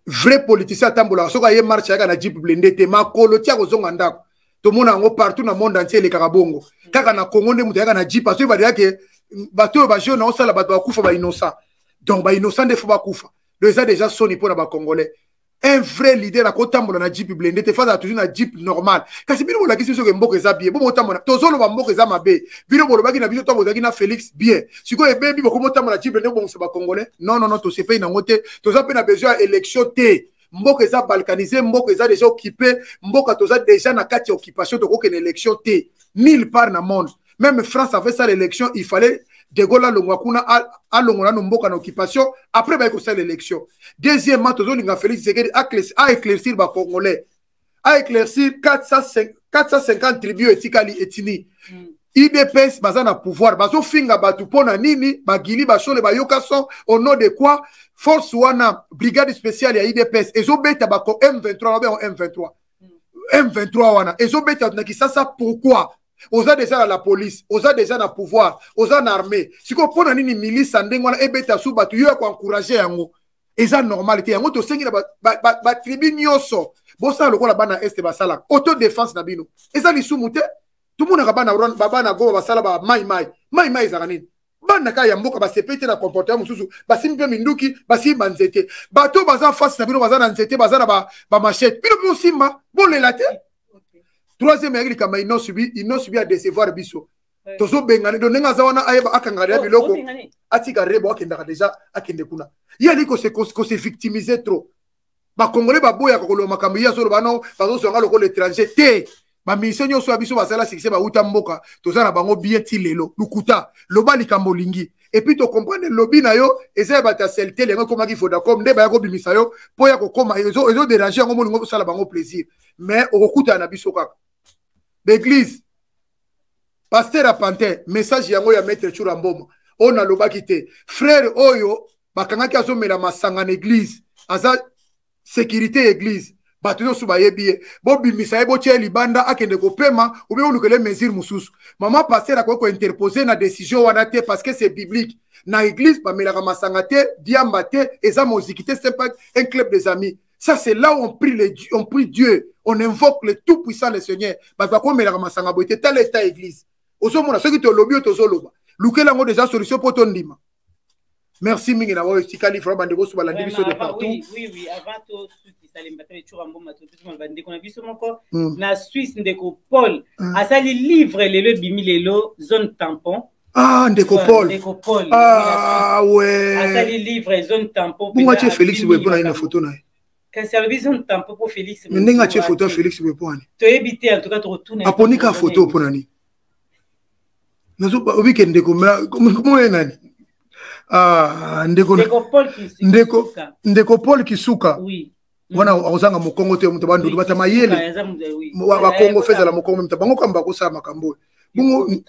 Vrai politicien atambolaka soki aye marche, ayaka na jeep blindé te, makolo ti akozonga ndako. Tomona yango partout na monde entier elekaka bongo. Kaka na Congo nde moto ayaka na jeep asoki badeyake bato oyo bajeune aosala bato bakufa bainnocent. Donc bainnocent nde fo bakufa. Donc eza déjà soni mpona bacongolais. Un vrai leader akotambola na jeep blindé te, fazala toujours na jeep normal. Kasi bino bolakisi biso ke mboka eza bien, bo botambola. Tozoloba mboka eza mabe, bino bolobaki na biso ntango bozalaki na Félix bien. Sikoyo ebebi, bokomi otambola jeep blindé bobongisa bacongolais. Non, non, non, tosepeli nango te. Toza mpe na besoin ya élection te. Mboka eza balkanisé, mboka eza déjà occupé, mboka toza déjà na kati ya occupation, tokokende élection te nulle part na monde. Même France avait ça, l'élection, il fallait De Gaulle alongwa kuna, alongola nano mboka na occupation, après baye kosala élection. Deuxièmement, tozolinga Félix Tshisekedi a éclaircir bacongolais, a éclaircir 450 tribus etikali etini. UDPS baza na pouvoir, bazofinga bato mpo na nini? Bagili bashole bayoka son au nom de quoi? Force wana, brigade spéciale ya UDPS ezobeta bako M23, babengo M23, M23 wana ezobeta na Kisasa. Pourquoi? Oza déjà na la police, oza déjà na pouvoir, oza na armée. Sikoyo mpo na nini milisa ndenge wana ebeta su bato yo ya koencourage yango? Eza normal te. Yango tosengi na batribu nyonso, bosala lokola bana este basalaka autodéfense na bino. Eza lisumu te. Tomonaka bana bana Goma basala ba mai mai mai mai, ezalaka nini? Bana kaka ya mboka basepeli te na comportement mosusu, basimbi mpe minduki, basimbi banzete. Bato baza face na bino baza na nzete, baza na bamachete, bino mpe osimba, bolela te. Troisième eyaki likambo ya Innoss'B. Innoss'B adécevoir biso, tozobengana. Do ndenge aza wana, ayeba akangaka deja biloko, atika rebo, akendaka deja, akende kuna. Ye ali kose victimiser trop. Bakongole baboyaka koloba makambo ye azoloba. No, bazozwanga lokola étranger te. Baministre nyonso ya biso basala succès, bauta mboka, toza na bango bien ti lelo. Lukuta, loba likambo olingi et puis tocomprendre. Lobi na yo eza ya bato ya Celtel, yango ekomaki Vodacom nde baya kobimisa yo mpo ya kokoma ezoderange yango, moningo osala bango plaisir, mais okokutana na biso kaka baeglise. Pasteur apantin, message yango ya maître Tshura Mboma oyo nalobaki te. Frère oyo bakangaki azomela masanga na église, aza sécurité église, bato nyonso bayebi ye. Bobimisa ye, botia ye libanda, akende kopema, obe olukele mesure mosusu. Mama pasteur akoki kointerpose na décision wana te parce que c'est biblique. Na église bamelaka masanga te, diamba te, eza moziki te, c'est pas un club des amis. Ça, c'est là où on prie Dieu, on invoque le tout puissant, le Seigneur. Bato bakomelaka masanga boye te. Tala eta église ozomona. Soki tolobi oyo tozoloba, lukela yango déjà solution mpo tondima. Merci mingi na oyo etikali vraiment bandeko oso balandi biso de partout. Oui, oui, oui. Avant tosukisa lemba te ecura mboma topesi bandeko na biso moko na Suisse, ndeko Paul asali livre lelo, ebimi lelo, Zone Tampon. Ah, ndeko Paul. Ndeko Paul. Ah ouais. Asali livre Zone Tampon. Bongo atie Félix boye mpo na ye na photo na ye. Kasi alobi Zone Tampon mpo Félix. Mais ndenge atie photo ya Félix boye mpo ani? Toyebi te, en tout cas tokotuna. Aponi ka photo mpo na nini? Obike ndeko moye nani? Ah, ndeko ndeko ndeko Paul Kisuka. Oui. Wana akozanga mokongo te, moto bandudu bata mayele bakongo fe ezala mokongo mta bango kamba bakosala makambo oyo bongo.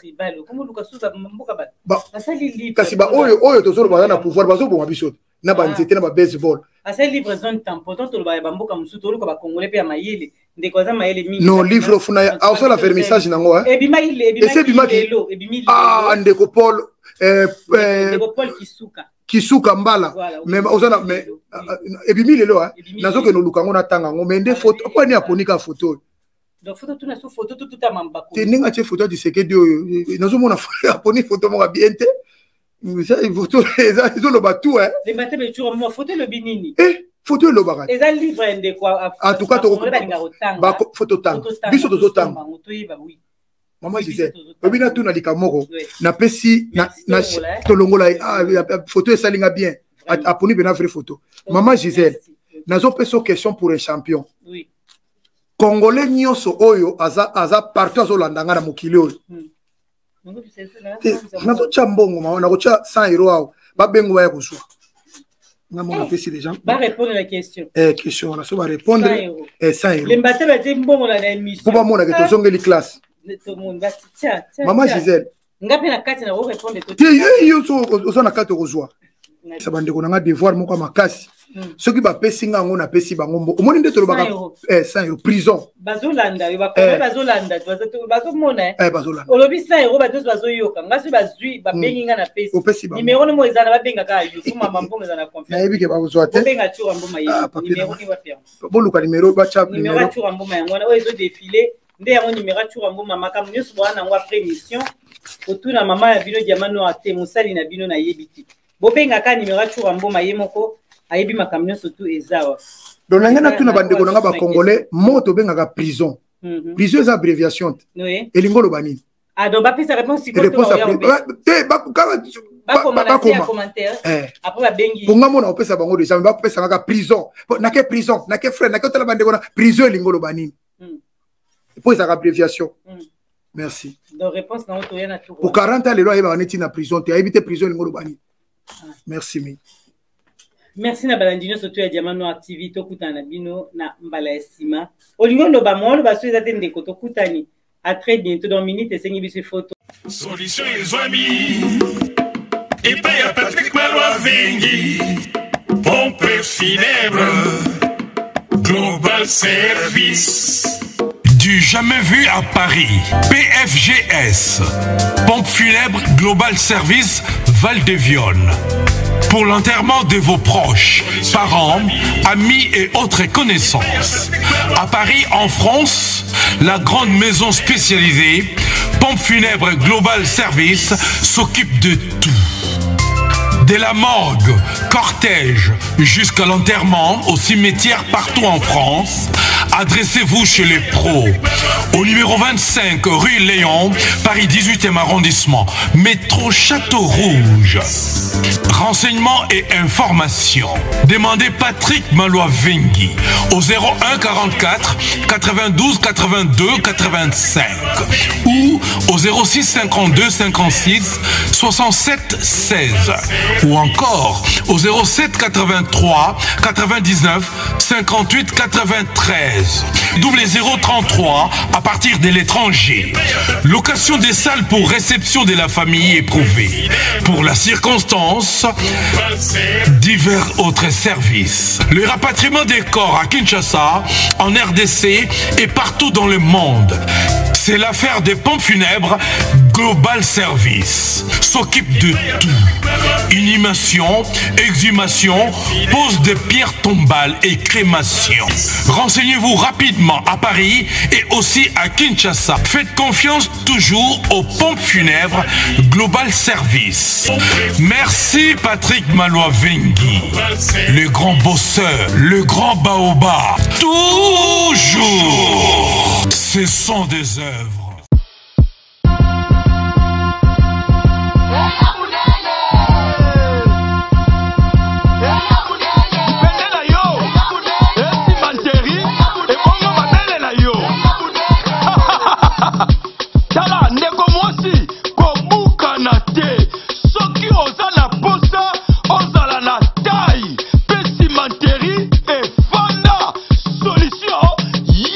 Kasi baoyo oyo tozoloba baza na pouvoir, bazoboma biso na banzete na babaseball. Asali livre Zone Tampon, to toloba ya bamboka mosusu, toluka bakongole mpe ya mayele. Ndeko aza mayele mingi. Non, livre ofuna aosala vernissage nango. Ese ebimaki. Ah, ndeko Paul, ndeko Paul Kisuka. Kisuka mbala, mais oza na, mais ebimi lelo, nazokende oluka yango, natanga yango. Mais nde photo mpo ani aponi ka photo oyo? Te, ndenge atie photo ya Tshisekedi oyo, nazomona aponi photo moko bien te. Photo ezoloba tout. Photo elobi nini? Photo elobaka. Eza livre ya ndeko. En tout cas photo tanga biso tozotanga. Mama Gisele, oyebi, natuna likambo moko, napesi tolongola photo, esalinga bien, aponi mpena vraie photo. Mama Gisele, nazopesa question pour un champion. Congolais nyonso oyo aza, aza partout, azolanda nga na mokili oyo, nazotya mbongo mama, nakotya 100 euro awa, babengo baya kozwa nga mo napesi déjà. Barépondre la question. Question wana so barépondre, 100 euro. Lemba te, batie mbongo na émission. Mpo bamonake tozongeli classe. Mama Gisele. Nga mpe na kati na korépondre. Te, yo so oza na kati, okozwa sa bandeko na nga devoir moko ya makasi. Soki bapesi nga yango, napesi bango mbo omoni nde tolobaka 100 euro prison. Bazolanda yo, bakome bazolanda, bazomona. Bazolanda. Olobi 100 euro, bato nyonso bazoyoka nga. Soki bazwi, babengi nga, napesi. Opesi bango. Nimero nomo eza na, babengaka yo so mama mbongo eza na confiance. Nayebi ke bakozwa te. Bobenga Tshoura Mboma ye. Nimero ni wapi yango? Boluka nimero, batya. Nimero ya Tshoura Mboma yango wana oyo ezodéfiler nde yango, nimero ya Tshoura Mboma. Makambo nyonso bowana yango après émission, kotuna mama ya bino Diamant Noir te, mosali na bino nayebi te. Bobengaka nimero ya Tshoura Mboma, ye moko ayebi makambo nyonso tu eza wa. Donc na ngai natuna bandeko na nga bacongolais, mo tobengaka prison, prison eza abréviation te, elingi oloba nini? Ah, donc bapesa réponse. Réponse te, bakoma. Ponga mona opesa bango déjà, bapesa kaka prison, nake prison, nake frère, nake otala bandeko na prison, elingi oloba nini? Po ezalaka abréviation. Merci. Donc réponse nango toya na tour. Po 40 ans lelo ayebaka neti na prison te, ayebi te prison elingi oloba nini. Merci mingi. Merci na balandi nyonso to ya Diamant Noir TV. Tokutana na bino na mbala ya nsima. Olingi oloba mwa oloba so eza te, ndeko, tokutani, à très bientôt. Dans minute esengi biso photo. Solution ezwami epai ya Patrick Malwa Vengi, Pompe Funèbre Global Service. Du jamais vu à Paris. PFGS. Pompe funèbre Global Service Val de Vionne. Pour l'enterrement de vos proches, parents, amis et autres connaissances. À Paris, en France, la grande maison spécialisée, Pompe funèbre Global Service, s'occupe de tout. De la morgue, cortège, jusqu'à l'enterrement au cimetière partout en France, adressez-vous chez les pros. Au numéro 25, rue Léon, Paris 18e arrondissement, métro Château Rouge. Renseignements et informations. Demandez Patrick Malois-Vengui au 01 44 92 82 85 ou au 06 52 56 67 16 ou encore au 07 83 99 58 93 0033 à partir de l'étranger. Location des salles pour réception de la famille éprouvée. Pour la circonstance, divers autres services. Le rapatriement des corps à Kinshasa, en RDC et partout dans le monde. C'est l'affaire des pompes funèbres Global Service. S'occupe de tout. Inhumation, exhumation, pose de pierres tombales et crémation. Renseignez-vous rapidement à Paris et aussi à Kinshasa. Faites confiance toujours aux pompes funèbres Global Service. Merci Patrick Malois-Vengi, le grand bosseur, le grand baobab. Toujours, ce sont des œuvres. Tala ndeko mwasi, kobukana te. Soki oza na posa ozala na taille pe cimenterie efanda, solution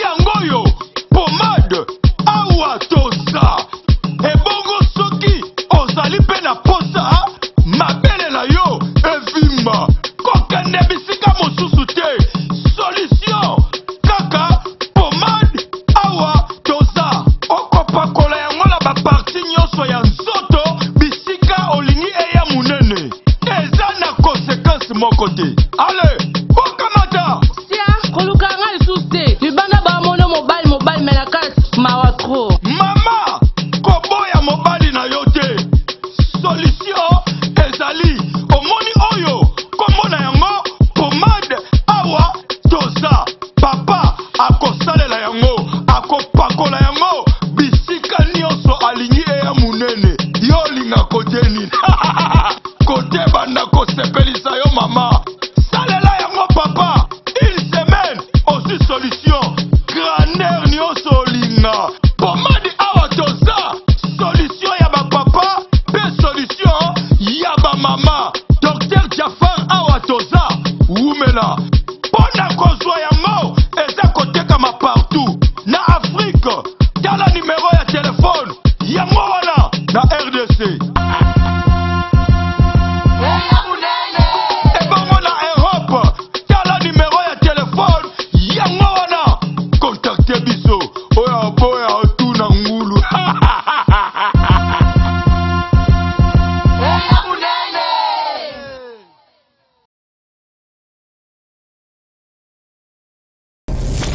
yango oyo, pomade awa toza. Ebongo soki ozali pe na posa mabele na yo evimba, kokende bisika mosusu te, solution kaka pomade awa toza. Okopakola yango na ba partie nionso ya nzoto bisika olingi eya munene. Eza na consequence moko te. Allez, bokamata! Sia, koluka nga lisusu te. Libanda ba mono mobali mobali mais na kati mawa trop. Mama, koboya mobali na yo te. Solution ezali. Omoni oyo kombo na yango pomade awa toza. Papa akosalela yango, akopakola yango bisika nionso alingi eya munene. Yo olinga kote nini? Kote ebanda kosepelisa yo mama. Salela yango papa, une semaine ozwi solution. Grandeur nionso olinga. Pomade awa toza, solution ya ba papa pe solution ya ba mama. Docteur Jafar awa toza, wumela. Mpo na kozwa yango eza kotekama partout na Afrique. Tala numero ya telephone yango wana na rdc. Ebongo na Europe, tala numero ya telephone yango wana. Contacte biso oyo aboya otuna ngulu.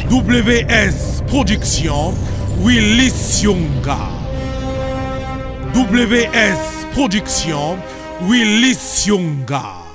WS Production, Willy Sionga. WS Production, Willy Sionga.